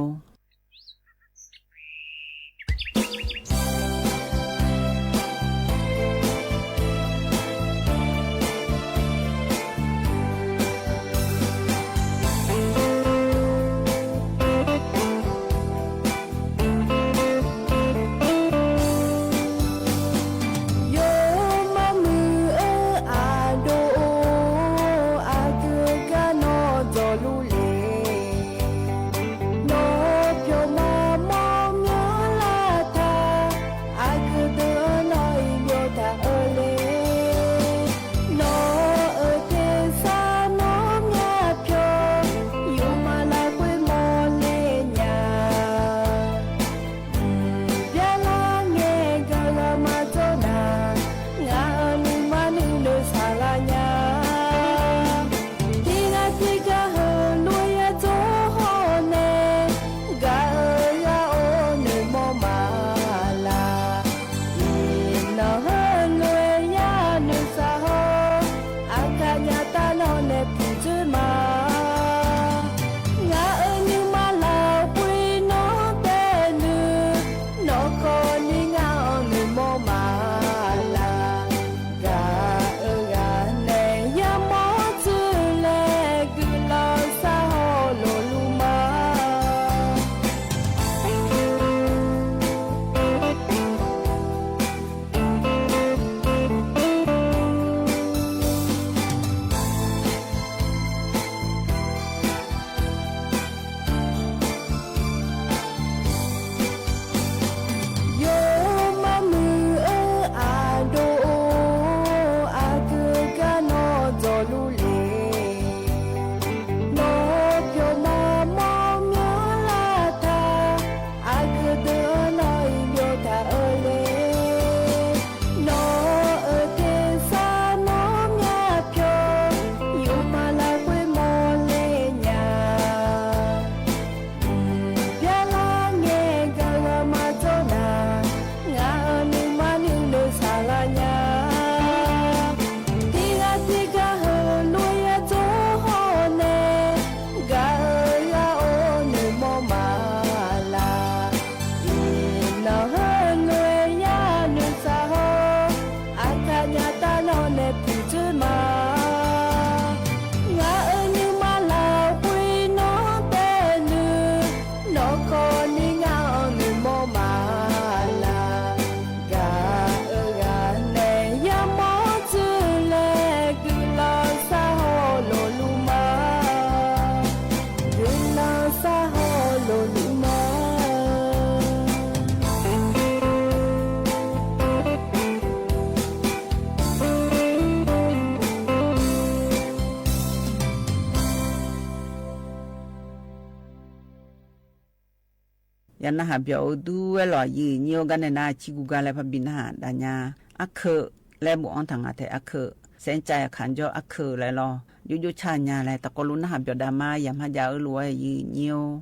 ယၤနဟးပျီၣ်အိၣ်ဒူဝဲလီၤ ယိုၼ်းယိုၼ်း ကန့ၣ်နၤ ဆံဂုၤဂၤလၢ် ဖးဘီနဟး ဒၣ်ညါ အခိၣ် လၢဘူးအိၣ်ထီၣ်ငါထဲအခိၣ် စဲးကၠဲးအခါကၠီအခိၣ်လၢ်လီၤ ယိယိဆၣ်ညါလၢ် တကိးလူၤနဟးပျီၣ်ဒၣ်မး ယၤမၤယၤအၢလိာ်ဝဲ ယိုၼ်းယိုၼ်း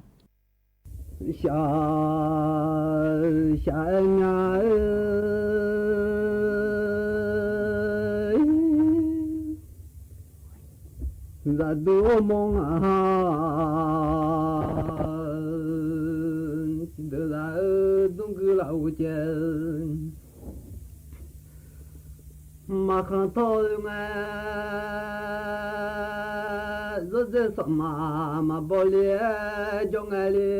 ရှၢ ရှၢညါဧၢ စၢ်ဒုးအိၣ်မီၢ်ငါ ဒုးလၢ်ဧၢ ဒုးကုလၢ်အိၣ်ကဲ မၤခီၣ်ထီၣ်လၢ်ငါ စီၤစ့စီၤမၤ မၤဘီလံ ကၠီငါလံ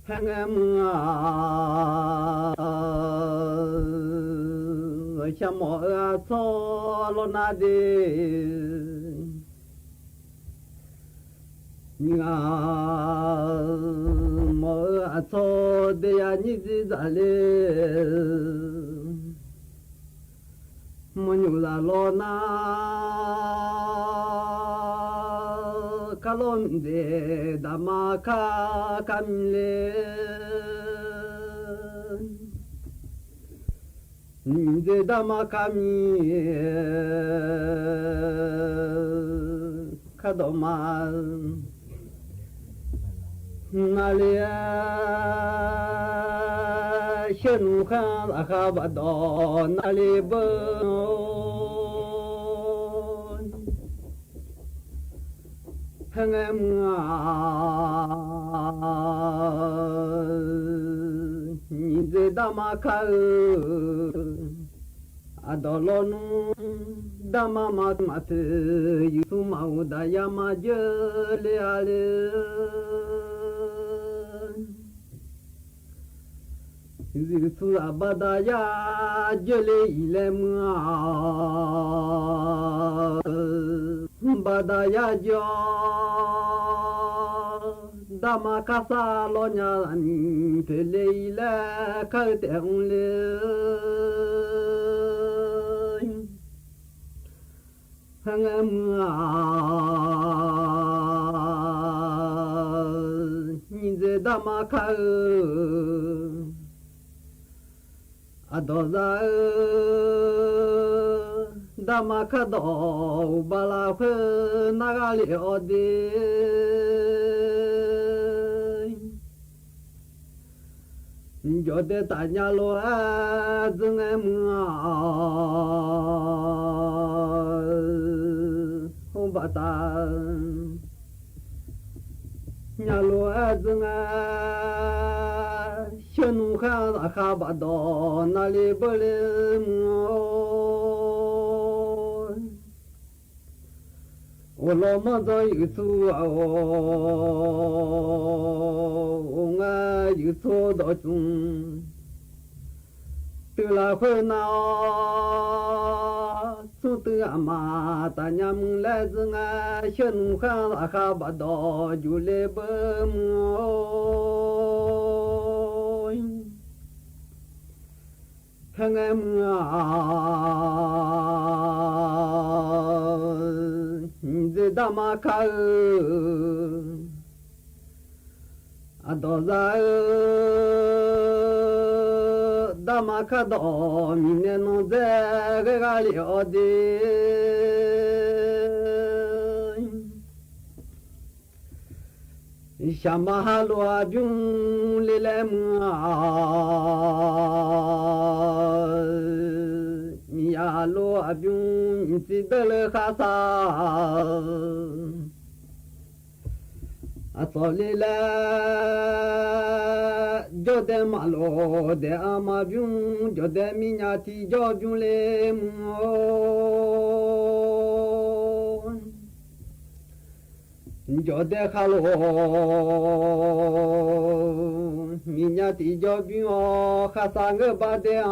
ဟဲငဲမုၢ်ဧၢ ဆၣ်မီၢ်အၢအဆီလီၤနၤဒ့ မီၢ်အၢအဆီဒ့ယၤ နံၣ်စံဒၣ်လံ မီၢ်ညိၣ်လၢ်လီၤနၤ ခါလီၤမံၤဒ့ ဒၣ်မါခါ ခါမံၤလံ မံၤဒ့ဒၣ်မါခါမံၤ ခါဒီးမါ နၤလံ ဆှၢနုာ်ဃာ်အခါဘၣ်ဒီး နၤလံဘၢ ဟဲငဲမုၢ်ဧၢ မံၤဒ့ဒၣ်မါခါဧၢ အဒီးလီၤနုာ် ဒၣ်မါမၤမၤသ့ ယုၢ်သူမၤအိၣ်ဒၣ်ယၤ မၤယၢလံဧါလံ ယုၢ်သူလၢ်ဘၣ်ဒၣ်ယၤ ယၢလံအံၤလၢမုၢ်ဧၢ ဘၣ်ဒၣ်ယၤယီၤ ဒၣ်မါခါစၢ်လီၤညါလၢ် မံၤဖဲလဲၣ်အံၤလၢ် ခါအၢတဲအူလံ ဟဲငဲမုၢ်ဧၢ မံၤဒ့ဒၣ်မါခါဧၢ အဒီးစၢ်ဧၢ ဒၣ်မါခါဒီး အိၣ်ဘၣ်လၢ်ဃုာ် နဂၤလံအီၤဒ့ ယီၤဒဲးတၢ်ညါလိၤဧၢ ဒုးငဲမုၢ်ဧၢ အိၣ်ဘၣ်တၢ် ညါလိၤဧၢ ဒုးငဲ ဆှၢနုာ်ဃာ်အခါဘၣ်ဒီး နၤလံဘၢလံမုၢ်ဧၢ အိၣ်လီၤမၢ်ဒီးယုၢ်သူအအိၣ် အိၣ်ငါယုၢ်သူဒီးကၠူ တုၤလၢဃုာ်နၤအီၤ သူတုၤအမါ တၢ်ညါမုၢ်လဲၣ် ဒုးငဲ ဆှၢနုာ်ဃာ်အခါဘၣ်ဒီး ယူၤလံဘၢမုၢ်ဧၢ ဟဲငဲမုၢ်ဧၢ မံၤဒ့ဒၣ်မါခါဧၢ အဒီးစၢ်ဧၢ ဒၣ်မါခါဒီး မံၤနဲနီၢ်ဒဲး ဂ့ၤဂၤလံအီၤဒ့ ယမၤဟးလိာ်အဘျုးလံလၢမုၢ်ဧၢ မံၤယၤလိာ်အဘျုး မံၤစံးဒၢလၢဃါစၢ် အသီၣ်လံလၢ ကၠီၣ်ဒဲးမၤလိာ်ဒဲးအမၤဘျုး ကၠီၣ်ဒဲးမံၤညါထံကၠီၣ်ဘျုးလံမုၢ်ဧၢ ကၠီၣ်ဒဲးဃါလိာ် မံၤညါထံကၠီၣ်ဘျုးအီၤ ဃါစၢ်ဂ့ၤဘၣ်ဒဲး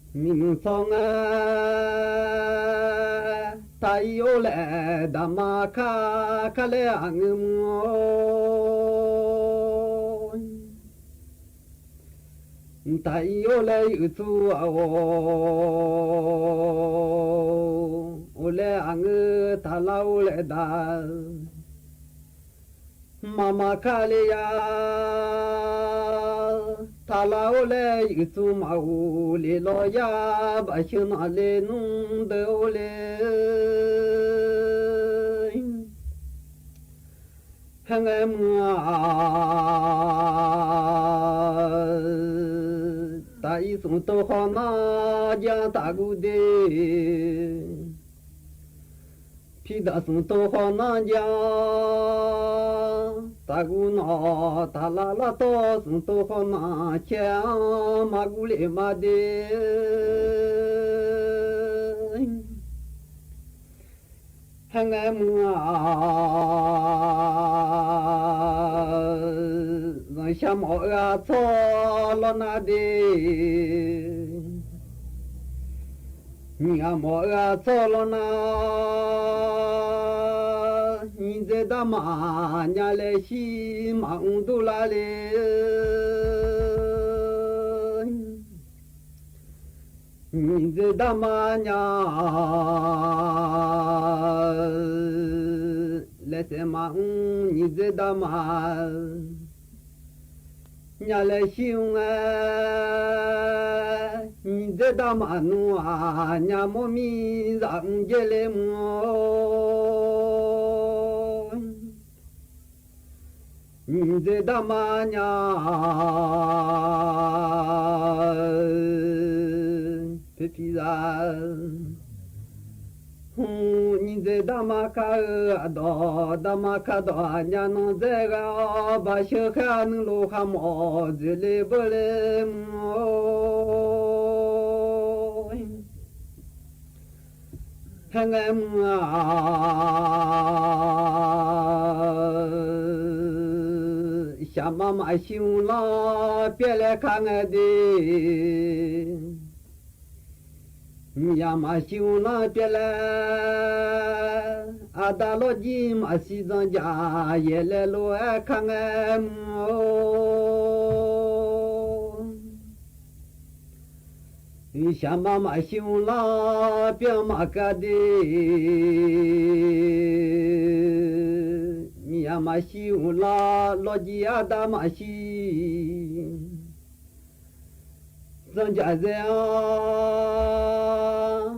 ဧၢ မံၤမုၢ်ဆီၣ်ငါ တၢ်အံၤအိၣ်လၢဒၣ်မါခါ ခါလၢအငိၢ်မုၢ်ဧၢ တၢ်အံၤအိၣ်လၢယုၢ်သူအအိၣ် အိၣ် လႄၣ် အငို တၢ်လၢအိၣ်လၢဒၣ် မၤမၤခါလၢယၤ တၢ်လၢအိၣ်လၢယုၢ်သူမၤအိၣ်လၢလီၤယၤ ဘၣ်ဆၢနၢ်လၢနုၤဒၢအိၣ်လၢ ဟဲငဲမုၢ်ဧၢ, တၢ်အံၤသူၣ်တိခီၣ်နၢ် ယၤတၢ်ကူဒ့ ဖံဒၣ်သူၣ်တိခီၣ်နၢ်ယၤ တၢ်ကူနီၢ် တၢ်လၢ်လၢ်တီ သူၣ်တိခီၣ်နၢ် ဆဲး မၤကူလ့ၣ်မၤဒ့ ဟဲငဲမုၢ်ဧၢ, စီၤၡမီၣ်အၢအဆီလီၤနၤဒ့ မံၤအမီၣ်အၢအဆီလီၤနၤ, နံၤဒ့ဒၣ်မး ညါလဲၤဆံမၤအူဒူလၢ်လၢ နံၤဒ့ဒၣ်မးညါ လဲၤဆဲးမၤအူ နံၤဒ့ဒၣ်မး ညါလဲၤဆံအူ နံၤဒ့ဒၣ်မးနူဧါ, ညါမိၢ်မံၤ စၢ်အူကဲလဲၣ်မုၢ်ဧိၤ နံၤဒ့ဒၣ်မးညါ ဖံဖံသၣ် နံၤဒ့ဒၣ်မးခါဧၢ, အဒီးဒၣ်မးခါဒီး ညါနီၢ်ဒ့ဂၤ ဘၣ်ဆၢဃာ်နုာ်လီၤဃာ်မီၣ် ဒ့လ့ဘၢလ့မုၢ်ဧိၤ ဟဲငဲမုၢ်ဧၢ, ရှၢမးမၤဆံအူလီၤပျဲလဲၣ်ခါငဲဒ့, မံၤယၤမၤဆံအူလီၤပျဲလဲၣ်, အဒါလီၤကံမၤဆံ စီၤယၤယဲၢ် လဲၤလိၤဟဲခါငဲမုၢ်ဧိၤ ရှၢမးမၤဆံအူလီၤပျဲမၤကၤဒ့, မံၤယၤမၤဆံအူလီၤ လီၤကံအဒါမၤဆံ, စီၤယၤယဲၢ်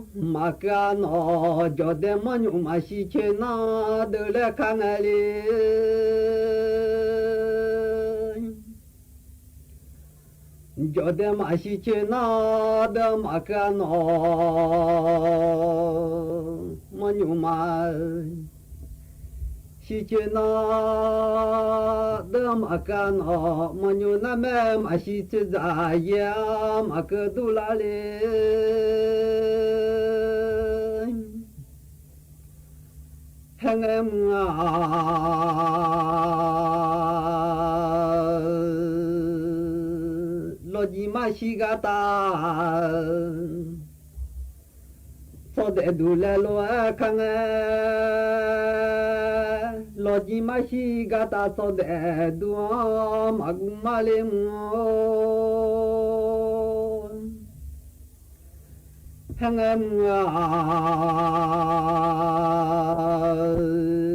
ဧၢ, မၤကၤနီၢ် ကၠီၣ်ဒဲမီၢ်ညိၣ်မၤဆံဆ့နၤ ဒၢးလဲၣ်ခါငဲလံ ကၠီၣ်ဒဲမၤဆံဆ့နၤ ဒၢးမၤကၤနီၢ် မီၢ်ညိၣ်မၤဆံဆ့နၤ ဒၢးမၤကၤနီၢ် မီၢ်ညိၣ်နမဲမၤဆံဆ့ စီၤယဲၢ် မၤကၤဒူလၢ်လံ ဟဲငဲမုၢ်ဧၢ, လီၤကံမၤဆံဂၤတၢ် စီၤဒဲးဒူလဲၤလိၤဟဲခါငဲ, လီၤကံမၤဆံဂၤတၢ် စီၤဒဲးဒူဧၢ မၤကူမၤလ့မုၢ်ဧိၤ ဟဲငဲမုၢ်ဧ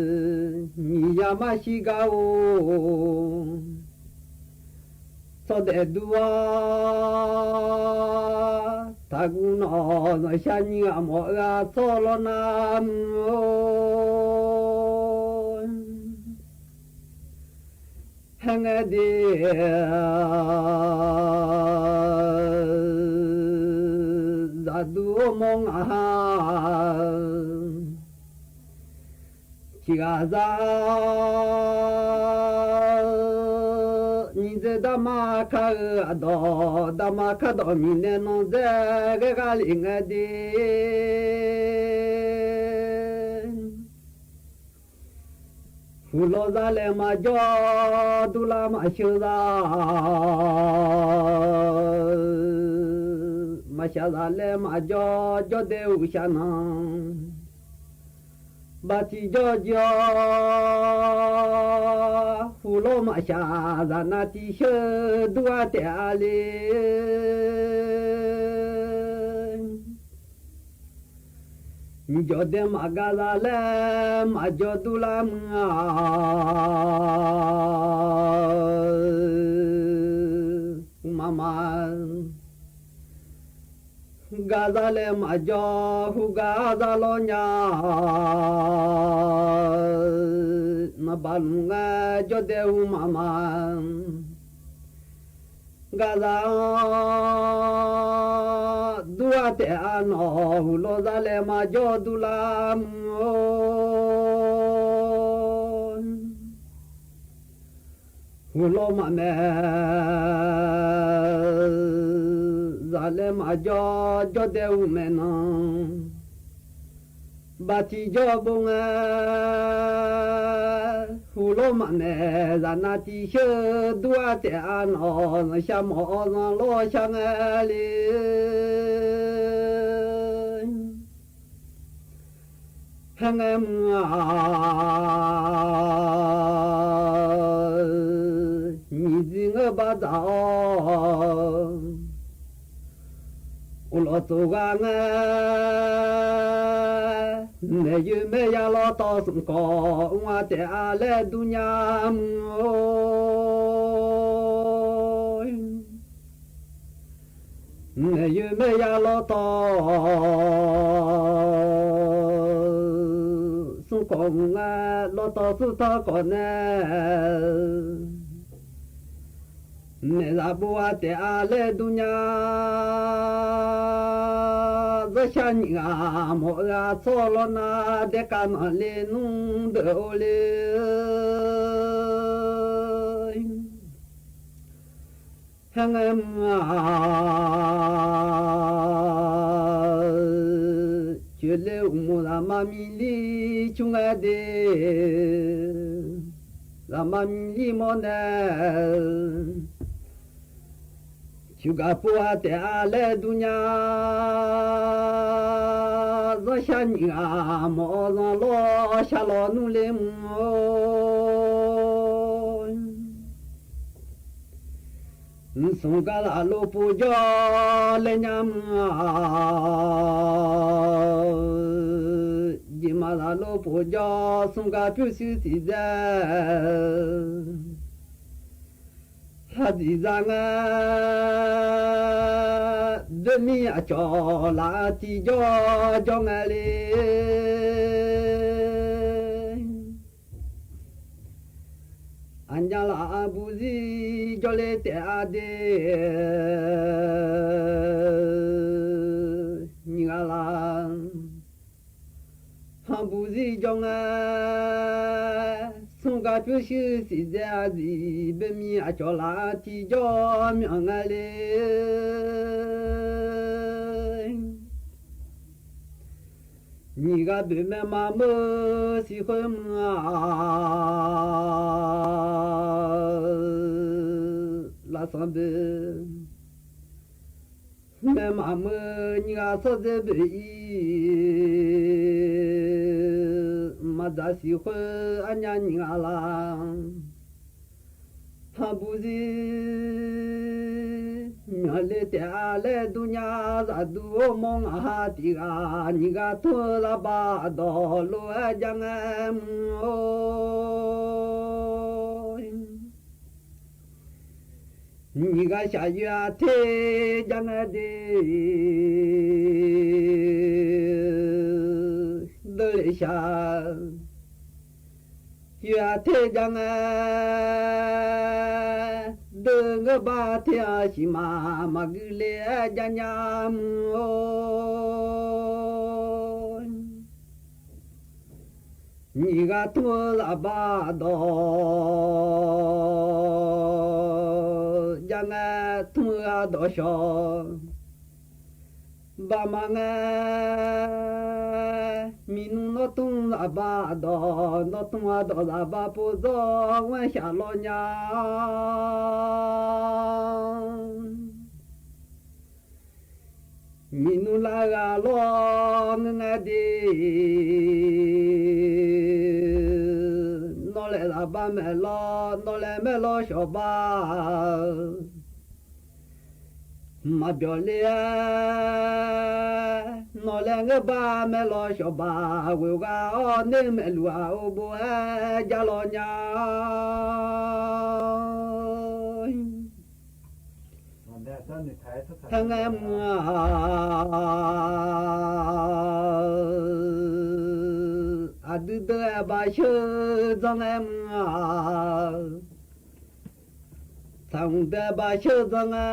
ၢ, မံၤယၤမၤဆံဂၤဧိၤ, စီၤဒဲးဒူဧၢ, တၢ်ကူနီၢ် စီၤရှါနံၤဂၤ မီၢ်အၢအသီလီၤနၤမုၢ်ဧိၤ ဟဲငဲဒ့, စၢ်ဒူအိၣ်မီၢ်ငါဟါ, ဆံးဂၤစၢ်, နံၤဒဲးဒၣ်မၤခါဧၢ, အဒီးဒၣ်မၤခါဒီး မံၤနဲနီၢ်ဒဲး ဂဲၤဂၤလံငဲဒ့ ဟူးလီၤစၢ်လဲၤမၤကၠီ ဒူလၢ်မၤဆၢစၢ်, မၤဆၢစၢ်လဲၤမၤကၠီ ကၠီဒဲးအိၣ်ဆၢနၤ, ဘၣ်ထံးကၠီကၠီ, ဟူးလီၤမၤဆၢစၢ် နၤထံးဆၢ ဒူအါတဲာ်အါလံ ၸေႃႇတႄႇမႃး ၵႃႈၸႃႉလႄႈ မႃးၸေႃႇတူႇလႃႇမႃး ဢူႈမႃးမႃး ၵႃႈၸႃႉလႄႈ မႃးၸေႃႇ ႁူႉၵႃႈၸႃႉလေႃးၺႃး ၼႃႈပႃႈလူင်ဢႃႈ ၸေႃႇတႄႇဢူႈမႃးမႃး ၵႃႈၸႃႉ တူၺ်းတႄႉဢႃႈၼေႃႈ ႁူႉလေႃးၸႃႉလႄႈ မႃးၸေႃႇတူႇလႃႇမႃး ဢူဝ်း ႁူႉလေႃးမႃးမႄး ၸႃႉလႄႈ မႃးၸေႃႇ ၸေႃႇတႄႇဢူႈမႄးၼၢင်း ပႃႇတီႇၸေႃႇပူင်ဢႃႈ ႁူႉလေႃးမႃးမႄး ၸႃႉၼႃႈတီႈၸိူဝ်း တူၺ်းတႄႉဢႃႈၼေႃႈ သျၢမ်းမေႃဢေႃးၸၢင်ႈလေႃးသျၢမ်းဢႃႈလီ ႁႂ်ႈငႄႈမႃး ၼီႈၸိုင်ႈဢိူဝ်ႈ ပႃးၸႃႉဢေႃႈ ဢူႈလေႃးၸူဝ်ႈၵႃႈငႄႈ မႄႈယိူဝ်ႈမႄႈယႃႈ လေႃးတေႃးသုင်ၵေႃႈ ဢူၺ်းတႄႉဢႃႈလႄႈ တုၺ်ႇၺႃႇမူၺ်ႉ မႄႈယိူဝ်ႈမႄႈယႃႈ လေႃးတေႃးသုင်ၵေႃႈ ငႄႈလေႃးတေႃးသုင်တေႃးၵေႃႈၼႄႈ မႄႈၸႃႉပူဝ်ႇတႄႉဢႃႈလႄႈ တုၺ်ႇၺႃႇ ၸႃႉသျႃးၼီႇဢႃႈ မေႃဢႃႈ သေႃးလေႃးၼႃႈ တႄႉၵႃႈၼႃႈလႄႈ ၼုင်ႈတိူဝ်ႉဢူဝ်းလႄႈ ႁႂ်ႈငႄႈမႃး ၸိူဝ်းလႄႈ ဢုမ်ႇမူႇရႃႇမႃႇမီးလီ ၸုင်ႇဢႃႈတေႇ ရႃႇမႃႇမီးလီ မေႃၼႄႈ ၸူႇၵႃႇပူဝ်ႇတႄႉဢႃႈလႄႈ တုၺ်ႇၺႃႇ ၸႃႉသျႃးၼီႇဢႃႈ မေႃဢေႃးၸၢင်ႈလေႃး သျႃးလေႃးၼုလႄႈ မူၺ်ႉ ဢူဝ်း သုင်ၵႃႇရႃႇ လူဝ်ႇပူႇၸေႃႇလႄႈ ၺႃးမႃး ၸိမႃႇရႃႇ လူဝ်ႇပူႇၸေႃႇ သုင်ၵႃႇၽိူဝ်ႇသိုဝ်ႈသီႇၸႄႈ ႁႃႈသီႇၸႃႇငႃႇ ၸိူဝ်းမီးဢၵျေႃႇလႃႇ တီႈၸေႃႇၸေႃႇငႃႇလႄႈ ဢၼ်ၺၢၼ်ႇလႃႇ ဢၼ်ပူႇၸီႇ ၸေႃႇလႄႈတႄႉဢႃႈတႄႉ ၺၢၼ်ႇလႃႇ ဢၼ်ပူႇၸီႇ ၸေႃႇငႃႇ သုင်ၵႃႇၽိူဝ်ႇသိုဝ်ႈသီႇၸႄႈဢႃႈ ၸီႇပႄႇမီး ဢၵျေႃႇလႃႇ တီႈၸေႃႇမႃႇငႃႇလႄႈ ၺီႇၵႃႈပိူဝ်ႈမႄႈမႃႇမိူဝ်း သီႇၶိူဝ်းမိူင်းဢႃႈ လႃႈသင်ပိူဝ်ႈ မႄႈမႃႇမိူဝ်း ၺီႇၵႃႈသေႃးၸိူဝ်းပိူဝ်ႈဢီး မႃႇၸႃႇသီႇၶိူဝ်း ဢၼ်ၺၢၼ်ႇၺီႇၵႃႈလႃႈ ႁႃပူႇၸီႇ မႃႇလႄႈတႄႉ ဢႃႇလႄႈ တုၺ်ႇၺႃႇ ၸႃႇတူႇ ဢူဝ်း မွင်း ဢႃႇႁႃႇ တီႈၵႃႈ ၼီႇၵႃႈ ထူဝ်း လႃႇပႃႇ တေႃႇလူၺ်ႈ ဢႃႇ ၸၢင်ႈ ဢႃႇ မူႇ ဢူဝ်း ၼီႇၵႃႈ သျႃႇယွတ်ႈ ဢႃႇ ထေး ၸၢင်ႈ ဢႃႇ တေ တေႃႇလႄႈ သျႃႇ ယွတ်ႈထေးၸၢင်ႈ ဢႃႈ တိူဝ်ႉငိူဝ်ႈပႃးထႅင်ႈ ဢႃႈ သီႇမႃႇ မႃးၵိုဝ်းလႄႈ ဢႃႈ ၸၢင်ႈယၢမ်ႈ ဢူၺ်း ၼီႈၵႃႈ ထူဝ်းလႃႇပႃႈတေႃႇ ၸၢင်ႈ ဢႃႈ ထူဝ်းတေႃႇသေႃး ပႃႈမၢင်ႇငႄႈ မီးၼူၼေႃႈတုင်းလႃႇပႃႈတေႃႇ ၼေႃႈတုင်းဢႃႈတေႃႇလႃႇပႃႈ ပူႇၸေႃႇဝႆႉသႃႇလေႃးၺႃး မီးၼူလႃႇၵႃႇလေႃးငိုၼ်းငႄႈတီႈ ၼေႃႈလႄႈလႃႇပႃႈမႄႈလေႃး ၼေႃႈလႄႈမႄႈလေႃးသေႃးပႃႈ မၤပျီလ့ဧါ, နီၢ်လဲၣ်ငဲဘါ မဲလီၤ ရှီၤဘၣ်ဝ့ၢ်ဂၤအီၤ န့ၣ်မဲာ်လူၤအအိၣ်ဘိဧါ ကလီၤညါ ဟဲငဲမုၢ်ဧါ, အဒုဒၢဘၣ်ဆၢၣ် ဟဲငဲမုၢ်ဧါ, သးမုၢ်ဒၢဘၣ်ဆၢၣ် ဟဲငဲ,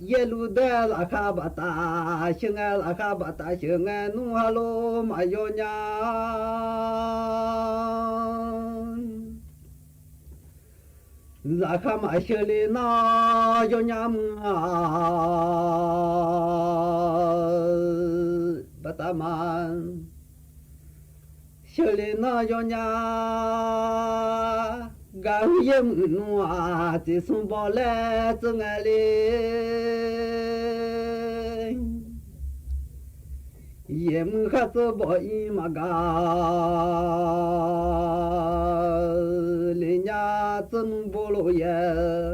ယဲၢ်လူၢ်ဒၢ သးခါဘၣ်တၢ်ဆၢၣ် ဟဲငဲ သးခါဘၣ်တၢ်ဆၢၣ် ဟဲငဲ နူဟါလိမး ယီညါ သးခါမးဆၢၣ်လံနီၢ် ယီညါမုၢ်ဧါ, ဘၣ်တၢ်မၤ ဆၢၣ်လံနီၢ် ယီညါ, ဂၤဟုၣ်ယဲၢ်မုၢ်နူဧါ စံးဆူဘီလဲၣ် ဟဲငဲလံ ယဲၢ်မုၢ်ဃၣ်စၢၢ်ဘီအံၤမး ဂၤလၢညါ စၢၢ်နူဘိလိာ်ယဲၢ် ဒီးဘီ ယ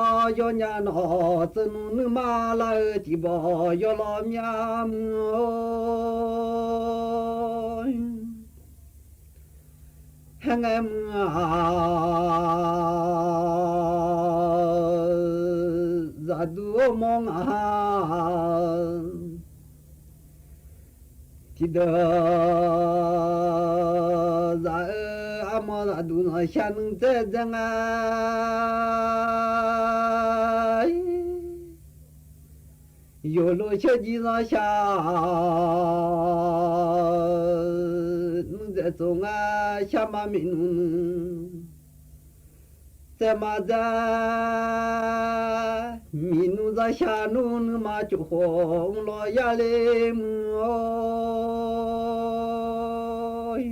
ီညါနီၢ် စၢၢ်နူနုာ်မးလၢအၢ စံးဘီ ယီလီၤမၠါမုၢ်ဧိ ဟဲငဲမုၢ်ဧါ, သးဒူအိၣ်မီၢ်ငါ ထံၣ်ဒီး သးအၢ အမီၢ်သးဒူနီၢ် ဆါနုာ်စဲးစဲးငါ ယိၤလိာ်ဆၢၣ်ကံသီဆါ နုာ်စဲးစိၤငါ ဆါမၤမံၤနူၤနုာ် စဲးမၤစၢ် မံၤနူၤစၢ်ဆါနူၤနုာ်မၤ ကၠိဃိးလီၤယၤလံမုၢ်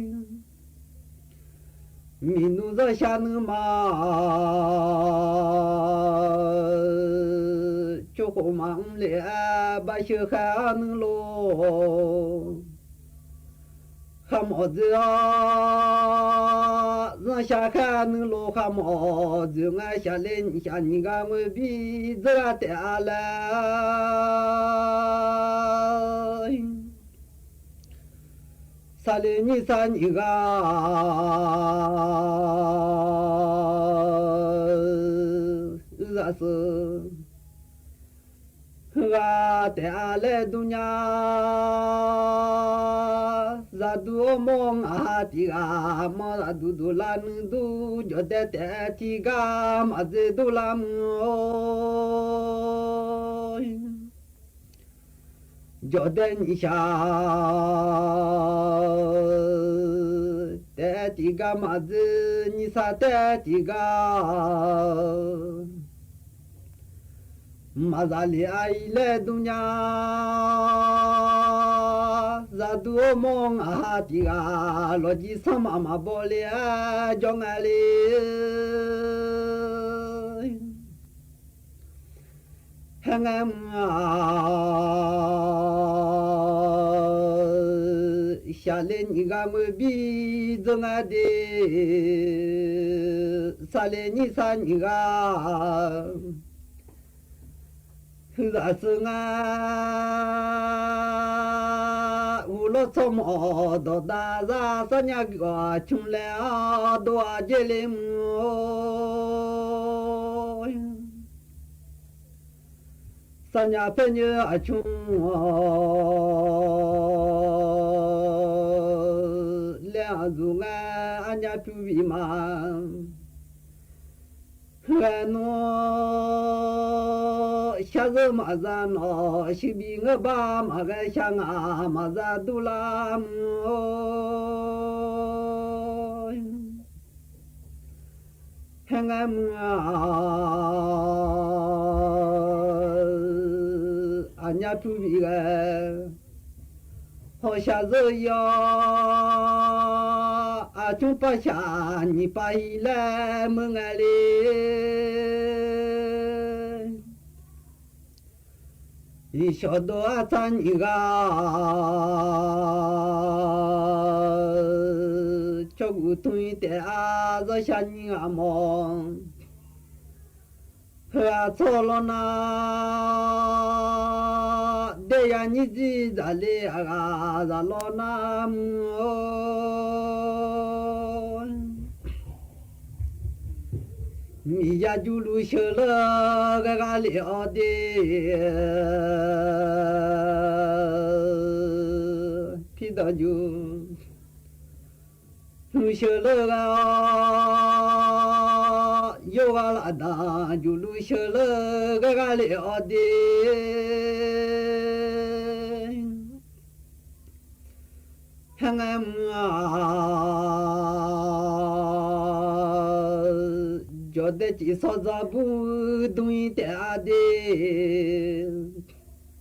ဧိ မံၤနူၤစၢ်ဆါနုာ်မၤ ကၠိဃိးမၤအူလဲၣ် ဘၣ်ဆၢဃာ်နုာ်လိၤ ဃမီၤစၢၤအီၤ စၢ်ဆါဃာ်နုာ်လိၤ ဃမီၤစၢၤ ငါဆါလ့နံၣ်ဆါနံၣ်ဂၤ မွဲဘံၣ်စၢ်ဂၤတဲအါလဲၣ် ဆါလ့နံၣ်ဆါနံၣ်ဂၤ အုၣ်သးစၢၤ ဂၤတဲအါလဲၣ်ဒုးညါ သးဒူအိၣ်မီၢ်ငါဟးတံၢ်ဂၤ မီၢ်သးဒူဒူလၢနုာ်ဒူ ကၠီၣ်ဒဲတဲတံၢ်ဂၤ မၤစၢၤဒူလၢမုၢ်ဧိ ကၠီၣ်ဒဲနံၣ်ဆါ တဲတံၢ်ဂၤ မၤစၢၤနံၣ်ဆါတဲတံၢ်ဂၤ မၤသးလံအါအံၤလဲၣ်ဒုးညါ သးဒူအိၣ်မီၢ်ငါဟးတံၢ်ဂၤ လီၤကံဆၢ်မးမၤဘီလ့ ကၠီၣ်ငါလံ ဟဲငဲမုၢ်ဧါ ဆါလ့နံၣ်ဂၤ မွဲဘံၣ်စၢ်ငါဒ့ ဆါလ့နံၣ်ဆါနံၣ်ဂၤ ဟုသးစၢၤငါ ဟူလိာ်ဆီၣ်မီၣ်ဒီးတၢ်သး သးညါကွံာ်အီၤ ဆူလဲအီၤဒိၣ်အီၤက့လ့မုၢ်ဧိ သးညါဖဲညါအဆူ လဲၤအီၤစူၤငါ အညါဖုဘံၣ်မး ဟဲနူ ဆါစၢၤမၤစၢၤနီၢ် ဆံဘံၣ်ငါဘၣ်မၤဂဲၤဆါငါ မၤစၢၤဒူလၢမုၢ်ဧိ ဟဲငဲမုၢ်ဧါ အညါဖုဘံၣ်ဂဲၤ ဟီၣ်ဆါစၢၤယီၤ အဆူပၢ်ဆါနံၣ်ပၢ်ဟံးလဲၣ် မုၢ်ငဲလံ ယံၤဆီၣ်ဒီးအဆါနံၣ်ဂၤ ကၠီ ၵူႈတုၼ်ႈတႄႉ ဢႃႇ ၸႃႉသျႃး ၼိုင်ႈဢႃႇ မွင် ႁႂ်ႈဢႃႇ ၸေႃႉလေႃးၼႃႇ တေယႃႇ ၼီႇၸိၸႃႇလႄႈ ဢႃႇ ၸႃႉလေႃးၼႃႇ မူႇဢူၺ်း မီးယႃႈ ၸူႇလူႇသျိူၺ်းလႄႈ ၵႃႈၵႃႈလႄႈ ဢေႃႈ တေ ၽိတေႃႇၸူႇ လူႇသျိူၺ်းလႄႈ ၵႃႈ ယေႃးၵႃႇလႃႇတႃႇ ၸူႇလူႇသျိူၺ်းလႄႈ ၵႃႈၵႃႈလႄႈ ဢေႃႈ တေ ႁႅင်းငၢႆးမႃး ၸေႃႇတႄႉ ၸီႇသေႃးၸႃႇပူႇ တုင်ႇတႄႉ ဢႃႇ တေ ၸီႇလေႃႇ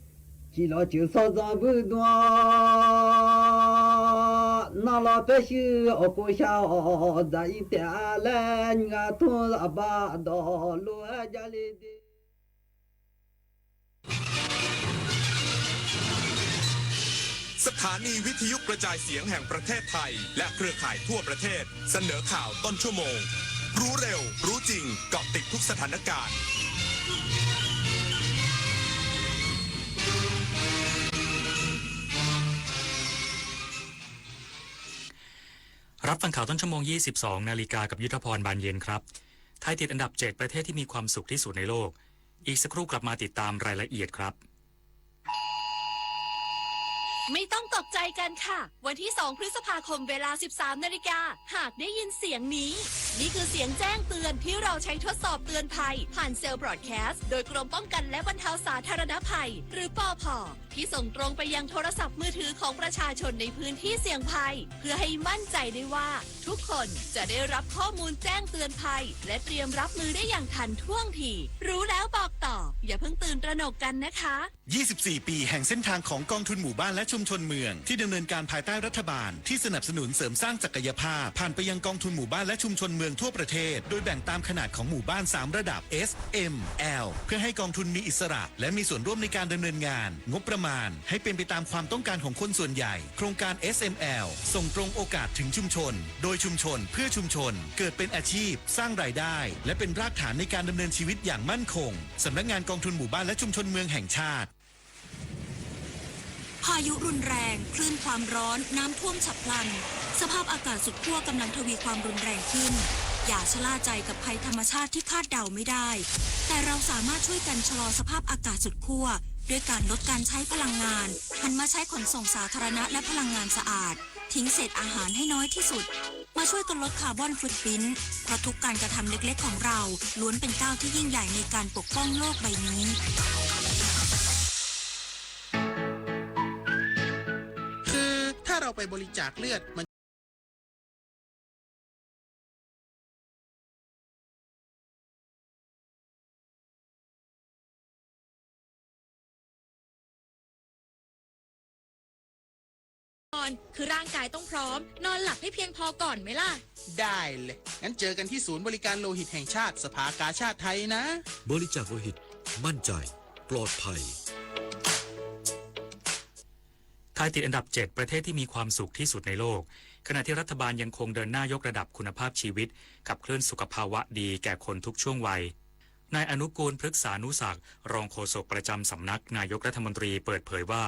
ၸီႇသေႃးၸႃႇပူႇ တွၼ်ႈ ၼႃႇလေႃႇ ပႄႉသိုဝ်ႇ ဢေႃႈ ၵူဝ်ႇသႃႇ ဢေႃႈ ၸႂ်ဢီႈတႄႉ ဢႃႇ လႄႈ ငႃး ထုင်း ဢပႃႇ တေႃႇ လူဝ်ႇ ဢႃႇ ၸႃႇလီႇ တေ สถานีวิทยุกระจายเสียงแห่งประเทศไทย และเครือข่ายทั่วประเทศ เสนอข่าวต้นชั่วโมง รู้เร็ว รู้จริง เกาะติดทุกสถานการณ์ รับฟังข่าวต้นชั่วโมง ยี่สิบสองนาฬิกา กับยุทธพร บานเย็นครับ ไทยติดอันดับเจ็ดประเทศที่มีความสุขที่สุดในโลก อีกสักครู่กลับมาติดตามรายละเอียดครับ ไม่ต้องตกใจกันค่ะ วันที่สองพฤษภาคมเวลาสิบสามนาฬิกา หากได้ยินเสียงนี้ นี่คือเสียงแจ้งเตือนที่เราใช้ทดสอบเตือนภัย ผ่านเซลล์บรอดแคสต์ โดยกรมป้องกันและบรรเทาสาธารณภัย หรือ ปภ ที่ส่งตรงไปยังโทรศัพท์มือถือของประชาชนในพื้นที่เสี่ยงภัย เพื่อให้มั่นใจได้ว่าทุกคนจะได้รับข้อมูลแจ้งเตือนภัย และเตรียมรับมือได้อย่างทันท่วงที รู้แล้วบอกต่อ อย่าเพิ่งตื่นตระหนกกันนะคะ ยี่สิบสี่ปีแห่งเส้นทางของกองทุนหมู่บ้านและชุมชนเมือง ที่ดำเนินการภายใต้รัฐบาลที่สนับสนุนเสริมสร้างศักยภาพ ผ่านไปยังกองทุนหมู่บ้านและชุมชนเมืองทั่วประเทศ โดยแบ่งตามขนาดของหมู่บ้านสามระดับ S M L เพื่อให้กองทุนมีอิสระ และมีส่วนร่วมในการดำเนินงาน งบประมาณให้เป็นไปตามความต้องการของคนส่วนใหญ่ โครงการ เอส เอ็ม แอล ส่งตรงโอกาสถึงชุมชน โดยชุมชน เพื่อชุมชน เกิดเป็นอาชีพ สร้างรายได้ และเป็นรากฐานในการดำเนินชีวิตอย่างมั่นคง สำนักงานกองทุนหมู่บ้านและชุมชนเมืองแห่งชาติ พายุรุนแรง คลื่นความร้อน น้ำท่วมฉับพลัน สภาพอากาศสุดขั้วกำลังทวีความรุนแรงขึ้น อย่าชะล่าใจกับภัยธรรมชาติที่คาดเดาไม่ได้ แต่เราสามารถช่วยกันชะลอสภาพอากาศสุดขั้ว ด้วยการลดการใช้พลังงาน หันมาใช้ขนส่งสาธารณะและพลังงานสะอาด ทิ้งเศษอาหารให้น้อยที่สุด มาช่วยกันลดคาร์บอนฟุตพริ้นท์ เพราะทุกการกระทำเล็กๆของเรา ล้วนเป็นก้าวที่ยิ่งใหญ่ในการปกป้องโลกใบนี้ คือถ้าเราไปบริจาคเลือดมัน นอน คือร่างกายต้องพร้อม นอนหลับให้เพียงพอก่อนไหมล่ะ ได้เลย งั้นเจอกันที่ศูนย์บริการโลหิตแห่งชาติ สภากาชาดไทยนะ บริจาคโลหิต มั่นใจ ปลอดภัย ไทยติดอันดับเจ็ดประเทศที่มีความสุขที่สุดในโลก ขณะที่รัฐบาลยังคงเดินหน้ายกระดับคุณภาพชีวิต ขับเคลื่อนสุขภาวะดีแก่คนทุกช่วงวัย นายอนุกูล พฤกษานุศักดิ์ รองโฆษกประจำสำนักนายกรัฐมนตรี เปิดเผยว่า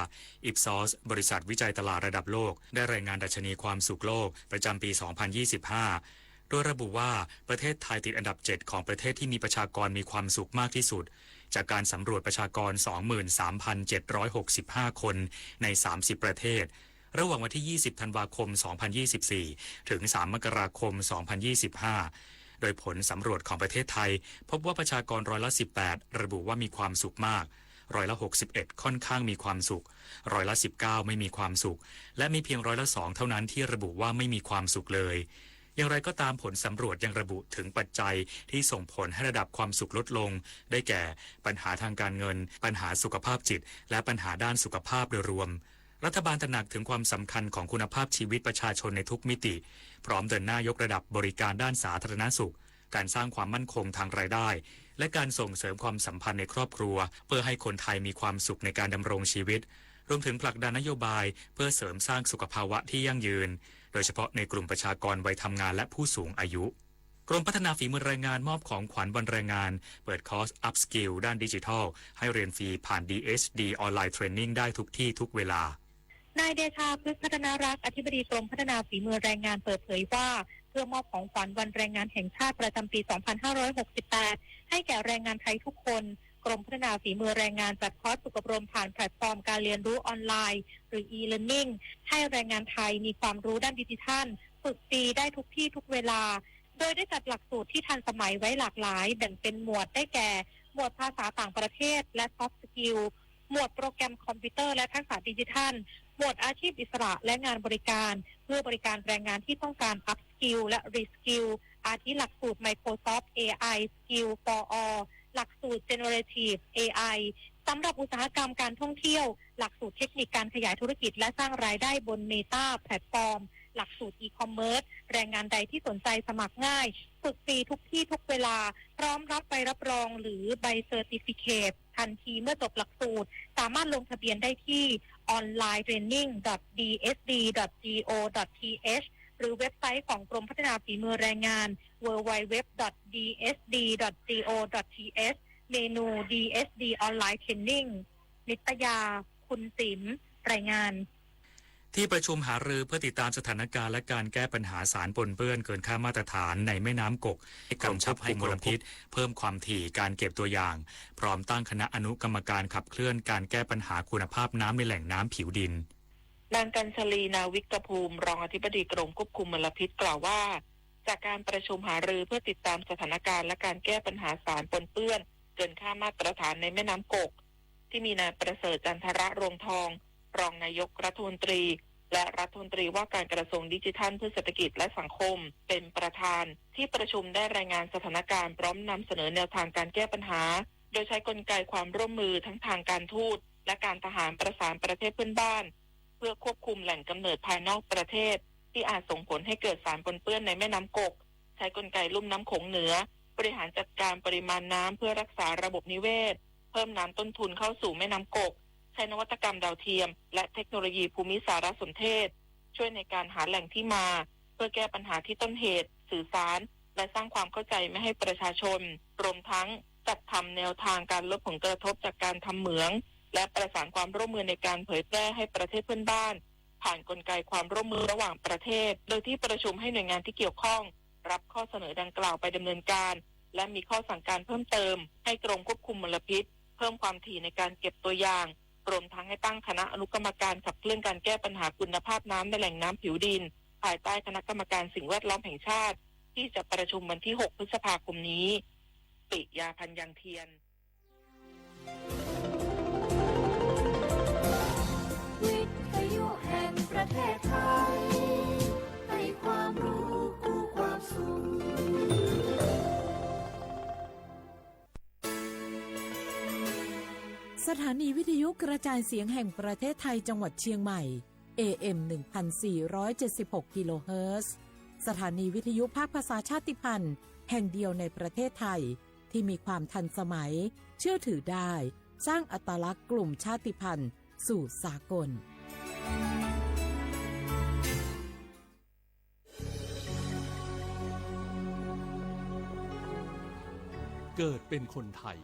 Ipsos บริษัทวิจัยตลาดระดับโลก ได้รายงานดัชนีความสุขโลกประจำปี สองพันยี่สิบห้า โดยระบุว่าประเทศไทยติดอันดับเจ็ดของประเทศที่มีประชากรมีความสุขมากที่สุด จากการสำรวจประชากร สองหมื่นสามพันเจ็ดร้อยหกสิบห้า คนใน สามสิบ ประเทศ ระหว่างวันที่ ยี่สิบ ธันวาคม สองพันยี่สิบสี่ ถึง สาม มกราคม สองพันยี่สิบห้า โดยผลสำรวจของประเทศไทย พบว่าประชากรร้อยละ สิบแปด ระบุว่ามีความสุขมาก ร้อยละ หกสิบเอ็ด ค่อนข้างมีความสุข ร้อยละ สิบเก้า ไม่มีความสุข และมีเพียงร้อยละ สอง เท่านั้นที่ระบุว่าไม่มีความสุขเลย อย่างไรก็ตาม ผลสำรวจยังระบุถึงปัจจัยที่ส่งผลให้ระดับความสุขลดลง ได้แก่ ปัญหาทางการเงิน ปัญหาสุขภาพจิต และปัญหาด้านสุขภาพโดยรวม รัฐบาลตระหนักถึงความสำคัญของคุณภาพชีวิตประชาชนในทุกมิติ พร้อมเดินหน้ายกระดับบริการด้านสาธารณสุข การสร้างความมั่นคงทางรายได้ และการส่งเสริมความสัมพันธ์ในครอบครัว เพื่อให้คนไทยมีความสุขในการดำรงชีวิต รวมถึงผลักดันนโยบายเพื่อเสริมสร้างสุขภาวะที่ยั่งยืน โดยเฉพาะในกลุ่มประชากรวัยทำงานและผู้สูงอายุ กรมพัฒนาฝีมือแรงงานมอบของขวัญวันแรงงาน เปิดคอร์ส อัพสกิล ด้านดิจิทัล ให้เรียนฟรีผ่าน ดีเอสดี ออนไลน์เทรนนิ่งได้ทุกที่ทุกเวลา นายเดชา พฤกษ์พัฒนรักษ์ อธิบดีกรมพัฒนาฝีมือแรงงานเปิดเผยว่า เพื่อมอบของขวัญวันแรงงานแห่งชาติประจำปี สองพันห้าร้อยหกสิบแปด ให้แก่แรงงานไทยทุกคน กรมพัฒนาฝีมือแรงงานจัดคอร์สฝึกอบรมผ่านแพลตฟอร์มการเรียนรู้ออนไลน์ หรือ อี-เลิร์นนิ่ง ให้แรงงานไทยมีความรู้ด้านดิจิทัล ฝึกฟรีได้ทุกที่ทุกเวลา โดยได้จัดหลักสูตรที่ทันสมัยไว้หลากหลาย แบ่งเป็นหมวดได้แก่ หมวดภาษาต่างประเทศ และ ซอฟต์สกิล หมวดโปรแกรมคอมพิวเตอร์และทักษะดิจิทัล หมวดอาชีพอิสระและงานบริการ เพื่อบริการแรงงานที่ต้องการอัพสกิลและรีสกิล อาทิหลักสูตร Microsoft เอไอ Skill for All หลักสูตร Generative เอไอ สำหรับอุตสาหกรรมการท่องเที่ยว หลักสูตรเทคนิคการขยายธุรกิจและสร้างรายได้บน Meta แพลตฟอร์ม หลักสูตรอีคอมเมิร์ซ แรงงานใดที่สนใจสมัครง่าย ฝึกฟรีทุกที่ทุกเวลา พร้อมรับใบรับรองหรือใบ Certificate ทันทีเมื่อจบหลักสูตร สามารถลงทะเบียนได้ที่ online training dot d s d dot g o dot t h หรือเว็บไซต์ของกรมพัฒนาฝีมือแรงงาน w w w dot d s d dot g o dot t h เมนู ดีเอสดี Online Training นิตยา คุณสิม รายงาน ที่ประชุมหารือเพื่อติดตามสถานการณ์และการแก้ปัญหาสารปนเปื้อนเกินค่ามาตรฐานในแม่น้ำกก กำชับให้กรมควบคุมมลพิษเพิ่มความถี่การเก็บตัวอย่าง พร้อมตั้งคณะอนุกรรมการขับเคลื่อนการแก้ปัญหาคุณภาพน้ำในแหล่งน้ำผิวดิน นางกัญชลี นาวิกภูมิ รองอธิบดีกรมควบคุมมลพิษกล่าวว่า จากการประชุมหารือเพื่อติดตามสถานการณ์และการแก้ปัญหาสารปนเปื้อนเกินค่ามาตรฐานในแม่น้ำกก ที่มีนายประเสริฐ จันทระรวงทอง รองนายกรัฐมนตรี และรัฐมนตรีว่าการกระทรวงดิจิทัลเพื่อเศรษฐกิจและสังคม เป็นประธาน ที่ประชุมได้รายงานสถานการณ์พร้อมนำเสนอแนวทางการแก้ปัญหา โดยใช้กลไกความร่วมมือทั้งทางการทูต และการทหารประสานประเทศเพื่อนบ้าน เพื่อควบคุมแหล่งกำเนิดภายนอกประเทศ ที่อาจส่งผลให้เกิดสารปนเปื้อนในแม่น้ำกก ใช้กลไกลุ่มน้ำโขงเหนือ บริหารจัดการปริมาณน้ำเพื่อรักษาระบบนิเวศ เพิ่มน้ำต้นทุนเข้าสู่แม่น้ำกก ใช้นวัตกรรมดาวเทียม และเทคโนโลยีภูมิสารสนเทศ ช่วยในการหาแหล่งที่มา เพื่อแก้ปัญหาที่ต้นเหตุ สื่อสาร และสร้างความเข้าใจไม่ให้ประชาชน รวมทั้งจัดทำแนวทางการลดผลกระทบจากการทำเหมือง และประสานความร่วมมือในการเผยแพร่ให้ประเทศเพื่อนบ้าน ผ่านกลไกความร่วมมือระหว่างประเทศ โดยที่ประชุมให้หน่วยงานที่เกี่ยวข้อง รับข้อเสนอดังกล่าวไปดำเนินการ และมีข้อสั่งการเพิ่มเติม ให้กรมควบคุมมลพิษ เพิ่มความถี่ในการเก็บตัวอย่าง รวมทั้งให้ตั้งคณะอนุกรรมการขับเคลื่อนการแก้ปัญหาคุณภาพน้ำในแหล่งน้ำผิวดิน ภายใต้คณะกรรมการสิ่งแวดล้อมแห่งชาติ ที่จะประชุมวันที่ หก พฤษภาคมนี้ ปิยา พันยังเทียน วิทยุแห่งประเทศไทย ให้ความรู้คู่ความสุข สถานีวิทยุกระจายเสียงแห่งประเทศไทยจังหวัดเชียงใหม่ เอ เอ็ม หนึ่งพันสี่ร้อยเจ็ดสิบหก กิโลเฮิรตซ์ สถานีวิทยุภาคภาษาชาติพันธุ์แห่งเดียวในประเทศไทย ที่มีความทันสมัย เชื่อถือได้ สร้างอัตลักษณ์กลุ่มชาติพันธุ์สู่สากล เกิดเป็นคนไทย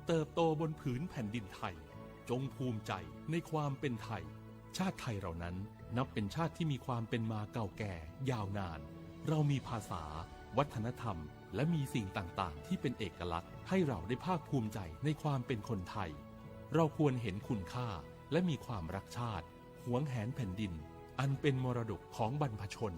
เติบโตบนผืนแผ่นดินไทย จงภูมิใจในความเป็นไทย ชาติไทยเรานั้นนับเป็นชาติที่มีความเป็นมาเก่าแก่ยาวนาน เรามีภาษา วัฒนธรรม และมีสิ่งต่างๆ ที่เป็นเอกลักษณ์ ให้เราได้ภาคภูมิใจในความเป็นคนไทย เราควรเห็นคุณค่า และมีความรักชาติ หวงแหนแผ่นดิน อันเป็นมรดกของบรรพชน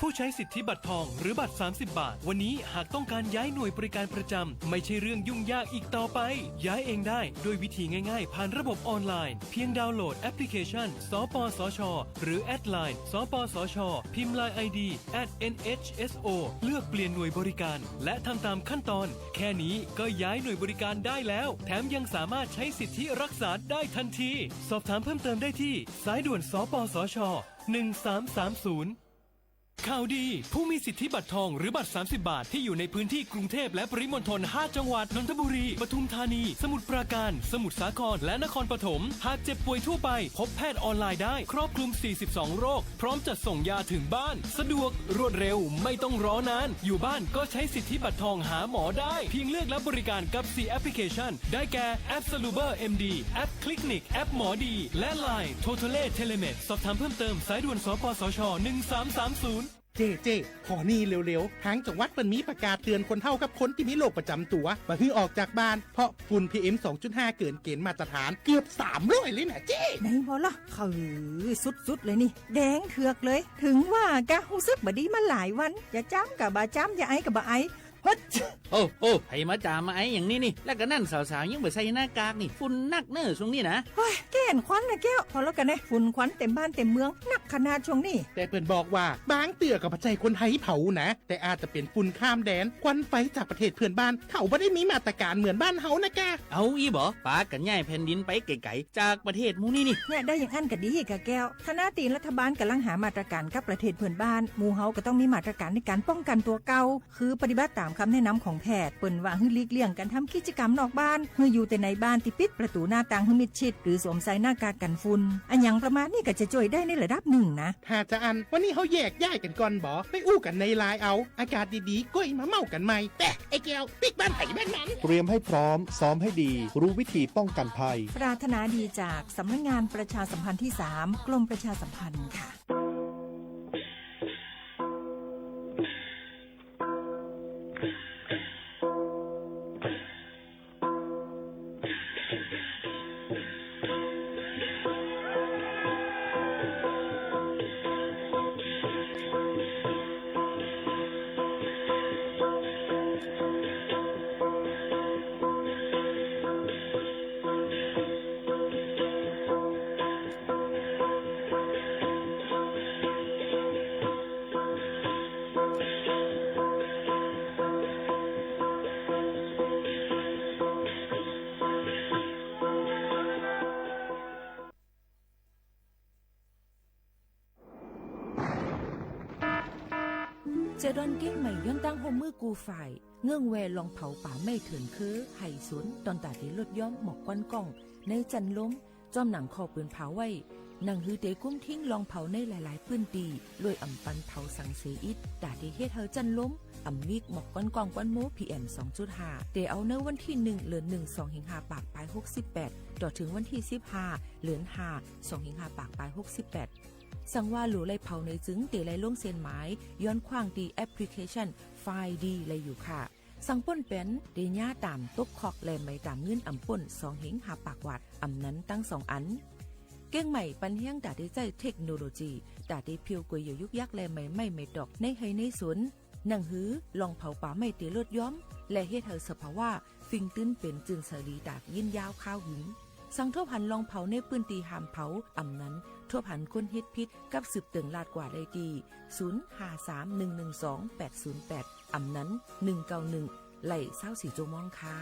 ผู้ใช้สิทธิบัตรทองหรือบัตร สามสิบ บาท วันนี้หากต้องการย้ายหน่วยบริการประจำ ไม่ใช่เรื่องยุ่งยากอีกต่อไป ย้ายเองได้ด้วยวิธีง่ายๆ ผ่านระบบออนไลน์ เพียงดาวน์โหลดแอปพลิเคชัน สปสช หรือแอดไลน์ สปสช พิมพ์ไลน์ ไอดี แอท เอ็นเอชเอสโอ เลือกเปลี่ยนหน่วยบริการ และทำตามขั้นตอน แค่นี้ก็ย้ายหน่วยบริการได้แล้ว แถมยังสามารถใช้สิทธิรักษาได้ทันที สอบถามเพิ่มเติมได้ที่ สายด่วน สปสช หนึ่งสามสามศูนย์ ข่าวดี ผู้มีสิทธิบัตรทองหรือบัตรสามสิบบาท ที่อยู่ในพื้นที่กรุงเทพฯและปริมณฑลห้าจังหวัด นนทบุรี ปทุมธานี สมุทรปราการ สมุทรสาคร และนครปฐม หากเจ็บป่วยทั่วไป พบแพทย์ออนไลน์ได้ ครอบคลุมสี่สิบสองโรค พร้อมจัดส่งยาถึงบ้าน สะดวก รวดเร็ว ไม่ต้องรอนาน อยู่บ้านก็ใช้สิทธิบัตรทองหาหมอได้ เพียงเลือกรับบริการกับสี่แอปพลิเคชัน ได้แก่ แอป Saluber เอ็ม ดี แอป Clinic แอปหมอดี และ ไลน์ Totale Telemed สอบถามเพิ่มเติม สายด่วน สปสช หนึ่งสามสามศูนย์ เจ้ เจ้ ขอนี่เร็วๆ ตางจังหวัดเปิ้นมีประกาศเตือนคนเฒ่ากับคนตี้มีโรคประจ๋ำตั๋ว บ่หื้อออกจากบ้าน เพราะฝุ่น พีเอ็ม สองจุดห้า เกินเกณฑ์มาตรฐานเกือบสามร้อยเลยนะเจ้ ไหนบ่ล่ะ คือสุดๆ เลยนี่ แดงเถือกเลย ถึงว่ากะฮู้สึกบ่ดีมาหลายวัน จะจามกะบ่จาม จะไอก็บ่ไอ ฮัด โอ้ โอ้ ใผมาจ๋ามาไออย่างนี้นี่ แล้วก็นั่นสาวๆ ยังบ่ใส่หน้ากากนี่ ฝุ่นนักเน่อช่วงนี้นะ เฮ้ย แก้นควันนะแก้ว พอแล้วกันนะ ฝุ่นควันเต็มบ้านเต็มเมือง นักขนาดช่วงนี้ แต่เปิ้นบอกว่า บางเตื้อก็บ่ใจ้คนไทยเผานะ แต่อาจจะเป๋นฝุ่นข้ามแดน ควันไฟจากประเทศเพื่อนบ้าน เขาบ่ได้มีมาตรการเหมือนบ้านเฮานะกะ เอาอี้บ่ ปากั๋นย้ายแผ่นดินไปไก๋ๆ จากประเทศหมู่นี้นี่ เนี่ย ได้อย่างอั้นก็ดีกะแก้ว ขณะตี้รัฐบาลก่ำลังหามาตรการกับประเทศเพื่อนบ้าน หมู่เฮาก็ต้องมีมาตรการในก๋านป้องกั๋นตั๋วเก่า คือปฏิบัติต๋ามกำแนะนำของแพทย์ เปิ้นว่าหื้อหลีกเลี่ยงก๋านทำกิจก๋รรมนอกบ้าน หื้ออยู่แต่ในบ้านตี้ปิดประตู๋หน้าต่างหื้อมิดชิด หรือสวมใส่หน้ากากกั๋นฝุ่น อะหยังประมาณนี้ก็จะจ้วยได้ในระดับนึ่งนะ ถ้าจาอั้น วันนี้เฮาแยกย้ายกั๋นก่อนบ่ ไปอู้กั๋นในไลน์เอา อากาศดีๆ ก้อยมาเม้ากั๋นใหม่ แปะ ไอ้แก้ว ปิ๊กบ้านไผบ้านมัน เตรียมให้พร้อม ซ้อมให้ดี รู้วิธีป้องกันภัย ปรารถนาดีจากสำนักงานประชาสัมพันธ์ที่สาม กรมประชาสัมพันธ์ค่ะ เจอดอนเก๊กใหม่ย้อนตั้งฮ่วมมือกู้ฝ่าย เงื่อนแวลองเผาป่าไม้เถินเคือ ไฮ่สน ตอนต๋าตี้ลดย้อมหมอกควันก้อง ในจั้นลม จ้อมหนังข้อปืนเผาไว้ หนังหื้อเตรียมกุ้มทิ้งลองเผาในหลายๆ ปื้นตี้ โดยอ่ำปันเผาสังเสียอิด ต๋าตี้เฮ็ดหื้อจั้นลม อ่ำมีหมอกควันก้องควันโม พีเอ็ม สองจุดห้า เตรียมเอาในวันตี้หนึ่ง เดือนหนึ่ง สองเหียงห้าปากปายหกสิบแปด ต่อเถิงวันตี้สิบห้า เดือนห้า สองเหียงห้าปากปายหกสิบแปด สังว่าหลู่ไล่เผาในจึงเตรียมไล่ลงเส้นหมาย ย้อนขว้างตี้แอปพลิเคชัน ไฟดี ไล่อยู่ค่ะ สังป้นแป๋น เตรียมย้าต๋ามตกคอกและไหมต๋ามเงินอ่ำป้น สองเหียงห้าปากวาท อ่ำนั้นตังสองอัน เก๊กใหม่ปันแฮงต๋าตี้ใจ๊เทคโนโลยี ต๋าตี้เผี้ยวก๋วยเหยี่ยวยุกยักและไหมไม้ไหมตอกในไฮ่ในสน หนังหื้อลองเผาป่าไม้เตรียมลดย้อม และเฮ็ดหื้อสภาวะ ฟิงตื้นเป๋นจื้นสาลีต๋ายินยาวคาวหึง สังทบหันลองเผาในปื้นตี้ห้ามเผา อ่ำนั้นทบหันคนเฮ็ดผิดกับสืบเติ่งลาดกว่าได้ตี้ ศูนย์ห้าสามหนึ่งหนึ่งสองแปดศูนย์แปด อ่ำนั้น หนึ่งเก้าหนึ่ง ไล่ซาวสี่จั่วโมงค่ะ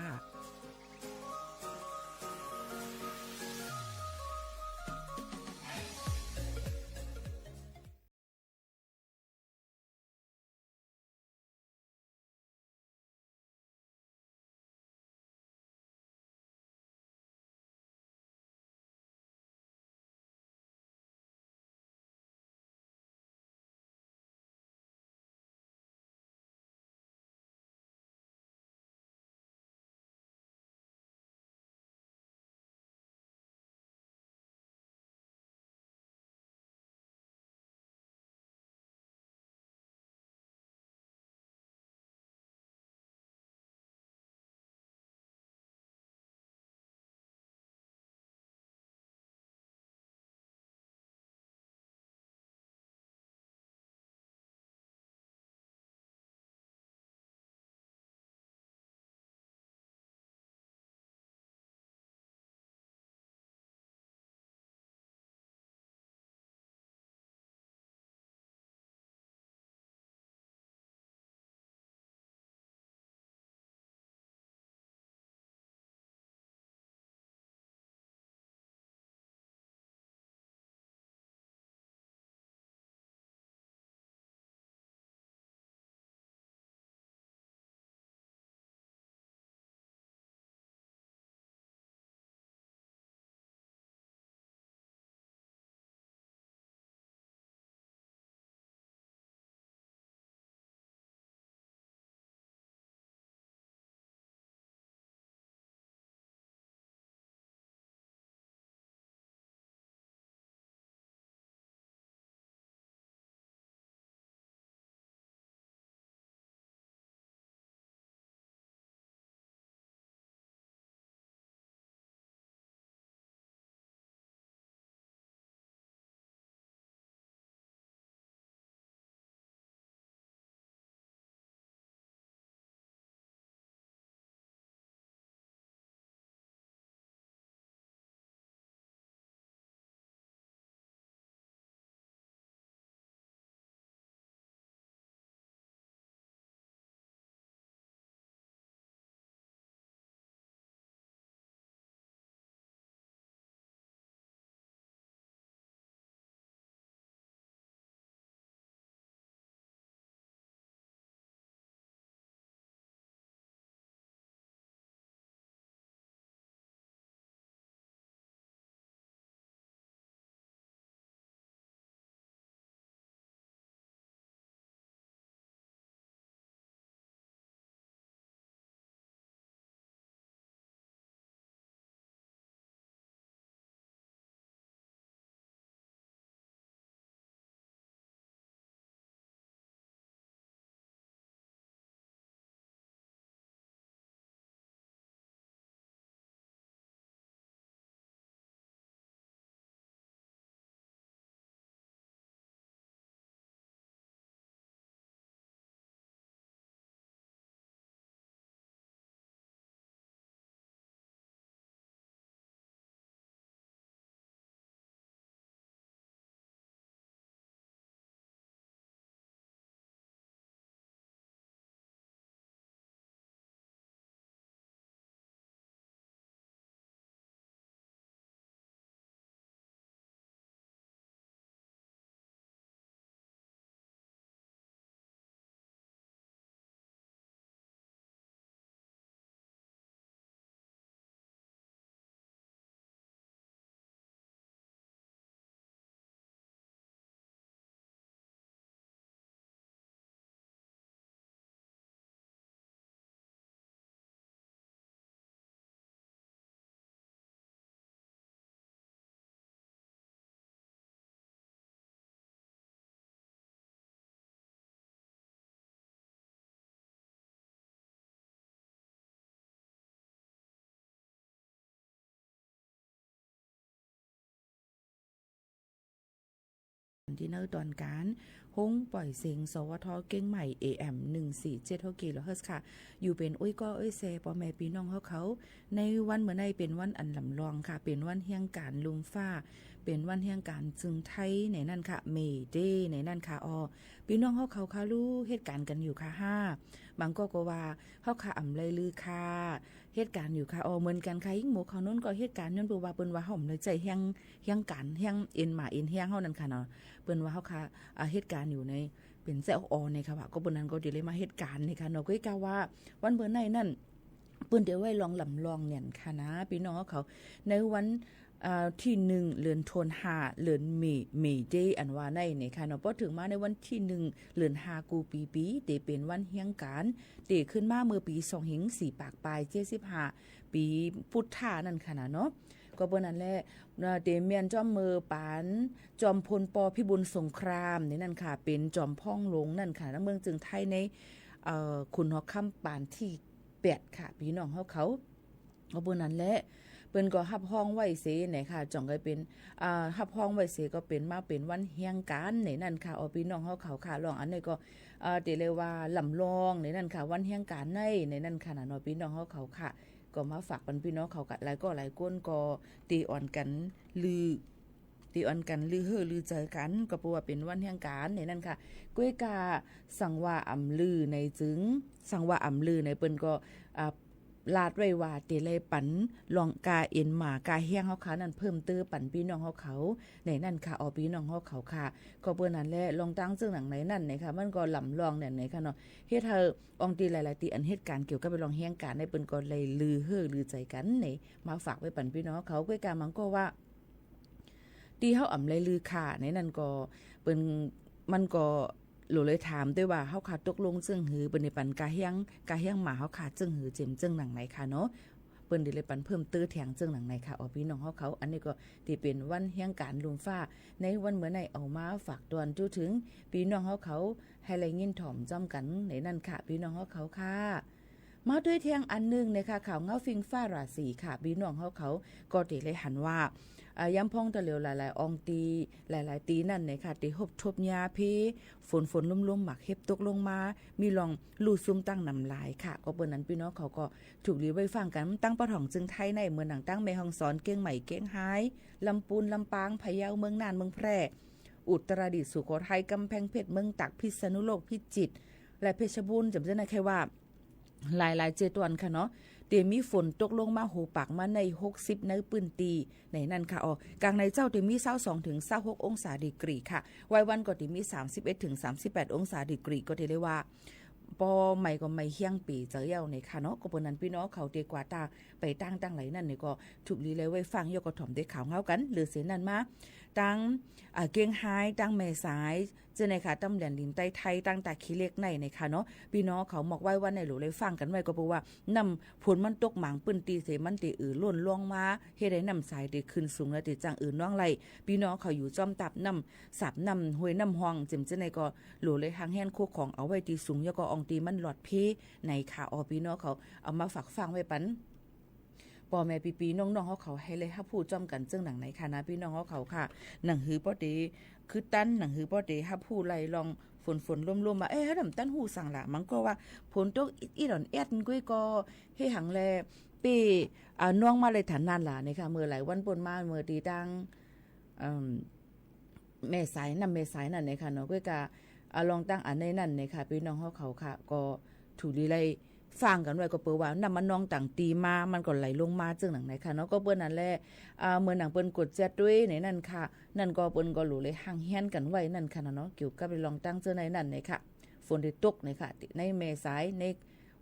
ตี้เนอร์ตอนก๋าน โฮงป่อยเสียง สวท เกียงใหม่ เอเอ็ม หนึ่งสี่เจ็ดหก กิโลเฮิรตซ์ค่ะ อยู่เป๋นอุ้ยก้ออุ้ยแซ ป้อแม่ปี้น้องเฮาเขา ในวันเมื่อในเป๋นวันอันลำลองค่ะ เป๋นวันเฮียงก๋านลุมฟ้า เป๋นวันเฮียงก๋านจึงไทยในนั้นค่ะ เมย์เดย์ในนั้นค่ะ อ้อ ปี้น้องเฮาเขาค่ะ ลู่เหตุก๋ารณ์กั๋นอยู่ค่ะฮ้า บางก้อก็ว่า เฮาค่ะอ่ำไรลือค่ะ เหตุก๋ารณ์อยู่ค่ะ อ้อ เหมือนกั๋นค่ะ ยิ่งหมู่เขาโน้นก็เหตุก๋ารณ์ ย้อนเปิ้นว่า เปิ้นว่าเฮาอ่ำไรใจ๊เฮียง เฮียงก๋าน เฮียงเอ็นหมาเอ็นแฮงเฮานั่นค่ะเนาะ เปิ้นว่าเฮาค่ะ อ่า เหตุก๋ารณ์อยู่ใน เป๋นใจ๊ออในค่ะว่า ก็เปิ้นนั้นก็เตียวเลยมาเหตุก๋ารณ์ในค่ะเนาะ ก็กะว่า วันเปิ้นในนั้น เปิ้นเตียวไว้ลองลำลองเนี่ยค่ะนะ ปี้น้องเฮาเขา ในวัน อ่า ตี้หนึ่ง เดือนธันวา เดือนเมย์ เมย์เดย์ อันว่าในเนี่ยค่ะเนาะ ปอเถิงมาในวันตี้หนึ่ง เดือนห้ากู้ปี๋ปี๋ เตียวเป๋นวันเฮียงก๋าน เตียวขึ้นมาเมื่อปี๋สองเฮงสี่ปากปายเจ็ดสิบห้า ปี๋พุทธานั่นค่ะนะเนาะ ก็เปิ้นนั้นแหละ เอ่อ เตียวเมียนจ้อมเมอป๋าน จอมพล ป.พิบูลสงคราม ในนั้นค่ะ เป๋นจอมพ่องหลวงนั่นค่ะ ในเมืองจึงไทยใน เอ่อ ขุนหอคำป๋านตี้แปดค่ะ ปี้น้องเฮาเขา ก็เปิ้นนั้นแหละ เปิ้นก็ฮับฮ้องไว้เสียในค่ะ จ่องก็เป๋น อ่า ฮับฮ้องไว้เสียก็เป๋นมาเป๋นวันเฮียงก๋านในนั้นค่ะ อ้อ ปี้น้องเฮาเขาค่ะ ลองอันนี้ก็ อ่า เตียวเลยว่าลำลองในนั้นค่ะ วันเฮียงก๋านใน ในนั้นค่ะนะเนาะ ปี้น้องเฮาเขาค่ะ ก็มาฝากปันปี้น้องเขาค่ะ หลายก้อหลายคนก็เตียวอ่อนกั๋นลือ เตียวอ่อนกั๋นลือเฮ่อลือใจ๋กั๋น ก็เปิ้นว่าเป๋นวันเฮียงก๋านในนั้นค่ะ ก้วยกาสังว่าอ่ำลือในจึง สังว่าอ่ำลือในเปิ้นก็ อ่า ลาดไว้ว่าเตียวเลยปันลองกาเอ็นหมากาแฮงเฮาค่ะ นั้นเพิ่มเตื้อปันปี้น้องเฮาเขา ในนั้นค่ะ อ้อ ปี้น้องเฮาเขาค่ะ ก็เปิ้นนั้นแหละ ลองตั้งเจิ่งหนังในนั้นในค่ะ มันก็ลำลองเนี่ยในค่ะเนาะ เฮ็ดหื้ออ่องตี้หลายๆ ตี้อันเหตุก๋ารณ์เกี่ยวกับไปลองเฮียงก๋านใน เปิ้นก็เลยลือเฮ่อลือใจ๋กั๋นใน มาฝากไว้ปันปี้น้องเฮาเขา ก้วยกาบางก้อว่า ตี้เฮาอ่ำไรลือค่ะ ในนั้นก็ เปิ้น มันก็ หลูเลยถามตวยว่า เฮาค่ะตกลงเจิ่งหื้อ เปิ้นได้ปันกาแฮง กาแฮงหมาเฮาค่ะเจิ่งหื้อ เจ๋มเจิ่งหนังในค่ะเนาะ เปิ้นได้เลยปันเพิ่มเตื้อแถงเจิ่งหนังในค่ะ อ้อ ปี้น้องเฮาเขา อันนี้ก็ตี้เป๋นวันเฮียงก๋านลุมฟ้า ในวันเมื่อในเอามาฝากตอนจู๊เถิง ปี้น้องเฮาเขา หื้อได้ยินถ่อมจ้อมกั๋นในนั้นค่ะ ปี้น้องเฮาเขาค่ะ มาตวยแถงอันนึ่งในค่ะ ข่าวเงาฟิงฟ้าราศีค่ะ ปี้น้องเฮาเขา ก็เตียวเลยหันว่า อ่า ยามพ่องเตียวเหลียวหลายๆ อ่องตี้ หลายๆ ตี้นั่นในค่ะ ตี้ฮบทบยาเพ ฝน ฝนลุ่มๆ หมากเห็บตกลงมา มีลองลู่ซุ่มตั้งนำหลายค่ะ ก็เปิ้นนั้นปี้น้องเขาก็ถูกหลีไว้ฟังกั๋น ตั้งป้อถ่องจึงไทยใน เมืองหนังตั้งแม่ฮ่องสอน เกียงใหม่ เกียงฮาย ลำปูน ลำปาง พะเยา เมืองน่าน เมืองแพร่ อุตรดิตถ์ สุโขทัย ก๋ำแพงเพชร เมืองตาก พิษณุโลก พิจิตร และเพชรบูรณ์ จ๋ำเจ้าหน้าใครว่า หลายๆ เจตวันค่ะเนาะ เตียวมีฝนตกลงมาโหปากมาในหกสิบในปื้นตี้ในนั้นค่ะ อ้อ กลางในเจ๊าเตียวมีซาวสองเถิงซาวหกองศาดีกรีค่ะ วายวันก็เตียวมีสามสิบเอ็ดเถิงสามสิบแปดองศาดีกรี ก็เตียวเลยว่า ปอใหม่ก็ใหม่เฮี้ยงปี๋เจ๋อเย้าในค่ะเนาะ ก็เปิ้นนั้นปี้น้องเขาเตียวกว่าตาไปตั้งตังไหลนั่นในก็ถูกหลีเลยไว้ฟัง ยอก็ถ่อมเตียวข่าวเงากั๋น หรือเสียนั่นมา ตัง อ่า เกียงฮาย ตังแม่สาย เจ้าในค่ะ ตำแหลนหลินใต้ไทย ตังตาขี้เหล็กในในค่ะเนาะ ปี้น้องเขาหมอกไว้ว่าในหลูเลยฟังกั๋นไว้ ก็เปิ้นว่าน้ำฝนมันตกหมางปื้นตี้เส มันเตียวเอ่อล้นลงมา เฮ็ดหื้อน้ำสายเตียวขึ้นสูง แล้วเตียวจั่งเอ่อนองไหล ปี้น้องเขาอยู่จ้อมตับน้ำสาบ น้ำห้วย น้ำฮอง เจ๋มเจ้าในก็หลูเลยหังแฮนโคของเอาไว้ตี้สูง ยอก็อ่องตี้มันหลอดเพในค่ะ อ้อ ปี้น้องเขาเอามาฝากฟังไว้ปัน ป้อแม่ปี้ๆ น้องๆ เฮาเขาหื้อได้ฮับฮู้จ้อมกั๋นเจิ่งหนังในค่ะนะ ปี้น้องเฮาเขาค่ะ หนังหื้อป้อเต คือตัน หนังหื้อป้อเตฮับฮู้ไล่ลองฝนๆ ลมๆ ว่า เอ๊ะ เฮาดำตันฮู้สังละ บางก็ว่าฝนตกอิดๆ อ่อนแอดก้วยก็ เฮหังแล เป้ อ่า น้องมาเลยฐานนั่นล่ะในค่ะ เมื่อหลายวันป่นมา เมื่อตี้ตัง เอิ่ม แม่สาย น้ำแม่สายนั่นในค่ะเนาะ ก้วยกา อ่า ลองตังอันในนั่นในค่ะ ปี้น้องเฮาเขาค่ะ ก็ถูกหลีเลยฟังกั๋นไว้ ก็เปิ้นว่าน้ำมันนองตังตี้มา มันก็ไหลลงมาเจิ่งหนังในค่ะเนาะ ก็เปิ้นนั้นแหละ อ่า เมื่อหนังเปิ้นกดแจ๊ดตวยในนั่นค่ะ นั่นก็เปิ้นก็หลูเลยหังแฮนกั๋นไว้นั่นค่ะเนาะ เกี่ยวกับเรื่องลองตังเจิ่งในนั่นในค่ะ ฝนได้ตกในค่ะ ในแม่สาย ใน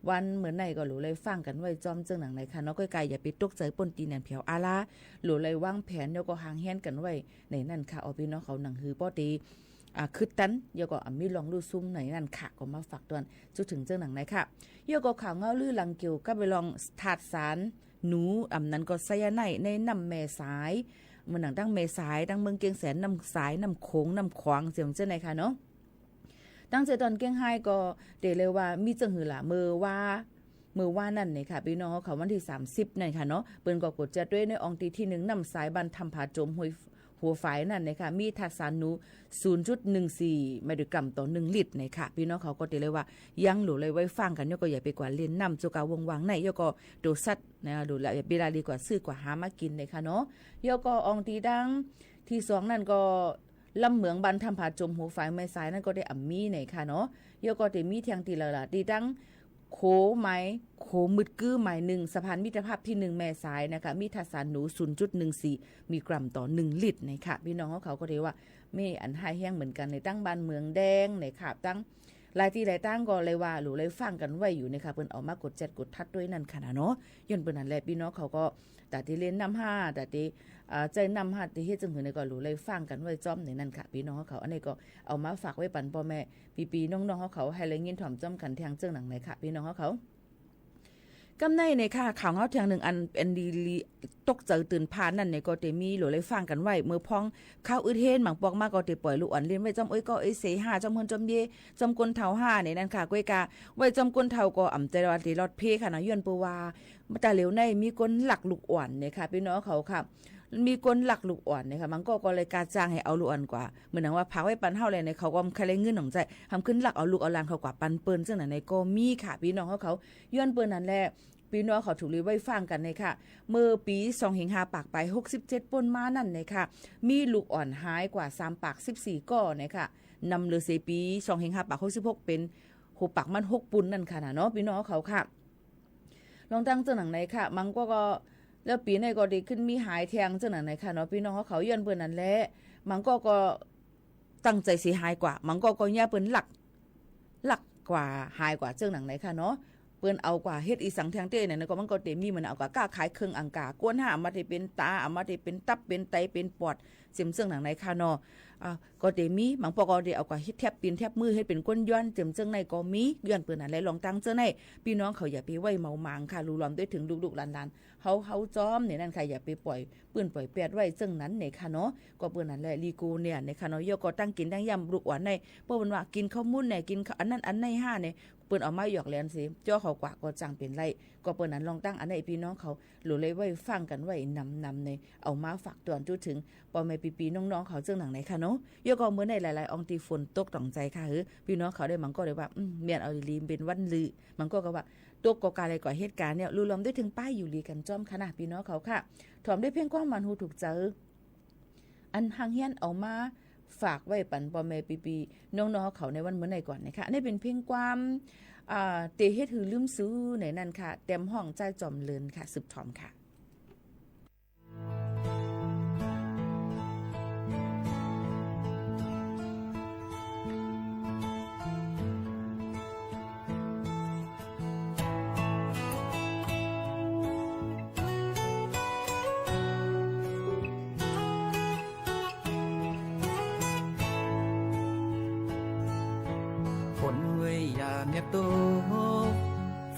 วันเมื่อในก็หลูเลยฟังกั๋นไว้จ้อมเจิ่งหนังในค่ะเนาะ ก้วยกาอย่าไปตกใจ๋ป้นตี้แหนนแผวอาลา หลูเลยวางแผน แล้วก็หังแฮนกั๋นไว้ในนั่นค่ะ อ้อ ปี้น้องเขา หนังหื้อป้อเต อ่า คือตัน ยอก็ อ่า มีลองลู่ซุ่มในนั่นค่ะ ก็มาฝากตอน จุดถึงเจิ่งหนังในค่ะ ยอก็ข่าวเงาลือหลังเกี่ยวกับไปลองธาตุสารหนู อ่ำนั้นก็ไซยาไนด์ในน้ำแม่สาย เมื่อหนังตังแม่สาย ตังเมืองเกียงแสน น้ำสาย น้ำโขง น้ำขวาง เจ๋มเจ้าในค่ะเนาะ ตังเจตอนเกียงฮายก็เตเลยว่ามีเจิ่งหื้อละ เมื่อว่า เมื่อว่านั่นในค่ะ ปี้น้องเฮาเขา วันตี้สามสิบนั่นค่ะเนาะ เปิ้นก็กดแจ๊ดตวยในอ่องตี้ตี้หนึ่ง น้ำสายบ้านถ้ำผาโจม ห้วย หัวฝายนั้นนะคะ มีธาตุสารหนู ศูนย์จุดหนึ่งสี่ มิลลิกรัมต่อหนึ่งลิตรนะคะ ปี้น้องเขาก็เต๋เลยว่า ยังหลู่เลยไหว้ฟังกั๋น ยอดก็อย่าไปกวาดเล่นน้ำ โจกาว่างๆ ใน ยอดก็ตั๋วสัตว์นะ หลู่ละอย่าไปละเลยกว่าซื้อกว่าหามากิ๋นนะคะเนาะ ยอดก็อ่องตี้ตังตี้สองนั้นก็ ลำเหมืองบ้านถ้ำผาจม หัวฝายแม่สายนั้นก็ได้อ่ำมีนะคะเนาะ ยอดก็เต๋มีเตียงตี้ละละ ตี้ตังโขงหมาย โขงมืดกื๊อหมายหนึ่ง สะพานมิตรภาพตี้หนึ่งแม่สายนะคะ มีธาตุสารหนู ศูนย์จุดหนึ่งสี่ มิลลิกรัมต่อหนึ่งลิตรนะคะ ปี้น้องเขาก็เต๋ว่า มีอันฮ้ายแฮงเหมือนกั๋นในตังบ้านเมืองแดงนะคะ ตังหลายตี้หลายตังก็เลยว่า หลู่เลยฟังกั๋นไว้อยู่นะคะ เปิ้นเอามากดแจ๊ดกดทัดตวยนั้นค่ะนะเนาะ ย้อนเปิ้นนั้นแหละ ปี้น้องเขาก็ ตาตี้เล่นน้ำห้า ตาตี้ อ่า ใจ๊น้ำห้า ตี้เฮ็ดจั่งหื้อในก็หลู่เลยฟังกั๋นไว้จ้อมในนั้นค่ะ ปี้น้องเขา อันนี้ก็เอามาฝากไว้ปั๋นป้อแม่ ปี้ๆ น้องๆ เขา ให้เลยยินถ่อมจ้อมกั๋นแทงเจิ่งหนังในค่ะ ปี้น้องเขา กำในในค่ะ ข่าวเฮาแทงนึ่งอัน อันดีๆ ตกใจ๋ตื่นพลานนั้นในก็เต๋มีหลู่เลยฟังกั๋นไว้ เมื่อพ้อง ข่าวอึดเฮน บางปอกมาก็เต๋ป่อยลูกอ่อนเล่นไว้จ้อมเอ้ยก้อเอ้ยเสห้า จ้อมเฮือนจ้อมเย้ จ้อมก้นเฒ่าห้าในนั้นค่ะ ก้วยกา ไว้จ้อมก้นเฒ่าก็อ่ำใจ๋ว่าเต๋รอดเพ่ค่ะเนาะ ย้อนเปิ้นว่า ต๋าเหลียวในมีคนลักลูกอ่อนเนี่ยค่ะ ปี้น้องเขาค่ะ มีคนลักลูกอ่อนเนี่ยค่ะ บางก้อก็เลยกาจ้างหื้อเอาลูกอ่อนกว่า เหมือนดังว่าฝากไว้ปั๋นเฮาแหละเนี่ย เขาก็ใค่ได้เงินหนองใจ๋ หำขึ้นลักเอาลูกเอาหลานเขากว่าปั๋นเปิ้น เจิ่งนั้นในก็มีค่ะ ปี้น้องเขา ย้อนเปิ้นนั้นแหละ ปี้น้องเขาถูกหลู่เลยไหว้ฟังกั๋นเนี่ยค่ะ เมื่อปี๋สองเฮงห้าปากปายหกสิบเจ็ดป้นมานั้นเนี่ยค่ะ มีลูกอ่อนหายกว่าสามปากสิบสี่ก้อเนี่ยค่ะ นำเหลือเสียปี๋สองเฮงห้าปากหกสิบหกเป๋น หกปากมันหกปุนนั่นค่ะนะเนาะ ปี้น้องเขาค่ะ ลองตั้งเจิ่งหนังในค่ะ บางก้อก็ แล้วปี๋ในก็ได้ขึ้นมีหายแทงเจิ่งหนังในค่ะเนาะ ปี้น้องเขา ย้อนเปิ้นนั้นแหละ บางก้อก็ตั้งใจ๋เสียหายกว่า บางก้อก็เยียะเปิ้นลัก ลักกว่าหายกว่าเจิ่งหนังในค่ะเนาะ เปิ้นเอากว่าเฮ็ดอีสังแทงเต้เนี่ย ก็มันก็เต๋มีเหมือนเอากว่าก้าขายเครื่องอังกา ก้นห้า เอามาเต๋เป๋นต๋า เอามาเต๋เป๋นตับ เป๋นไต เป๋นปอด เจียมเจิ่งหนังในค่ะเนาะ อ่า ก็เต๋มี บางปอกก็เต๋เอากว่าเฮ็ดแถบตี๋นแถบมือ เฮ็ดเป๋นก้นย้อน เจียมเจิ่งในก็มี ย้อนเปิ้นนั้นแหละ ลองตั้งเจิ่งใน ปี้น้องเขาอย่าไปไหว้เมาหมางค่ะ หลู่ลอมตวยเถิงลูกๆ หลานๆ เฮาๆ จ้อมเนี่ยนั่นค่ะ อย่าไปป่อยปื้นป่อยแปดไว้เจิ่งนั้นเนี่ยค่ะเนาะ ก็เปิ้นนั้นแหละ ลีโกเนี่ยเนี่ยค่ะเนาะ ยอดก็ตั้งกิ๋นตั้งย่ำลูกอ่อนใน เปิ้นว่ากิ๋นข้าวมุ้นเนี่ย กิ๋นข้าวอันนั้นอันในห้าเนี่ย เปิ้นเอามาหยอกแหลนเสีย จ้อเขากว่าก็จั่งเป๋นไร ก็เปิ้นนั้นลองตั้งอันใน ปี้น้องเขา หลู่เลยไหว้ฟังกั๋นไว้นำๆ เนี่ย เอามาฝากตวนจุ๊เถิง ป้อแม่ปี้ๆ น้องๆ เขาเจิ่งหนังในค่ะเนาะ ยอดก็เมื่อในหลายๆ อ่องตี้ฝนตกต้องใจ๋ค่ะ หื้อ ปี้น้องเขาได้ บางก้อได้ว่า อืม แม่นเอาดีๆ เป๋นวันลือ บางก้อก็ว่า ตกก็กาเลยก่อเหตุก๋ารณ์เนี่ย หลู่ลอมตวยเถิงป้ายอยู่หลีกั๋นจ้อมค่ะนะ ปี้น้องเขาค่ะ ถ่อมตวยเพลงความหมานหูถูกใจ๋ อันฮังเฮียนเอามาฝากไว้ปั๋นป้อแม่ปี้ๆ น้องๆ เขาในวันเมื่อในก่อนนะคะ อันนี้เป๋นเพลงความ อ่า เต๋เฮ็ดหื้อลืมสูในนั้นค่ะ แตมฮ้อง จ้ายจอมเลินค่ะ สืบถ่อมค่ะ ฝนเว่ยอย่าเนียบตก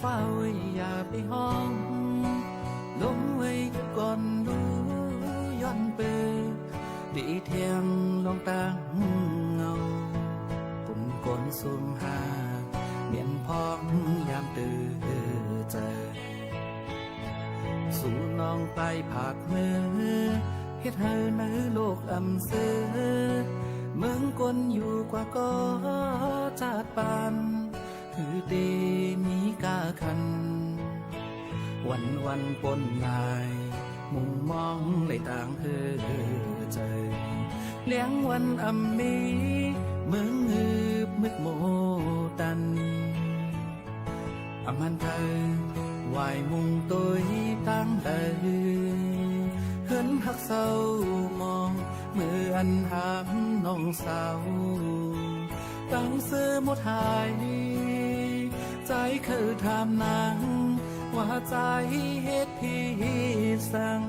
ฟ้าเว่ยอย่าไปฮ้อง ลมเว่ยหยุดก่อนดู ย้อนเปย ตี้เตียงลองตั้งเงา กุ่มก้นสูงหา เมียนพ้องยามตื่นใจ๋ สู่น้องปลายผากมือ เฮ็ดหื้อในโลกอ่ำเซอ เมืองคนอยู่กว่าก่อจาติปาน หื้อตี้มีก้าขัน วันๆ ป้นหลาย มุ่งมองไหลตางเฮอใจ๋ แลงวันอ่ำมี เมืองงืบมึกโมตัน อ่ำหันเทิง วายมุ่งตวยตางใด เฮือนฮักเศร้ามอง เมื่ออันหามน้องสาว ตังเสื้อหมดหาย ใจ๋เขยถามนาง ว่าใจ๋เฮ็ดผิดสัง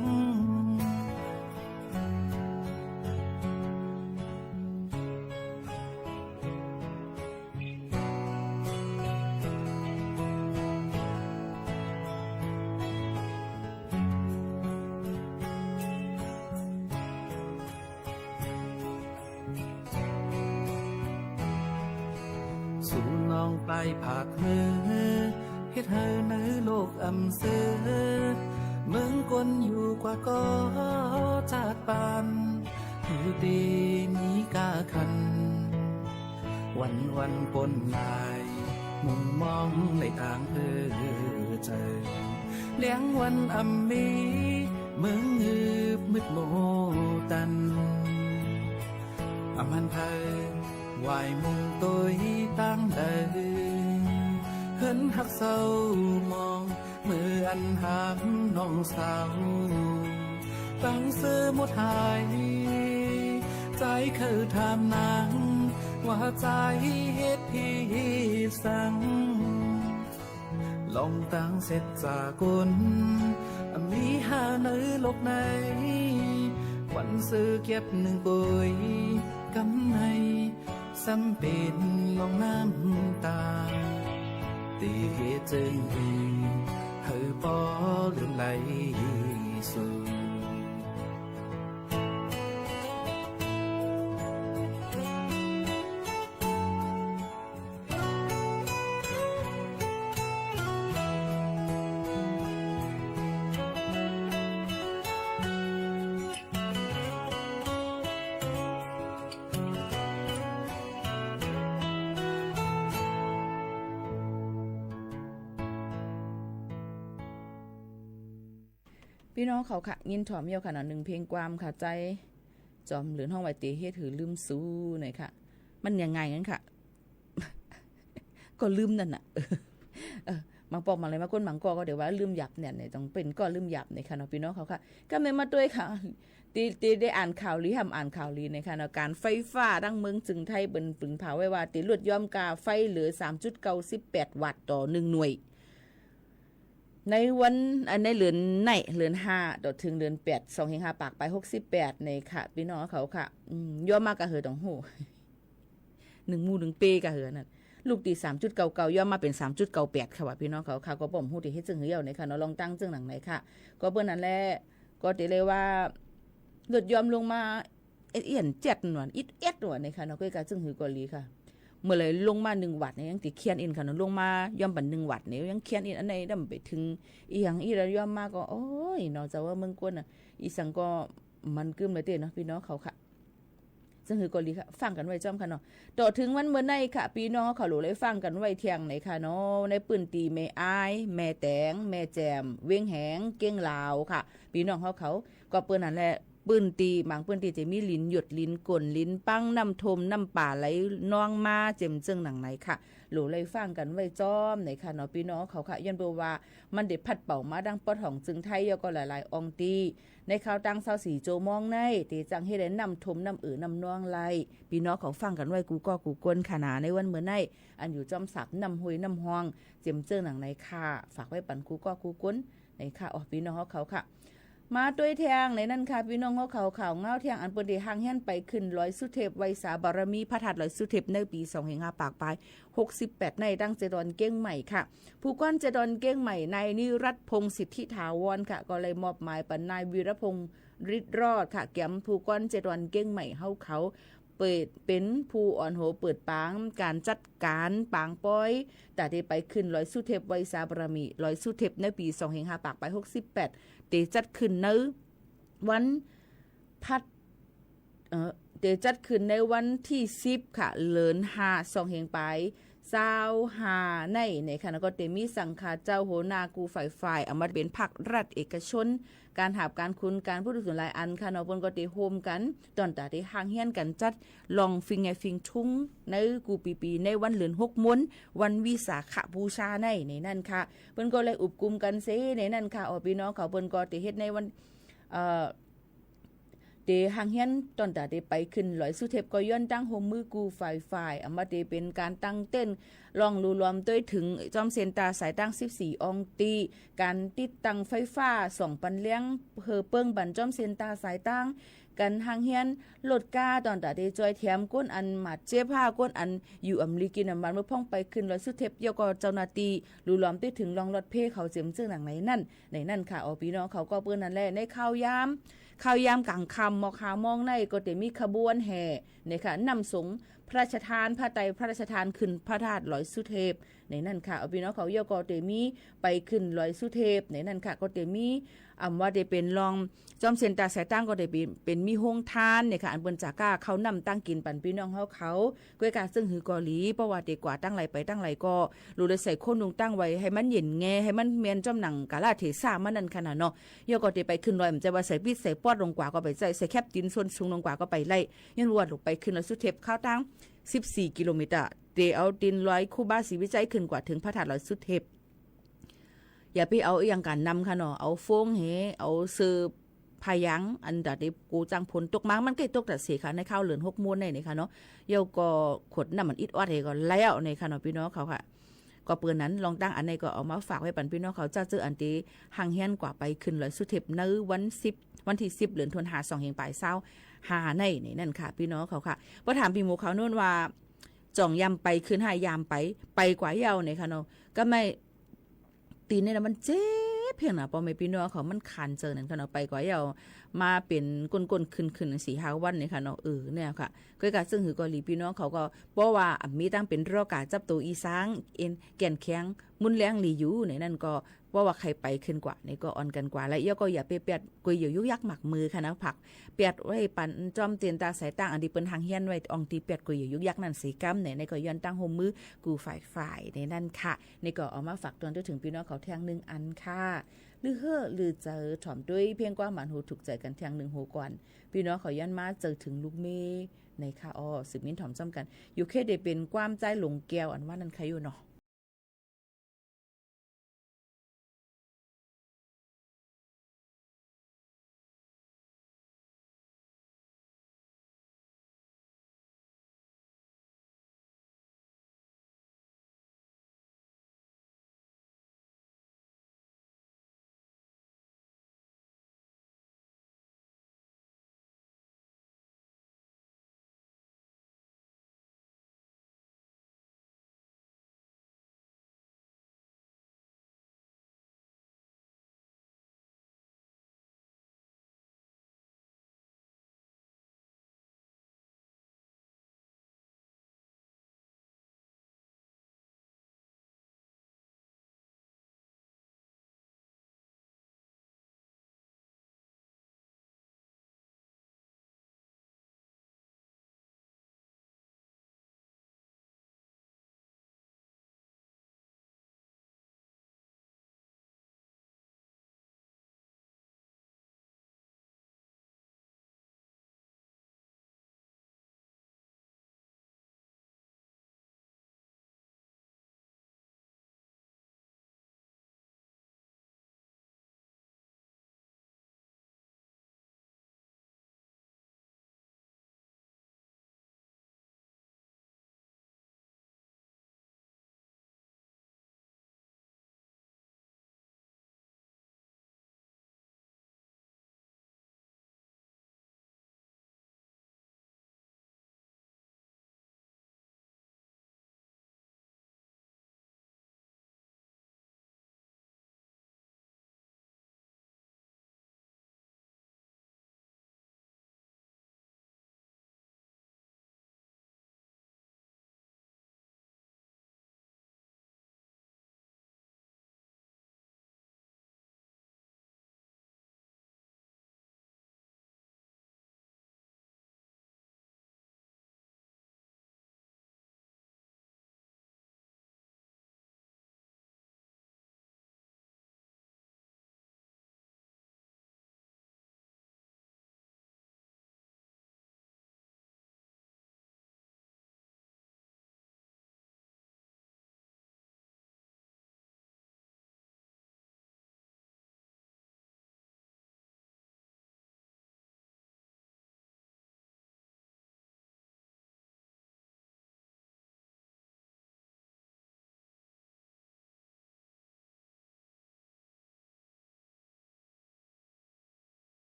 สู่น้องปลายผากมือ เฮ็ดหื้อในโลกอ่ำเซอ เมืองคนอยู่กว่าก่อจาติปาน อยู่ตี้นี้ก้าคัน วันๆ ปนหลาย มุมมองไหลตางเอ่อเจิง แลงวันอ่ำมี เมืองงืบมืดโมตัน อ่ำหันไผ หวายมุมตวยตางใด เหินหักเศร้ามอง เมื่ออันหามน้องสาว ตังเสื้อหมดหาย ใจ๋เขยถามนาง ว่าใจ๋เหตุผิดสัง ลองตางเสร็จจากคน มีหาในโลกใน วันซื้อเก็บนึ่งกวย กำใน ซ้ำเป๋นลองน้ำตา ตี้เหตุจึงหื้อ หื้อป้อลืมไหลสู่ ปี้น้องเขาค่ะ ยินถ่อมเยี่ยวค่ะเนาะ นึ่งเพลงความค่ะ ใจ๋จอมเหลือนฮ้องว่าตี้เหตุหื้อลืมสู่ เนี่ยค่ะ มันยังไงงั้นค่ะ ก็ลืมนั่นน่ะ เออ บางปอกบางอะไร บางคนบางก้อก็เดี๋ยวว่าลืมหยาบเนี่ย เนี่ย ต้องเป๋นก้อลืมหยาบเนี่ยค่ะเนาะ ปี้น้องเขาค่ะ ก็เลยมาตวยค่ะ ตี้ ตี้ได้อ่านข่าวหลี ห้ามอ่านข่าวหลีเนี่ยค่ะเนาะ ก๋านไฟฟ้าตังเมืองเจียงไฮ้เปิ้นผึ่งผ่าไว้ว่า ตี้ลดยอมก้าไฟเหลือสามจุดเก้าสิบแปดวัตต์ต่อนึ่งหน่วย ในวัน อ่า ในเดือนไหน เดือนห้า ต่อเถิงเดือนแปด สองเฮงห้าปากไปหกสิบแปดเนี่ยค่ะ ปี้น้องเขาค่ะ อืม ยอมมาก้าเหือต้องฮู้ นึ่งหมู่นึ่งเป้ก้าเหือนั่น ลูกตี้สามจุดเก้าเก้า ยอมมาเป๋นสามจุดเก้าแปดค่ะว่า ปี้น้องเขาค่ะ ก็บ่ฮู้ตี้เหตุจึงหื้อเยี่ยวเนี่ยค่ะเนาะ ลองตั้งจึงหนังไหนค่ะ ก็เปิ้นนั่นแหละ ก็ตี้เลยว่า ลดยอมลงมา เอ็ดเอียนเจ็ดหน่วย อิดเอ็ดหน่วยเนี่ยค่ะเนาะ ก็กะจึงหื้อก็หลีค่ะ เมื่อไหร่ลงมานึ่งวัตต์เนี่ย ยังตี้เคียนอินค่ะเนาะ ลงมายอมปันนึ่งวัตต์เนี่ย ยังเคียนอิน อันไหนดำไปเถิง อีหยังอีกแล้วยอมมาก็ โอ้ยเนาะ เจ้าว่าเมืองกวนน่ะ อีสังก็มันกึ้มเลยเต้เนาะ ปี้น้องเขาค่ะ ซึ่งหื้อก็หลีค่ะ ฟังกั๋นไว้จ้อมค่ะเนาะ ต่อเถิงวันเมื่อไหนค่ะ ปี้น้องเขาหลูได้ฟังกั๋นไว้เที่ยงไหนค่ะเนาะ ในปื้นตี้แม่อาย แม่แตง แม่แจ่ม เวียงแหง เก้งลาวค่ะ ปี้น้องเขาเขา ก็เปิ้นนั่นแหละ ปื้นตี้ บางปื้นตี้จะมีหลินหยด หลินก้น หลินปัง น้ำท่วม น้ำป่าไหลนองมา เจ็มเจิ่งหนังไหนค่ะ หลูได้ฟังกั๋นไว้จ้อมไหนค่ะเนาะ ปี้น้องเขาค่ะ ย้อนเปื้อว่า มันได้พัดเป่ามาดังปอดของเจิงไฮ้ แล้วก็หลายๆ อ่องตี้ ในคราวตังซาวสี่โจวโมงใน ตี้จั่งเฮ็ดหื้อน้ำท่วม น้ำเอ่อ น้ำนองไหล ปี้น้องเขาฟังกั๋นไว้กู้ก้อกู้คนค่ะนา ในวันเมื่อไหน อันอยู่จ้อมสาบน้ำห้วยน้ำฮอง เจ็มเจิ่งหนังไหนค่ะ ฝากไว้ปันกู้ก้อกู้คน ไหนค่ะ อ๋อ ปี้น้องเขาเขาค่ะ มาตวยเที่ยงไหนนั่นค่ะ ปี้น้องเขาเขา ข่าวเงาเที่ยง อันเปิ้นได้ห่างเหินไปขึ้นลอยสุเทพ ไหว้สาบารมีพระธาตุลอยสุเทพ ในปี๋สองเฮงห้าปากไปหกสิบแปด ในตังเจดอนเก้งใหม่ค่ะ ผู้ก้อนเจดอนเก้งใหม่ นายนิรัตน์พงษ์สิทธิถาวรค่ะ ก็เลยมอบหมายปันนายวีรพงษ์ฤทธิ์รอดค่ะ แก่มผู้ก้อนเจดอนเก้งใหม่เฮาเขา เป๋น เป๋นผู้อ่อนหัวเปิดปางก๋านจัดก๋านปางป้อย ต๋าตี้ไปขึ้นลอยสุเทพ ไหว้สาบารมีลอยสุเทพ ในปี๋สองเฮงห้าปากไปหกสิบแปด ตี้จัดขึ้นในวันพัด เอ่อ ตี้จัดขึ้นในวันตี้สิบค่ะ เดือนห้า สองเฮงไปซาวห้าใน เนี่ยค่ะ แล้วก็ตี้มีสังฆาเจ้า หัวหน้ากู้ฝ่ายฝ่าย เอามาเป๋นภาครัฐเอกชน ก๋านหาบก๋านขุน ก๋านผู้ทุกข์ทุนหลายอันค่ะเนาะ เปิ้นก็ตี้โฮมกั๋น ต๋อนต๋าตี้ห่างเหินกั๋นจัดล่องฟิงแงฟิงทุง ในกู้ปี๋ๆ ในวันเดือนหกมน วันวิสาขบูชาใน ในนั่นค่ะ เปิ้นก็เลยอุบกุมกั๋นเส ในนั่นค่ะ อ๋อ ปี้น้องเขา เปิ้นก็ตี้เฮ็ดในวัน เอ่อ ตี้ห่างเหินต๋อนต๋าตี้ไปขึ้นลอยสุเทพ ก็ย้อนตังโฮมมือกู้ฝ่ายฝ่าย เอามาตี้เป๋นก๋านตั้งเต็นท์ ล่องลู่ลอมตวยเถิงจ้อมเส้นต๋าสายตางสิบสี่อ่องตี้ ก๋านติดตั้งไฟฟ้าส่องปันแรง เปื้อเปิ้งปันจ้อมเส้นต๋าสายตาง ก๋านห่างเหินรถก้า ต๋อนต๋าตี้จ้อยแถมคนอันบาดเจ็บ หาคนอันอยู่อำลีกินอำบาน เมื่อพ่องไปขึ้นลอยสุเทพ แล้วก็เจ้าหน้าตี้ลู่ลอมตวยเถิงล่องรถเมล์เขา เจ็มเจิ่งหนังไหนนั่น ในนั่นค่ะ อ๋อ ปี้น้องเขา ก็เปิ้นนั่นแหละ ในข่าวยาม ข่าวยามก๋างค่ำ หมอกห้าโมงใน ก็ตี้มีขบวนแห่ เนี่ยค่ะ นำสงฆ์พระราชทาน ผ้าไตรพระราชทานขึ้นพระธาตุลอยสุเทพ ในนั้นค่ะ เอาปี้น้องเขา เยี่ยวก็เต๋มีไปขึ้นลอยสุเทพ ในนั้นค่ะ ก็เต๋มี อ่ำว่าเต๋เป๋นลอง จอมเส้นตางสายตางก็เต๋เป๋น เป๋นมีโฮงทานเนี่ยค่ะ อันเปิ้นจะก้าข้าวน้ำตั้งกิ๋นปั๋นปี้น้องเฮาเขา ก้วยกาเซิ่งหือก็หลี เพราะว่าเต๋กว่าตั้งไหลไปตั้งไหลก็ ลูกเลยใส่โคนนุงตั้งไว้ หื้อมันเย็นแง หื้อมันแม่นจ้อมหนังกาลเทศะมันนั้นค่ะน่ะเนาะ เยี่ยวก็เต๋ไปขึ้นลอย บ่ใจ้ว่าใส่ปิ๊ดใส่ป๊อดลงกว่าก็ไปใจ้ ใส่แคปตินส้นสูงลงกว่าก็ไปไล่ ย้อนว่าลูกไปขึ้นลอยสุเทพ ข้าวตาง สิบสี่กิโลเมตร เต๋เอาตี๋นลอยครูบาศรีวิชัยขึ้นกว่าเถิงพระธาตุลอยสุเทพ อย่าไปเอาอะหยังก๋านนำค่ะเนาะ เอาโฟงเห เอาเสื้อผ้ายาง อันตะเต๋กูจังฝนตกมา มันก็ตกตะเสค่ะ ในคาวเดือนหกมูนในนี่ค่ะเนาะ เยี่ยวก็ขวดน้ำมันอิดออดเหก็แล้วนี่ค่ะเนาะ ปี้น้องเขาค่ะ ก็เปื้อนั้น ลองตั้งอันนี้ก็เอามาฝากไว้ปั๋นปี้น้องเขา เจ้าเจ้ออันเต๋ห่างเฮี้ยนกว่าไปขึ้นลอยสุเทพ ในวันสิบ วันตี้สิบ เดือนธันวา สองเหียงป๋ายซาวห้าในนี่นั่นค่ะ ปี้น้องเขาค่ะ ปอถามปี้หมูเขานู่นว่า จ่องยามไปขึ้นห้ายามไป ไปกว่าเยี่ยวนี่ค่ะเนาะ ก็ไม่ ตี๋นนี่นะมันเจ็บเพียงนะ ป้อแม่ปี้น้องเขา มันคันเจิ่งนั้นค่ะเนาะ ไปกว่าเยี่ยว มาเป๋นก้นๆ ขึ้นๆ สี่ห้าวันนี่ค่ะเนาะ เออ เนี่ยค่ะ ก้วยกาเซิ่งหือก็หลี ปี้น้องเขาก็ เพราะว่าอะมีตั้งเป๋นโรคก๋าจับตั๋วอี้ซ้าง เอ็นแก่นแข็ง มุนแรงหลีอยู่ ในนั้นก็ เพราะว่าใค่ไปขึ้นกว่า นี่ก็อ่อนกั๋นกว่า และเยี่ยวก็อย่าไปแปดก๋วยเหยียวยุกยักหมากมือค่ะนะ ผัก แปดไว้ปั๋นจอมเส้นตางสายตาง อันตี้เปิ้นห่างเฮี้ยนไว้ อ่องตี้แปดก๋วยเหยียวยุกยักนั่นเสียก้ำ ใน ในก็ย้อนตั้งฮ่วมมือกู้ฝ่ายฝ่ายในนั้นค่ะ นี่ก็เอามาฝากตวนเถิงปี้น้องเขาแท่งนึ่งอันค่ะ ลือเฮ่อลือเจอถ่อมตวย เพียงความหมานหูถูกใจ๋กั๋นแท่งนึ่งโหก่อน ปี้น้องเขาย้อนมาเจอเถิงลูกเมย์ในค่ะ อ้อ สืบมินถ่อมจ้อมกั๋น อยู่เขตเดเป๋นความใจ๊หลงแก้ว อันว่านั่นค่ะอยู่เนาะ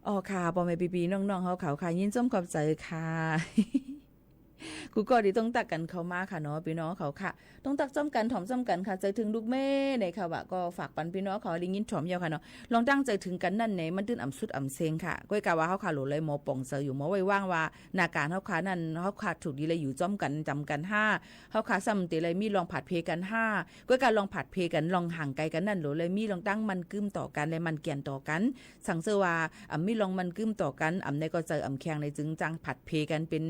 อ๋อค่ะ ป้อแม่ปี้ๆ น้องๆ เฮาเขาค่ะ ยินดีจ้อมขอบใจ๋ค่ะ กูก็ดีต้องตักกั๋นเข้ามาค่ะเนาะ ปี้น้องเขาค่ะ ต้องตักจ้อมกั๋น ถ่อมจ้อมกั๋นค่ะ ใจ๋เถิงลูกเมย์ในค่ะ ว่าก็ฝากปันปี้น้องเขาได้ยินถ่อมเย้าค่ะเนาะ ลองตั้งใจ๋เถิงกั๋นนั่นแหน่ มันตึงอ่ำสุดอ่ำเซ็งค่ะ ก้อยกาว่าเฮาค่ะ โหลดเลยหมอป๋องใจ๋อยู่ หมอไว้วางว่า นาก๋านเฮาค่ะนั่น เฮาค่ะถูกดีเลยอยู่จ้อมกั๋น จ๋ำกั๋นห้า เฮาค่ะซ้ำเต๋เลยมีลองผลัดเภกั๋นห้า ก้อยกาลองผลัดเภกั๋น ลองห่างไกลกั๋นนั่น โหลดเลยมีลองตั้งมั่นกึ้มต่อกั๋น และมั่นแก่นต่อกั๋น สังเสริญว่า อ่ำมีลองมั่นกึ้มต่อกั๋น อ่ำในก็ใจ๋อ่ำแข็งในจึงจังผลัดเภกั๋นเป๋น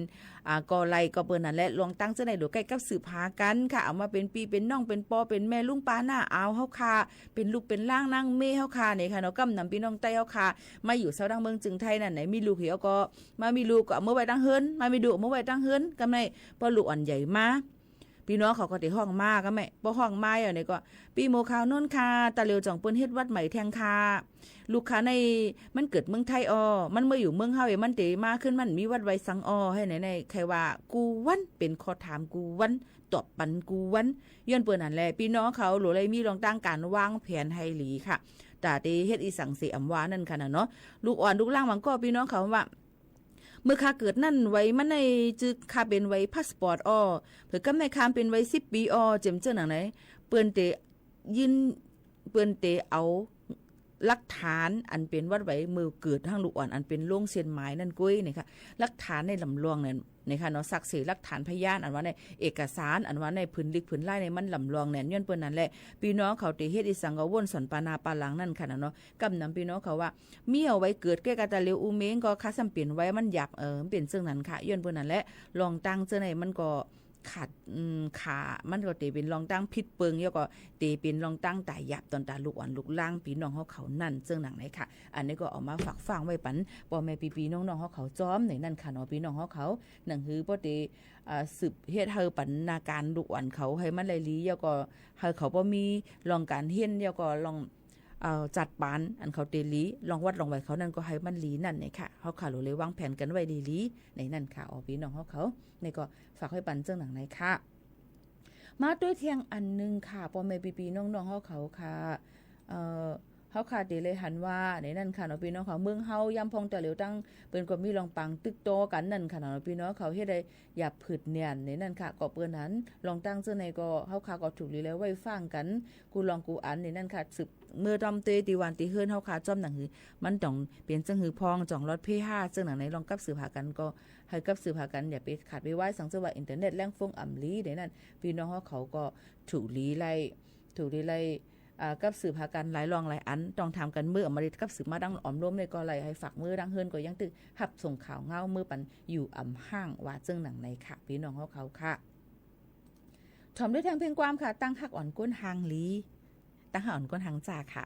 อ่า ก็ไล่ก็เปิ้นนั่นแหละ ลองตั้งเจ้าในโหลดใก้กับสืบหากั๋นค่ะ อ่ำว่าเป๋นปี้เป๋นน้อง เป๋นป้อเป๋นแม่ ลุงป้าน้าอาวเฮาค่ะ เป๋นลูกเป๋นหล้านนางเมย์เฮาค่ะ ในค่ะเนาะ ก้ำนำปี้น้องใต้เฮาค่ะ มาอยู่เซาดั้งเมืองจึงไทยนั่น ไหนมีลูกเหียก็ มามีลูกก็เอามาไว้ตังเฮือน มามีลูกเอามาไว้ตังเฮือน ก้ำใน ป้อลูกอ่อนใหญ่มา ปี้น้องเขาก็เต๋ฮ้องมา ก้ำใน ป้อฮ้องมาอย่างในก็ ปี้โมขาวโน้นค่ะ ตาเหลียวจ่องเปิ้นเฮ็ดวัดใหม่แทงค่ะ ลูกข้าในมันเกิดเมืองไทยอ้อ มันเมื่ออยู่เมืองเฮาเอ มันเต๋มาขึ้น มันมีวัดไหว้สังอ้อ ไหนไหน ใค่ว่ากู้วัน เป๋นข้อถามกู้วัน ตอบปันกู้วัน ย้อนเปิ้นนั่นแหละ ปี้น้องเขาโหลดเลยมีลองตั้งก๋านวางแผนหื้อหลีค่ะ ต๋าเต๋เฮ็ดอี่สังเสอ่ำว่านั่นค่ะน่ะเนาะ ลูกอ่อนลูกหล้านบางก็ปี้น้องเขาว่า เมื่อข้าเกิดนั่นไหว้มันในจึกข้าเป๋นไหว้พาสปอร์ตอ้อ เผื่อก้ำในข้าเป๋นไหว้สิบปีอ้อ เจ๋มเจ้าหนังไหน เปิ้นเต๋ยื่น เปิ้นเต๋เอาหลักฐานอันเป๋นวัดไหว้เมื่อเกิดหังลูกอ่อน อันเป๋นลงเส้นหมายนั่นก้อยในค่ะ หลักฐานในลำลองนั่นในค่ะเนาะ สักเสหลักฐานพยานอันว่าใน เอกสารอันว่าใน ผืนลิกผืนลายในมันลำลองแน่น ย้อนเปิ้นนั่นแหละ ปี้น้องเขาเต๋เฮ็ดอี่สังก็ว่นสอนปาหน้าปาหลังนั่นค่ะน่ะเนาะ ก้ำนำปี้น้องเขาว่า มีเอาไหว้เกิดแก่กาตาเหลียวอู้เม้งก็ข้าซ้ำเป๋นไหว้มันหยาบ เออ มันเป๋นเจ้าหนังค่ะ ย้อนเปิ้นนั่นแหละ ลองตั้งเจ้าในมันก็ขาด อืม ขา มันก็เต๋เป๋นลองตั้งผิดเปิง แล้วก็เต๋เป๋นลองตั้งต๋ายหยาบต่อต๋าลูกอ่อนลูกหล้านปี้น้องเฮาเขานั่นเจ้าหนังไหนค่ะ อันนี้ก็เอามาฝากฟังไว้ปันป้อแม่ปี้ๆ น้องๆ เฮาเขาจ้อมในนั่นค่ะเนาะ ปี้น้องเฮาเขา หนังหื้อป้อเต๋ อ่า สืบเฮ็ดหื้อปันนาก๋านลูกอ่อนเขาหื้อมันได้หลี แล้วก็หื้อเขาป้อมีลองก๋านเฮียน แล้วก็ลอง เอ่อ จัดปานอันเขาเต๋หลี ลองวัดลองไหว้เขานั่นก็หื้อมันหลีนั่นในค่ะ เฮาค่ะโหลดเลยวางแผนกั๋นไว้หลีๆ ในนั่นค่ะ อ๋อ ปี้น้องเฮาเขา ในก็ฝากไว้ปันเจ้าหนังในค่ะ มาตวยแทงอันนึ่งค่ะ ป้อแม่ปี้ๆ น้องๆ เฮาเขาค่ะ เอ่อ เฮาค่ะเต๋เลยหันว่าในนั่นค่ะเนาะ ปี้น้องเขา เมืองเฮาย่ำพ่องตาเหลียวตั้ง เปิ้นก็มีลองปางตึกตอกั๋นนั่นค่ะเนาะ ปี้น้องเขาเฮ็ดได้หยาบผืดแน่นในนั่นค่ะ ก็เปิ้นหัน ลองตั้งเจ้าในก็ เฮาค่ะก็ถูกหลีแล้วไหว้ฟังกั๋น กู้ลองกู้อันในนั่นค่ะ สืบเมื่อต้อมเตตี้วานตี้เฮือนเฮาค่ะ จ้อมหนังหื้อ มันต้องเป๋นจั่งหื้อพ่อง จ่องลอดเพ่ห้า เจ้าหนังในลองกับสืบหากั๋นก็ หื้อกับสืบหากั๋น อย่าไปขาดไปไหว้ สังเสริญว่าอินเทอร์เน็ตแรงฟงอ่ำหลีในนั่น ปี้น้องเฮาเขาก็ถูกหลีไล่ ถูกหลีไล่ อ่า กับสืบหากั๋นหลายลองหลายอัน ต้องถามกั๋นเมื่ออ่ำมาได้กับสืบมาดั้งอ่อมร่มในก็ไล่ หื้อฝากเมื่อดั้งเฮือนก็ยังตึกฮับส่งข่าวเงาเมื่อปันอยู่อ่ำห้างว่าเจ้าหนังในค่ะ ปี้น้องเฮาเขาค่ะ ถ่อมตวยแทงเพลงความค่ะ ตั้งฮักอ่อนก้นหางหลี ตั้งฮักอ่อนก้นหางจ้าค่ะ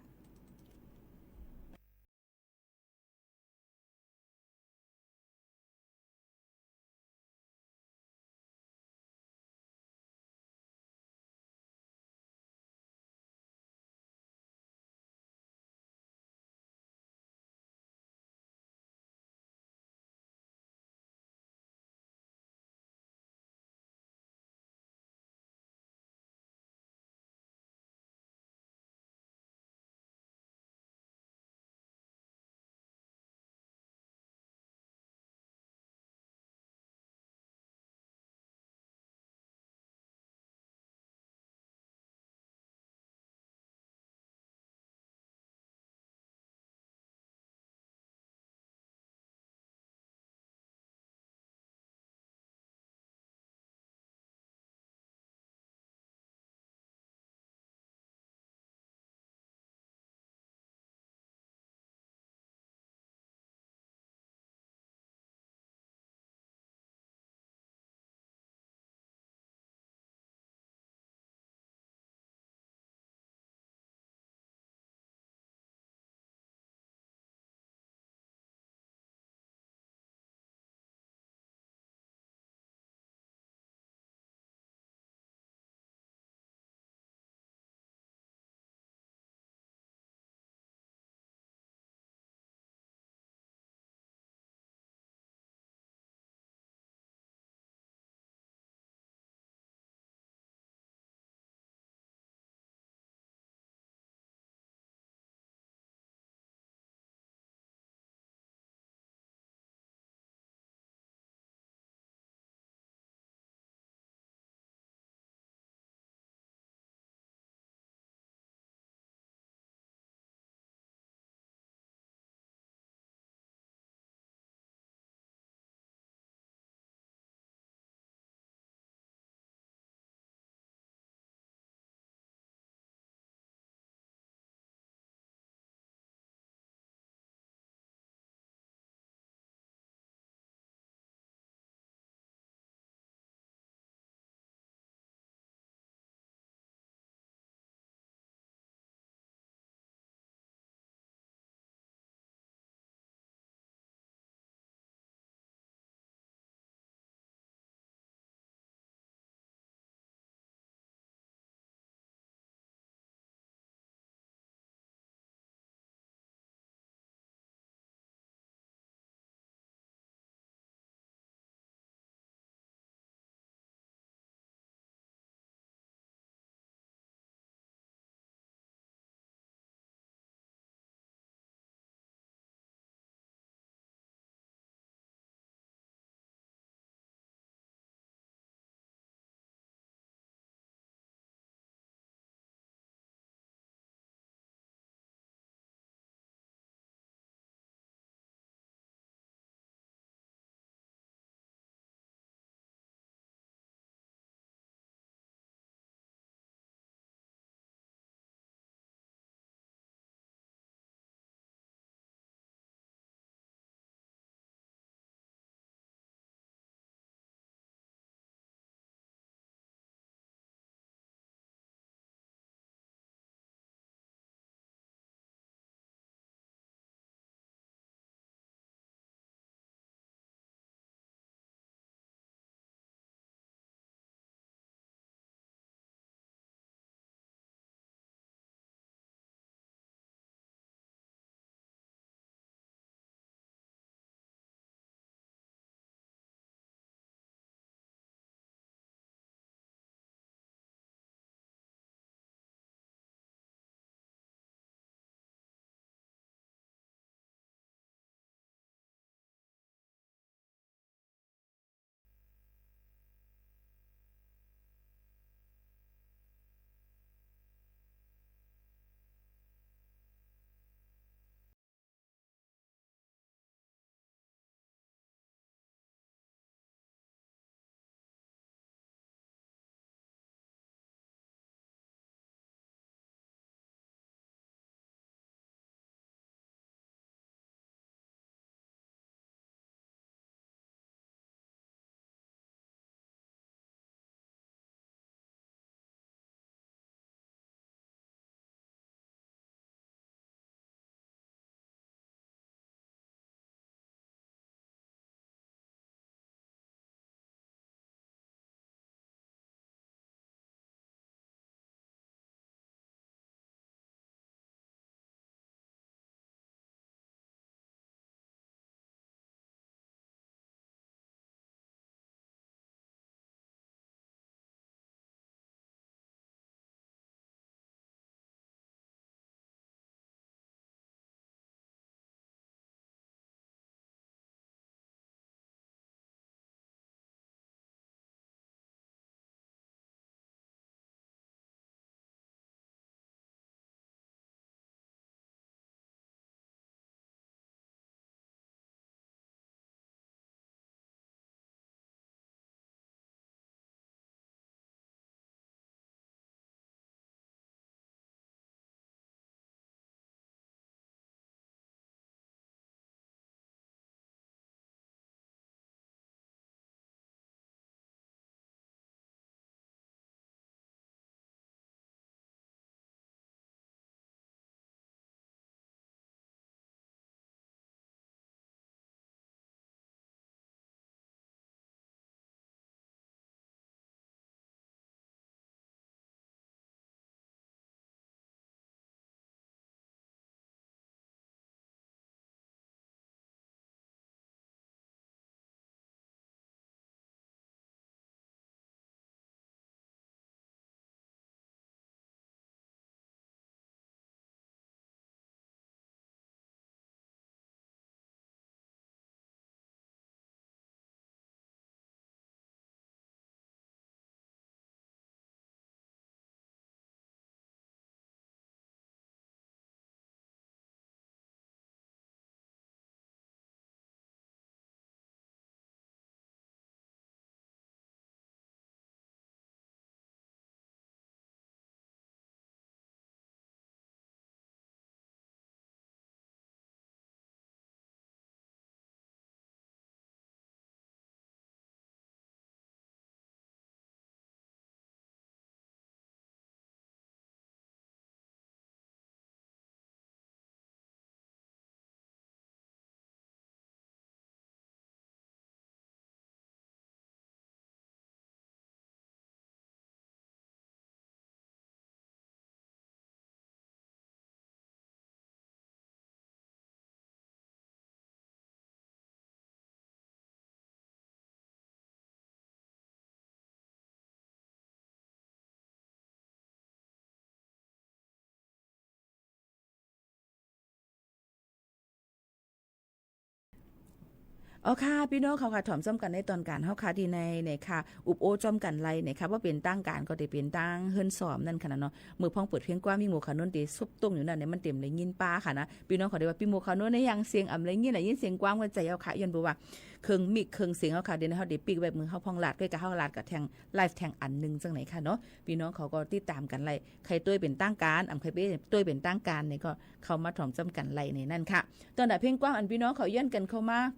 อ๋อค่ะ ปี้น้องเขาค่ะ ถ่อมจ้อมกั๋นในตอนก๋านเฮาค่ะ ตี้ใน ในค่ะ อุบโอ้จ้อมกั๋นไล่ในค่ะ ว่าเป๋นตางก๋านก็เต๋เป๋นตางเฮือนสอมนั่นค่ะนะเนาะ เมื่อพ่องเปิดเพลงกว้าง มิ่งโมขานนท์เต๋สุบตรงอยู่นั่นเนี่ย มันเต๋บ่ได้ยินป้าค่ะนะ ปี้น้องเขาเรียกว่าปี้โมขานนท์เนี่ยยังเสียงอ่ำได้ยิน ได้ยินเสียงกว้างหัวใจ๋เอาค่ะ ย้อนบ่ว่าเครื่องมิกเครื่องเสียงเอาค่ะ เดี๋ยวนี้เฮาเต๋ปิ๊กไว้ มือเฮาพ่องลาด ก็กะเฮาลาดกะแทงไลฟ์แทงอันนึ่งจั่งไหนค่ะเนาะ ปี้น้องเขาก็ติดต๋ามกั๋นไล่ ใค่ต้วยเป๋นตางก๋าน อ่ำใค่เป๋นต้วยเป๋นตางก๋านเนี่ยก็เข้ามาถ่อมจ้อมกั๋นไล่ในนั่นค่ะ ตอนนี้เพลงกว้างอันปี้น้องเขาเยียนกั๋นเข้ามา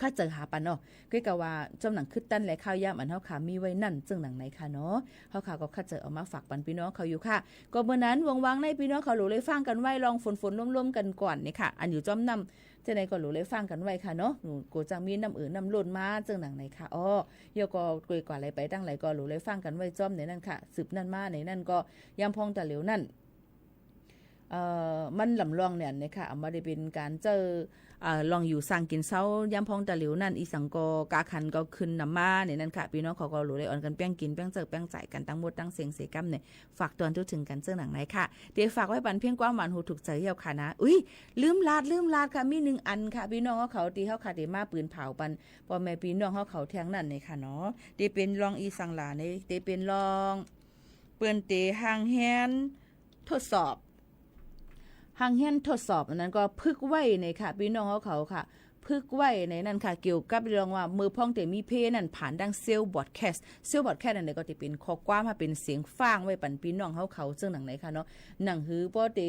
คัดเจอหาปันเนาะ ก็กะว่าจ้อมหนังคึดตันและข้าวยามอันเฮาค่ะมีไว้นั่นจั่งหนังไหนค่ะเนาะ เฮาค่ะก็คัดเจอเอามาฝากปันปี้น้องเขาอยู่ค่ะ ก็เมื่อนั้นว่างๆ ในปี้น้องเขาหลูเลยฟังกั๋นไว้ ลองฝนๆ ลมๆ กั๋นก่อนเนี่ยค่ะ อันอยู่จ้อมน้ำจั่งไหนก็หลูเลยฟังกั๋นไว้ค่ะเนาะ หลูก็จั่งมีน้ำเอ่อน้ำล้นมาจั่งหนังไหนค่ะ อ้อ เดี๋ยวก็กวยกว่าไหลไปตังไหลก็หลูเลยฟังกั๋นไว้จ้อมในนั่นค่ะ สืบนั่นมาในนั่นก็ยามพ่องตะเหลียวนั่น เอ่อ มันลำลองเนี่ยนะคะ อ่ำบ่ได้เป๋นก๋านเจ้า อ่า ลองอยู่สร้างกิ๋นเซ้า ยามพ่องตะเหลียวนั่น อี่สังก็ก้าขันก็ขึ้นนำมาเนี่ยนั่นค่ะ ปี้น้องเขาก็หลูเลยอ่อนกั๋นแป้งกิ๋นแป้งเจ้าแป้งจ่ายกั๋นตังหมดตังเสียงเสก้ำเนี่ย ฝากตอนทั่วเถิงกั๋นจั่งหนังไหนค่ะ เต๋ฝากไว้ปันเพียงความหวานหูถูกใจ๋เย้าค่ะนะ อุ๊ย ลืมลาด ลืมลาดค่ะ มีนึ่งอันค่ะ ปี้น้องเฮาเขาตี้เฮาค่ะเต๋มาปืนเผาปัน ป้อแม่ปี้น้องเฮาเขาแท่งนั่นเนี่ยค่ะเนาะ เต๋เป๋นลองอี่สังหลาเนี่ย เต๋เป๋นลอง เปิ้นเต๋ห่างเฮียน ทดสอบ ห่างเฮียนทดสอบอันนั้นก็ฝึกไว้เนี่ยค่ะ ปี้น้องเฮาเขาค่ะ ฝึกไว้ในนั่นค่ะ เกี่ยวกับเรื่องว่าเมื่อพ่องเต๋มีเพนั่นผ่านดังเซลล์บอดแคสต์ เซลล์บอดแคสต์อันนี้ก็เต๋เป๋นข้อความมาเป๋นเสียงฟ้างไว้ปันปี้น้องเฮาเขาจั่งหนังไหนค่ะเนาะ หนังหื้อป้อเต๋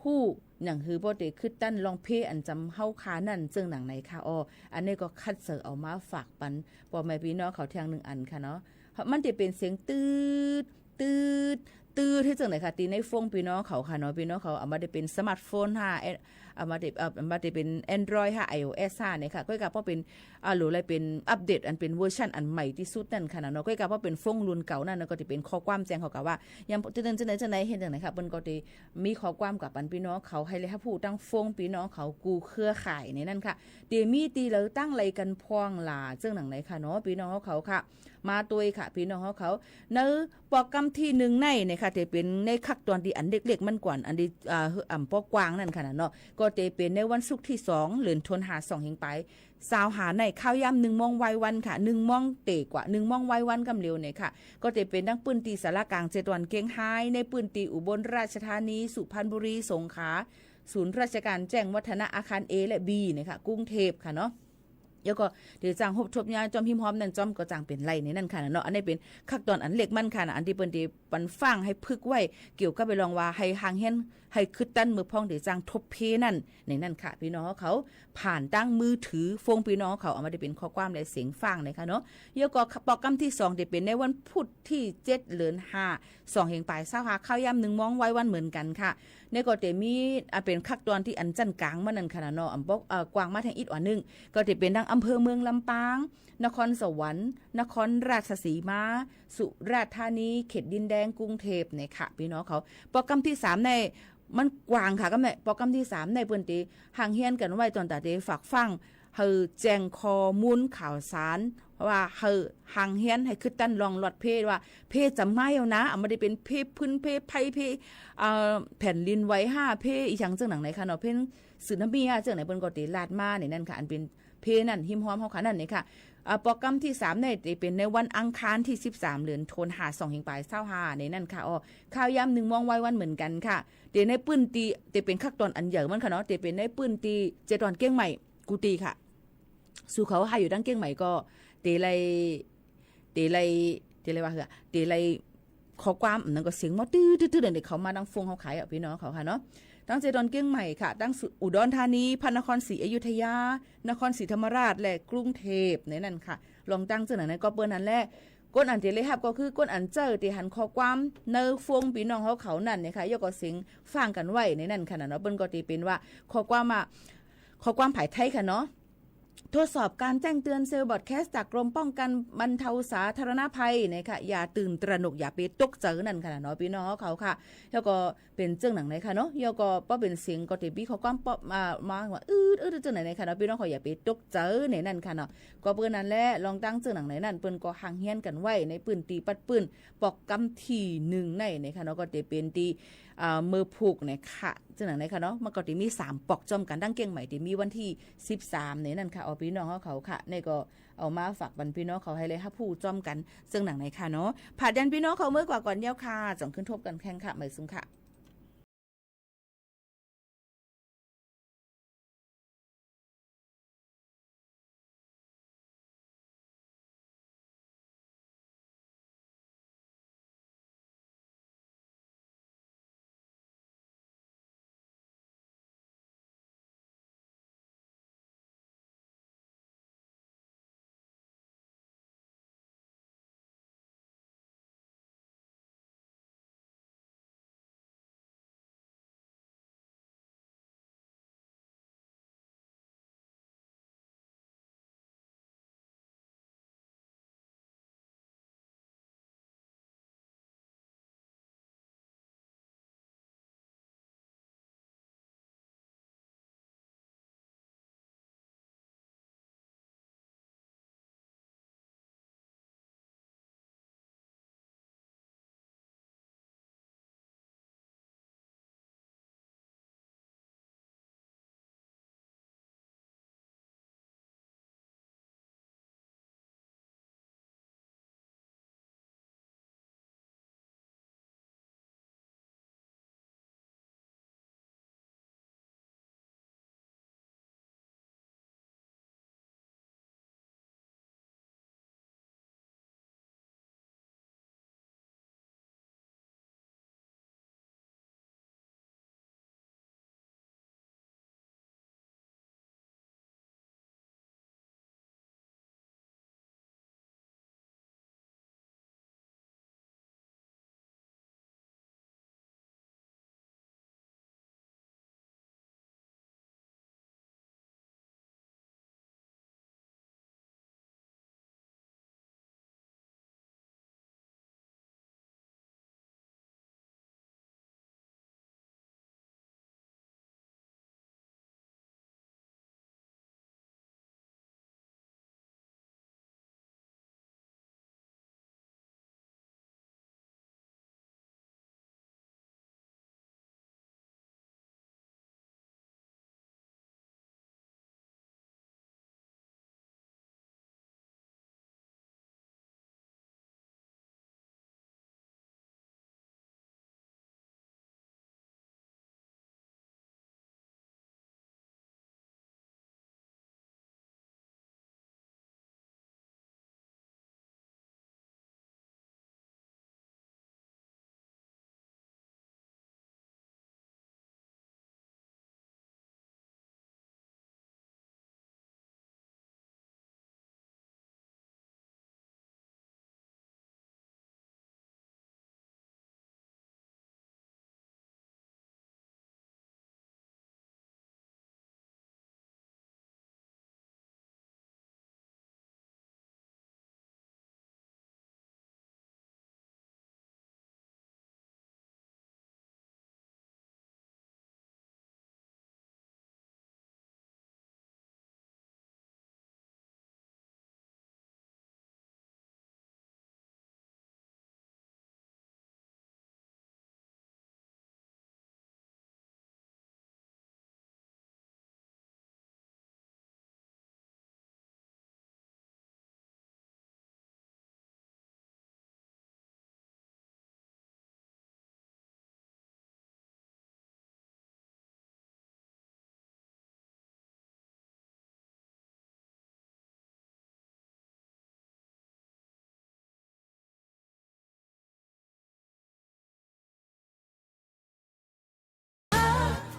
ฮู้ หนังหื้อป้อเต๋คึดตันลองเพอันจำเฮาค่ะนั่นจั่งหนังไหนค่ะ อ้อ อันนี้ก็คัดเสนอเอามาฝากปันป้อแม่ปี้น้องเขาแท่งนึ่งอันค่ะเนาะ มันเต๋เป๋นเสียงตื๊ด ตื๊ด ตื๊ด ตี้จั่งไหนค่ะ ตี้ในโฟนปี้น้องเขาค่ะเนาะ ปี้น้องเขาอ่ำบ่ได้เป๋นสมาร์ทโฟนค่ะ เอ๊ะ อ่ำบ่ได้ อ่ำบ่ได้เป๋นแอนดรอยด์ค่ะ ไอโอเอสค่ะเนี่ยค่ะ ก็กะป้อเป๋น อ่า หลูเลยเป๋นอัปเดตอันเป๋นเวอร์ชันอันใหม่ตี้สุดนั่นค่ะนะเนาะ ก็กะป้อเป๋นโฟนรุ่นเก่านั่น ก็เต๋เป๋นข้อความแจ้งเขากะว่า ยามจั่งไหนจั่งไหนเฮ็ดจั่งไหนค่ะ เปิ้นก็เต๋มีข้อความกะปันปี้น้องเขาหื้อได้ฮับฮู้ตังโฟนปี้น้องเขากู้เครือข่ายในนั่นค่ะ เต๋มีตี้เหลือตังไหลกั๋นพ่องหล่าจั่งหนังไหนค่ะเนาะ ปี้น้องเฮาเขาค่ะ มาตวยค่ะ ปี้น้องเฮาเขา ในโปรแกรมตี้นึ่งในเนี่ยค่ะ เต๋เป๋นในคักตอนตี้อันเล็กๆ มันก่อน อันตี้ อ่า อ่ำป้อกว้างนั่นค่ะนะเนาะ ก็เต๋เป๋นในวันศุกร์ตี้สอง เดือนธันวา สองเฮงป๋าย ซาวห้าใน ข้าวยามนึ่งโมงวายวันค่ะ นึ่งโมงเต๋กว่า นึ่งโมงวายวันกำเหลียวเนี่ยค่ะ ก็เต๋เป๋นตังปื้นตี้สารากลาง เจ็ดวันเก้งฮ้าย ในปื้นตี้อุบลราชธานี สุพรรณบุรี สงขลา ศูนย์ราชการแจ้งวัฒนะอาคาร เอ และ บี เนี่ยค่ะ กรุงเทพฯค่ะเนาะ แล้วก็เต๋จ้างฮบทบญาติจ้อมฮิมฮอมนั่นจ้อมก็จ้างเป๋นไล่ในนั่นค่ะเนาะ อันนี้เป๋นคักตอนอันเล็กมันค่ะนะ อันตี้เปิ้นเต๋ปันฟังหื้อฝึกไว้ เกี่ยวกับไปลองว่าหื้อห่างเฮียน หื้อคึดตันเมื่อพ่องเต๋จ้างทบเพนั่น ในนั่นค่ะ ปี้น้องเขา ผ่านตังมือถือโฟนปี้น้องเขา อ่ำบ่ได้เป๋นข้อความและเสียงฟังเลยค่ะเนาะ แล้วก็โปรแกรมตี้สองเต๋เป๋นในวันพุธตี้เจ็ด เดือนห้า สองเฮงป๋าย ซาวห้า ข้าวยามนึ่งโมงวายวันเหมือนกั๋นค่ะ เนี่ยก็เต๋มี อ่า เป๋นคักตอนตี้อันจั้นก๋างมานั่นค่ะนะเนาะ อ่ำบอก เอ่อ กว้างมาแท่งอิดอ่อนนึ่ง ก็เต๋เป๋นตังอำเภอเมืองลำปาง นครสวรรค์ นครราชสีมา สุราษฎร์ธานี เขตดินแดง กรุงเทพฯเนี่ยค่ะ ปี้น้องเขา โปรแกรมตี้สามใน มันกว้างค่ะ ก็แม่ โปรแกรมตี้สามในเปิ้นเต๋ห่างเฮียนกั๋นไว้ ตอนตาเต๋ฝากฟัง หื้อแจ้งข้อมูลข่าวสาร ว่าหื้อห่างเฮียนหื้อคึดตันลองลอดเพว่า เพจ๋ำไม้เอานะ อ่ำบ่ได้เป๋นเพพื้น เพไฟ เพ เอ่อ แผ่นดินไหวค่ะ เพอี่หยังจั่งหนังไหนค่ะเนาะ เพสึนามิอ่ะจั่งไหน เปิ้นก็เต๋ลาดมาในนั่นค่ะ อันเป๋นเพนั่น ฮิมฮอมเฮาค่ะนั่นเนี่ยค่ะ อ่า โปรแกรมตี้สามเนี่ยเต๋เป๋นในวันอังคารตี้สิบสาม เดือนธันวา สองเฮงป๋าย ซาวห้า ในนั่นค่ะ อ้อ ข้าวยามนึ่งโมงวายวันเหมือนกั๋นค่ะ เต๋ในปื้นตี้ เต๋เป๋นคักตอนอันใหญ่มันค่ะเนาะ เต๋เป๋นในปื้นตี้เจ็ดวันเก้งใหม่ กู้ตี้ค่ะ สู่เขาหื้ออยู่ตังเก้งใหม่ก็ เต๋ไล่ เต๋ไล่ เต๋ไล่ว่าหื้อ เต๋ไล่ข้อความ อันนั้นก็เสียงมอเตอร์ตื้อๆๆ เนี่ย เข้ามาตังโฟนเฮาขายอ่ะ ปี้น้องเขาค่ะเนาะ ตังเจ็ดวันเก้งใหม่ค่ะ ตังสุ อุดรธานี พระนครศรีอยุธยา นครศรีธรรมราช และกรุงเทพฯ ในนั่นค่ะ ลองตังจั่งหนังไหนก็เปิ้นนั่นแหละ คนอันเต๋ได้ฮับก็คือคนอันเจ้าเต๋หันข้อความในโฟนปี้น้องเฮาเขานั่นเนี่ยค่ะ แล้วก็เสียงฟังกั๋นไว้ในนั่นค่ะนะเนาะ เปิ้นก็เต๋เป๋นว่าข้อความอ่ะ ข้อความภายไทยค่ะเนาะ ทดสอบการแจ้งเตือนเซลล์บอดแคสต์จากกรมป้องกันบรรเทาสาธารณภัยนะคะ อย่าตื่นตระหนก อย่าไปตกใจ๋นั่นค่ะเนาะ ปี้น้องเขาค่ะ แล้วก็เป๋นจั่งหนังไหนค่ะเนาะ แล้วก็ป้อเป๋นเสียงก็เต๋มีข้อความป้อ มา มาว่า อืด อืด จั่งหนังไหนค่ะเนาะ ปี้น้องเขาอย่าไปตกใจ๋ในนั่นค่ะเนาะ ก็เปิ้นนั่นแหละ ลองตังจั่งหนังไหนนั่น เปิ้นก็ห่างเฮียนกั๋นไว้ในปื้นตี้ปัดปื้น โปรแกรมตี้นึ่งในนะคะเนาะ ก็เต๋เป๋นตี้ อ่า เมือผูกเนี่ยค่ะ เจ้าหนังไหนค่ะเนาะ มันก็จะมีสามปอกจ้อมกั๋น ตังเกียงใหม่จะมีวันตี้สิบสามเนี่ยนั่นค่ะ เอาปี้น้องเฮาเขาค่ะ นี่ก็เอามาฝากปันปี้น้องเขาหื้อได้ฮับฮู้จ้อมกั๋น เจ้าหนังไหนค่ะเนาะ ผาดยันปี้น้องเขาเมื่อกว่าก่อนเย้าค่ะ จ่องขึ้นทบกั๋นแคงค่ะ หมายสุงค่ะ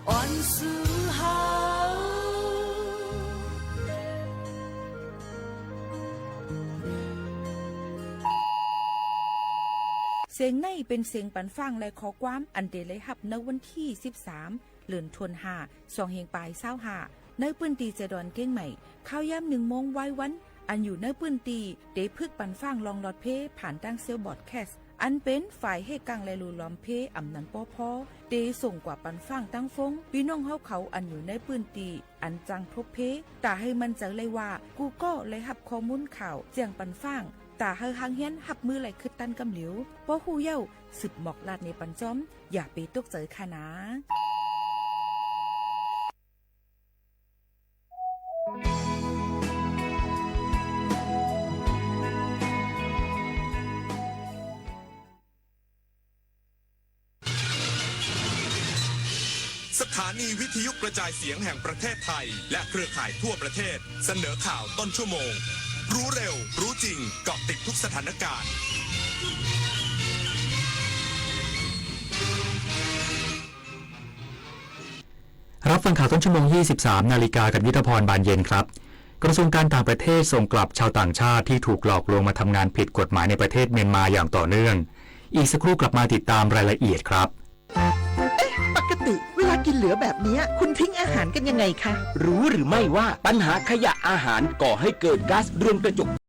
อ่อนซื่อเฮา เสียงในเป๋นเสียงปันฟ้างและข้อความอันเตได้ฮับในวันตี้สิบสาม เดือนธันวา สองเฮงปายซาวห้า ในปื้นตี้แจดอนเกียงใหม่ ข่าวยามหนึ่งโมงวายวัน อันอยู่ในปื้นตี้เตฝึกปันฟ้างล่องลอดเพผ่านตางเซลล์บรอดแคสต์ อันเป๋นฝ่ายเฮก้างและหลู่หลอมเพอำนันปอพอ เตส่งกว่าปันฟ้างตางฟง ปี้น้องเฮาเขาอันอยู่ในปื้นตี้อันจังทบเพ ต๋าหื้อมั่นใจ๋เลยว่า กู้ก้อได้ฮับข้อมูลข่าวเจี่ยงปันฟ้าง ต๋าหื้อฮังเฮียนฮับมือไหล่คืดตันก้ำเหลียว ป้อฮู้เย้า สืบหมอกลาดเนปันจ๊อม อย่าเป๋ตกใจ๋ค่ะนา สถานีวิทยุกระจายเสียงแห่งประเทศไทย และเครือข่ายทั่วประเทศ เสนอข่าวต้นชั่วโมง รู้เร็ว รู้จริง เกาะติดทุกสถานการณ์ รับฟังข่าวต้นชั่วโมง ยี่สิบสาม นาฬิกา กับยุทธพร บานเย็นครับ กระทรวงการต่างประเทศส่งกลับชาวต่างชาติที่ถูกหลอกลวงมาทำงานผิดกฎหมายในประเทศเมียนมาอย่างต่อเนื่อง อีกสักครู่กลับมาติดตามรายละเอียดครับ เอ๊ะ ปกติเวลากินเหลือแบบเนี้ย คุณทิ้งอาหารกันยังไงคะ รู้หรือไม่ว่าปัญหาขยะอาหารก่อให้เกิดก๊าซเรือนกระจก